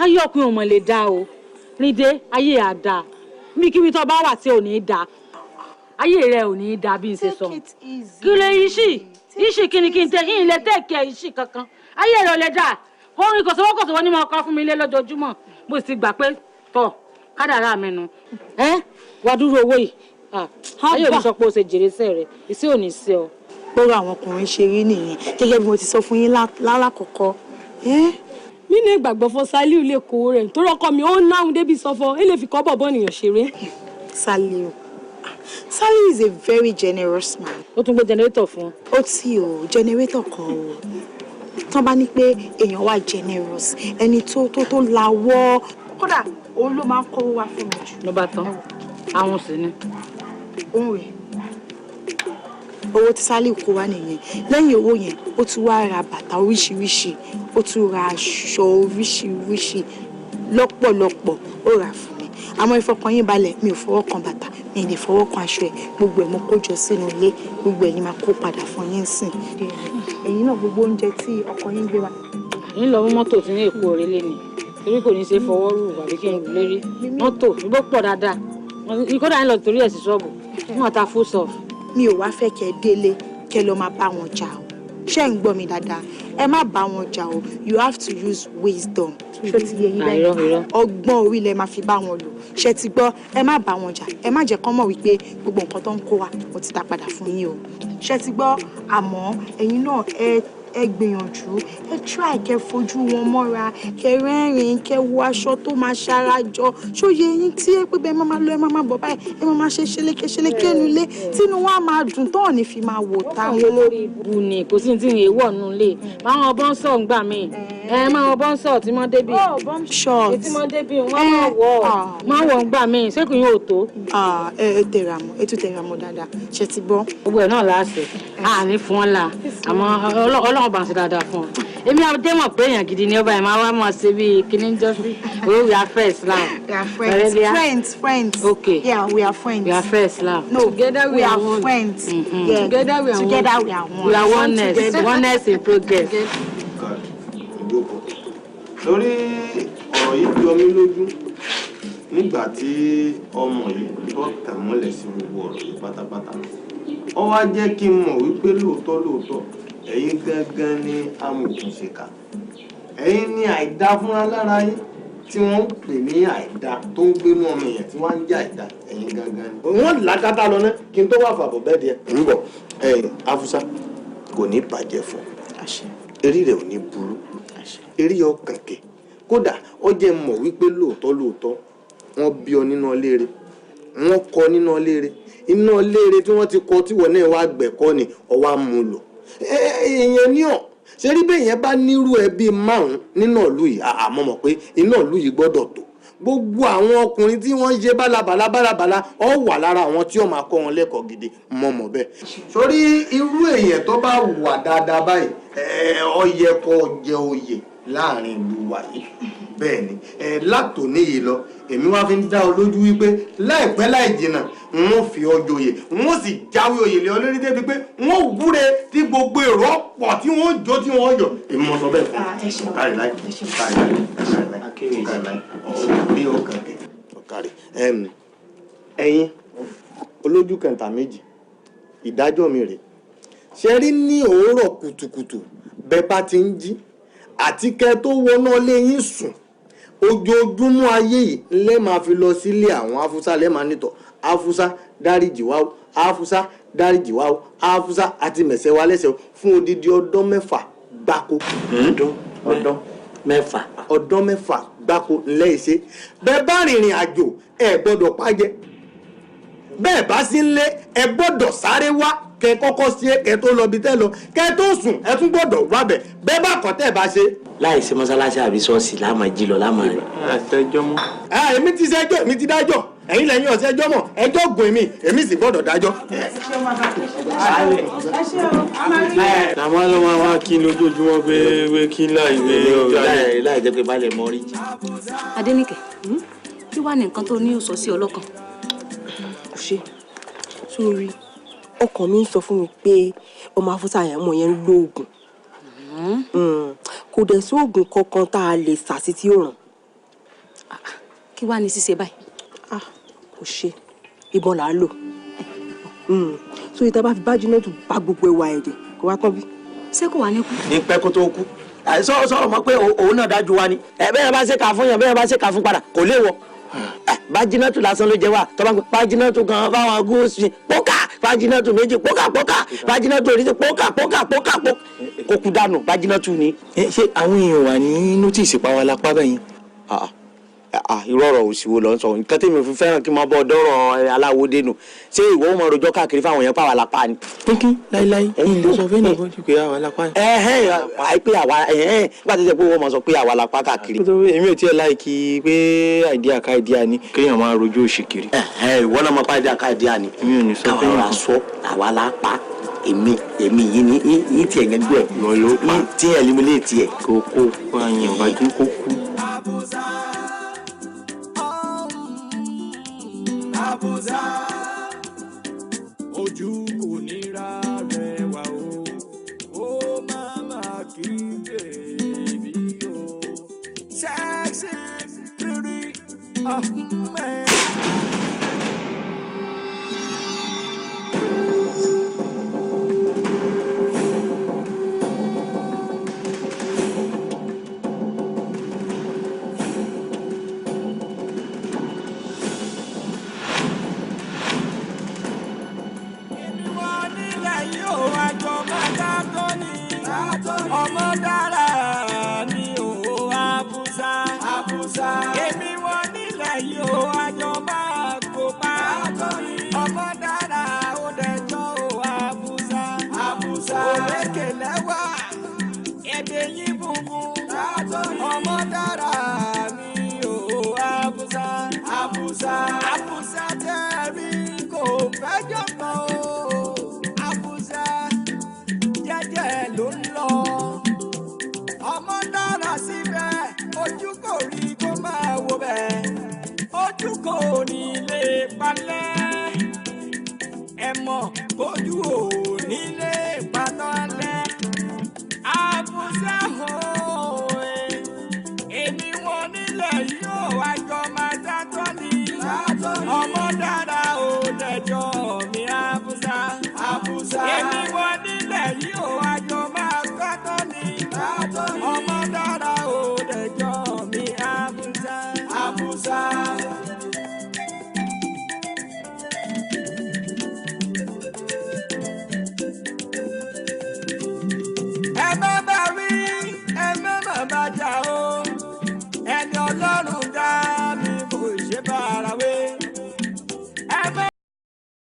Ayé ọkùnrin ò mọ̀ lè dá o. Ríndé, ayé àdá mi kíbi tó bá wà tí ò ní í da, ayé rẹ ò ní í da bí n ṣe sọ. Kí ló iṣì iṣì kí ni kí n tẹ kí n lè tẹ̀kẹ́ iṣì kankan? Ayé rẹ ò lè dà. Orin kòsówó ní mo kọ́ fún mi lé lójoojúmọ́. Mo sì gbà pé tọ̀ kádàrá mi nu ẹ wá dúró owó yìí. Ayé ò ní sọ pé o ṣe jèrè sẹ́ rẹ, ìṣe ò ní sí ọ. Bọ́rọ̀ àwọn ọkùnrin ṣe rí nìyẹn, gẹ́gẹ́ bí mo ti sọ fún yín lálàkọ́kọ́. Mi ní ìgbàgbọ́ fọ Saliu lè kówó rẹ̀ torí ọkọ mi ó ń náhùn débi sọfọ ẹ lè fi kọ́ bọ̀bọ̀ nìyàn ṣeré. Saliu, Saliu is a very generous man. Ó tún gbé generator fún un. Ó tí o, generator kan o. Tán bá ní pé èèyàn wà generous, ẹni tó lawọ́, kódà òun ló máa ń kówó wá fún mi jù. Ló bá tán, àwọn sì ni. Òun rèé, owó tí Saliu kó wá nìyẹn. Lẹ́yìn owó yẹn, ó tún wá ra bàtà oríṣiríṣi, ó tún ra aṣọ oríṣiríṣi lọ́pọ̀lọpọ̀, ó rà fún mi. Àmọ́ ìfọkàn yín balẹ̀, mi ò fọwọ́ kan bàtà, mi ì lè fọwọ́ kan aṣọ ẹ̀. Gbogbo ẹ̀ mo kó jọ sínú ilé, gbogbo ẹ̀ ni máa kó padà fún yín sìn. Ẹ̀yin náà, gbogbo oúnjẹ tí ọkọ yín gbé wá. Ń lọ mú mọ́tò tí ní èkó òrèlé ni, torí kò ní ṣe fọwọ́ rù àbí kí n rù lérí mọ́tò ìbò pọ̀ dáadáa. Kódà ń lọ torí ẹ̀ sí ṣọ́ọ̀bù fún ọ̀tá foodstuff. Mi ò wá fẹ́ kẹ́ délé kẹ́ lọ máa bá wọn jà o. Ṣé ń gbọ́ mi dáadáa? Ẹ má bá wọn jà o. You have to use wisdom. Ṣó ti yé yín bẹ́ẹ̀? Irọ́, irọ́. Ọgbọ́n orí lẹ máa fi bá wọn lò. Ṣé ti gbọ́? Ẹ má bá wọn jà. Ẹ má jẹ́ kán mọ̀ wípé gbogbo nǹkan tó ń kó wa, mo ti dá padà fún yín o. Ṣé ti gbọ́? Àmọ́ ẹ̀yin náà, ẹ gbìyànjú, ẹ try kẹ́ fojú wọn mọ́ra, kẹ́ rẹ́rìn-ín, kẹ́ wọ aṣọ tó máa ṣara jọ. Ṣóye yín? Tí ẹ pé bẹ́ẹ̀ máa máa lọ, ẹ máa máa bọ̀ báyìí, ẹ máa máa ṣe ṣeléke ṣeléke nulẹ̀, tínú wọn á máa dùn tó ní fi máa wò tá wọn. Olórí ibu ni, kò sí ní tí ń wọ̀ nù lé. Máa wọn bọ́ńsọ̀ ń gbà mí. Ẹ máa wọn bọ́ńsọ̀ tí wọ́n débi. Short. Tí wọ́n débi, wọ́n máa wọ̀ ọ́. Máa wọ̀ ń gbà mí. Ṣé kò yóò tó? Ẹ tẹra mọ́, ẹ tún tẹra mọ́ dáadáa. Ṣe ti gbọ́? Gbogbo ẹ̀ náà láàṣẹ. A ní fún ọ la. Àmọ́ Ọlọ́run bá ń ṣe dáadáa fún ọ. Èmi àdé mọ̀ pé èèyàn gidi ni ọba ẹ̀ máa wá máa ṣe bíi kíní jọ́sí. Owó, we are first Islam. We are friends. Friends, friends. Okay. Yeah, we are friends. We are first Islam. No, Together we are one. Friends. Yeah. Together we are Together one. We are one. We are oneness. Together. Oneness in progress. Ìjókòó lórí ọ̀rọ̀ yìí jọ mí lójú nígbà tí ọmọ yìí tó tẹ̀ mọ́lẹ̀ sí gbogbo ọ̀rọ̀ yìí pátápátá. Ó wá jẹ́ kí n mọ̀ wípé lóòótọ́ lóòótọ́, ẹ̀yin gangan ni amòòkùnṣèkà, ẹ̀yin ni àìdá fúnra lára yín tí wọ́n ń pè ní àìdá tó ń gbénú ọmọ èèyàn tí wọ́n ń jẹ́ àìdá, ẹ̀yin gangan ni. Wọ́n làkàtà lọ ná kí n tó wà fàbọ̀ bẹ́ẹ̀ díẹ̀. Ń bọ̀, ẹ̀yin Afusa, kò ní bàjẹ́ fún ọ, eré rẹ̀ ò ní burú, eré ọkàn kẹ̀. Kódà ó jẹ́ mọ̀ wípé lóòótọ́ lóòótọ́, wọ́n bí ọ nínú ọlẹ́rẹ́, wọ́n kọ́ nínú ọlẹ́rẹ́, iná ọlẹ́rẹ́ tí wọ́n ti kọ́ tí wọ́n náà wá gbẹ̀kọ́ ni ọwọ́ á mú lò. Èèyàn ní ọ̀ ṣe rí bẹ́ẹ̀ yẹn bá nírú ẹbí márùn-ún nínú ìlú yìí, àmọ́ mọ̀ pé iná ìlú yìí gbọ́dọ̀ tó gbogbo àwọn ọkùnrin tí wọ́n ń ṣe bálabàla bálabàla, ọ wà lára àwọn tí ó máa kọ́ wọn lẹ́kọ̀ọ́ gidi, mọ̀ mọ̀ bẹ́ẹ̀. Sórí irú èèyàn tó bá wà dáadáa báyìí, ó yẹ kó jẹ oyè láàrin ìlú wa yìí. Bẹ́ẹ̀ ni, látòní yìí lọ, èmi wá fi ń dá ọ lójú wípé láìpẹ́ láì jìnnà, n ó fi ọ joyè, n ó sì jáwé oyè lé ọ lórí débi pé n ó wúre tí gbogbo èrò ọ̀pọ̀ tí wọ́n jó tí wọ́n yọ̀. Èmi mọ̀ sọ bẹ́ẹ̀ fún ọ. Kárí láì, kárí láì, kárí láì, kárí láì, orí ọkàn kẹ ọ̀kárí. Ẹ̀yin olójú kẹta méjì, ìdájọ́ mi rèé. Ṣe rí ní òwúrọ̀ kùtùkùtù bẹ́ẹ̀ bá ti ń jí àti kẹ́ tó wọná lé yín sùn, ojoojúmọ́ ayé yìí lẹ́ máa fi lọ sílé àwọn Afusa, lẹ́ máa nítọ̀, "Afusa, dáríjì wá o. Afusa, dáríjì wá o. Afusa, àti mẹ̀sẹ̀ wa lẹ́sẹ̀ o," fún odidi ọdún 6 gbáko. Ọdún 6. Ọdún 6 gbáko ńlẹ́ ìṣe. Bẹ́ẹ̀ bá rìnrìn àjò, ẹ gbọ́dọ̀ pàjẹ́. Bẹ́ẹ̀ bá sí ńlé, ẹ gbọ́dọ̀ sáré wá kẹ kọ́kọ́ sí ẹ, kẹ tó lọ bí tẹ́ lọ, kẹ tó sùn, ẹ tún gbọ́dọ̀ wábẹ̀. Bẹ́ẹ̀ bá kọ́ tẹ́ ẹ bá ṣe. Láì ṣe mọ́sálásí àbí ṣọ́ọ̀ṣì láàmà jí lọ láàmà rẹ̀. Àtẹjọ́ mọ́. Ẹ èmi ti ṣẹjọ́, èmi ti dájọ́. Ẹ̀yin lẹ́yìn ọ̀sẹ̀ ẹjọ́ mọ̀, ẹjọ́ gùn èmi, èmi sì gbọ́dọ̀ dájọ́. Làwọn ló máa wá kí n lójoojúmọ́ pé kí n láì lé. Láì jẹ́ pé balẹ̀ mọ́ rí. Adéníkẹ́, kí wàá ní nǹkan tó ní òsọ sí ọlọ́kàn? Kò ṣe sórí ọkàn mi ń sọ fún mi pé ọmọ Afúsá yẹn, ọmọ yẹn ń lo oògùn. Kò dẹ̀ sóògùn kankan tá a lè sà sí tí ó ràn. Kí wàá ní ṣíṣe báyìí? Kò ṣe, ìbọn là á lò so ìta bá fi bá jiná tó bá gbogbo ẹwà ẹ̀dẹ̀ kó wá tán bí. Ṣé kò wá ní kú? Ní pẹ́ kó tó kú. Sọ sọ mọ̀ pé òun náà dájú wa ni. Bẹ́ẹ̀ bá ṣe kà fún yàn, bẹ́ẹ̀ bá ṣe kà fún padà, kò léwọ̀. Bájínátù lásán ló jẹ wá tọ́ba ń pè bájínátù kan fáwọn gúúsù pókà, bájínátù méjì pókà pókà, bájínátù oríṣi pókà pókà pókà pókà, kó kú dànù, bájínátù ni. Ṣé àwọn èèyàn wà ní notice pa wa lápá bẹ́yẹn? Irú ọ̀rọ̀ òsì wo ló ń sọ? Nǹkan tí mi fi fẹ́ràn kí n máa bọ́ dọ́rọ̀ aláwo dénú, ṣé ìwọ ó máa rojọ́ káàkiri fáwọn èèyàn pàwọ́ lápá ni? Pínpín láíláí, yìí ló sọ fẹ́ nìkan jù pé àwa lápá ni. Àìpé àwa nígbà tó ṣe pé wọ́n máa sọ pé àwa lápá káàkiri. Èmi ò tiẹ̀ like pé idea ká idea ni kéèyàn máa rojọ́ òṣì kiri. Ìwọ náà máa pa idea ká idea ni. Èmi ò ní sọ káwa ra sọ àwa lápá, èmi yìí ní yìí tiẹ̀ yẹn gbọ́ ẹ̀. Ìwọ ló pa. Tí ẹ̀ eliminate ẹ̀. Kó kó kó àyàn bá dín kó kú. Abuza, ojú kò ní ra rẹwà o, ó máa ma kí bèbí o, sexy pretty ahmed. Palẹ̀ ẹ mọ̀ ojú ò nílé patọ́lẹ̀ àbúṣe òwe èmi wọn nílẹ̀ yóò wájọ máa dátọ́ ni ọmọ dára ò dẹjọ́ mi àbúṣà èmi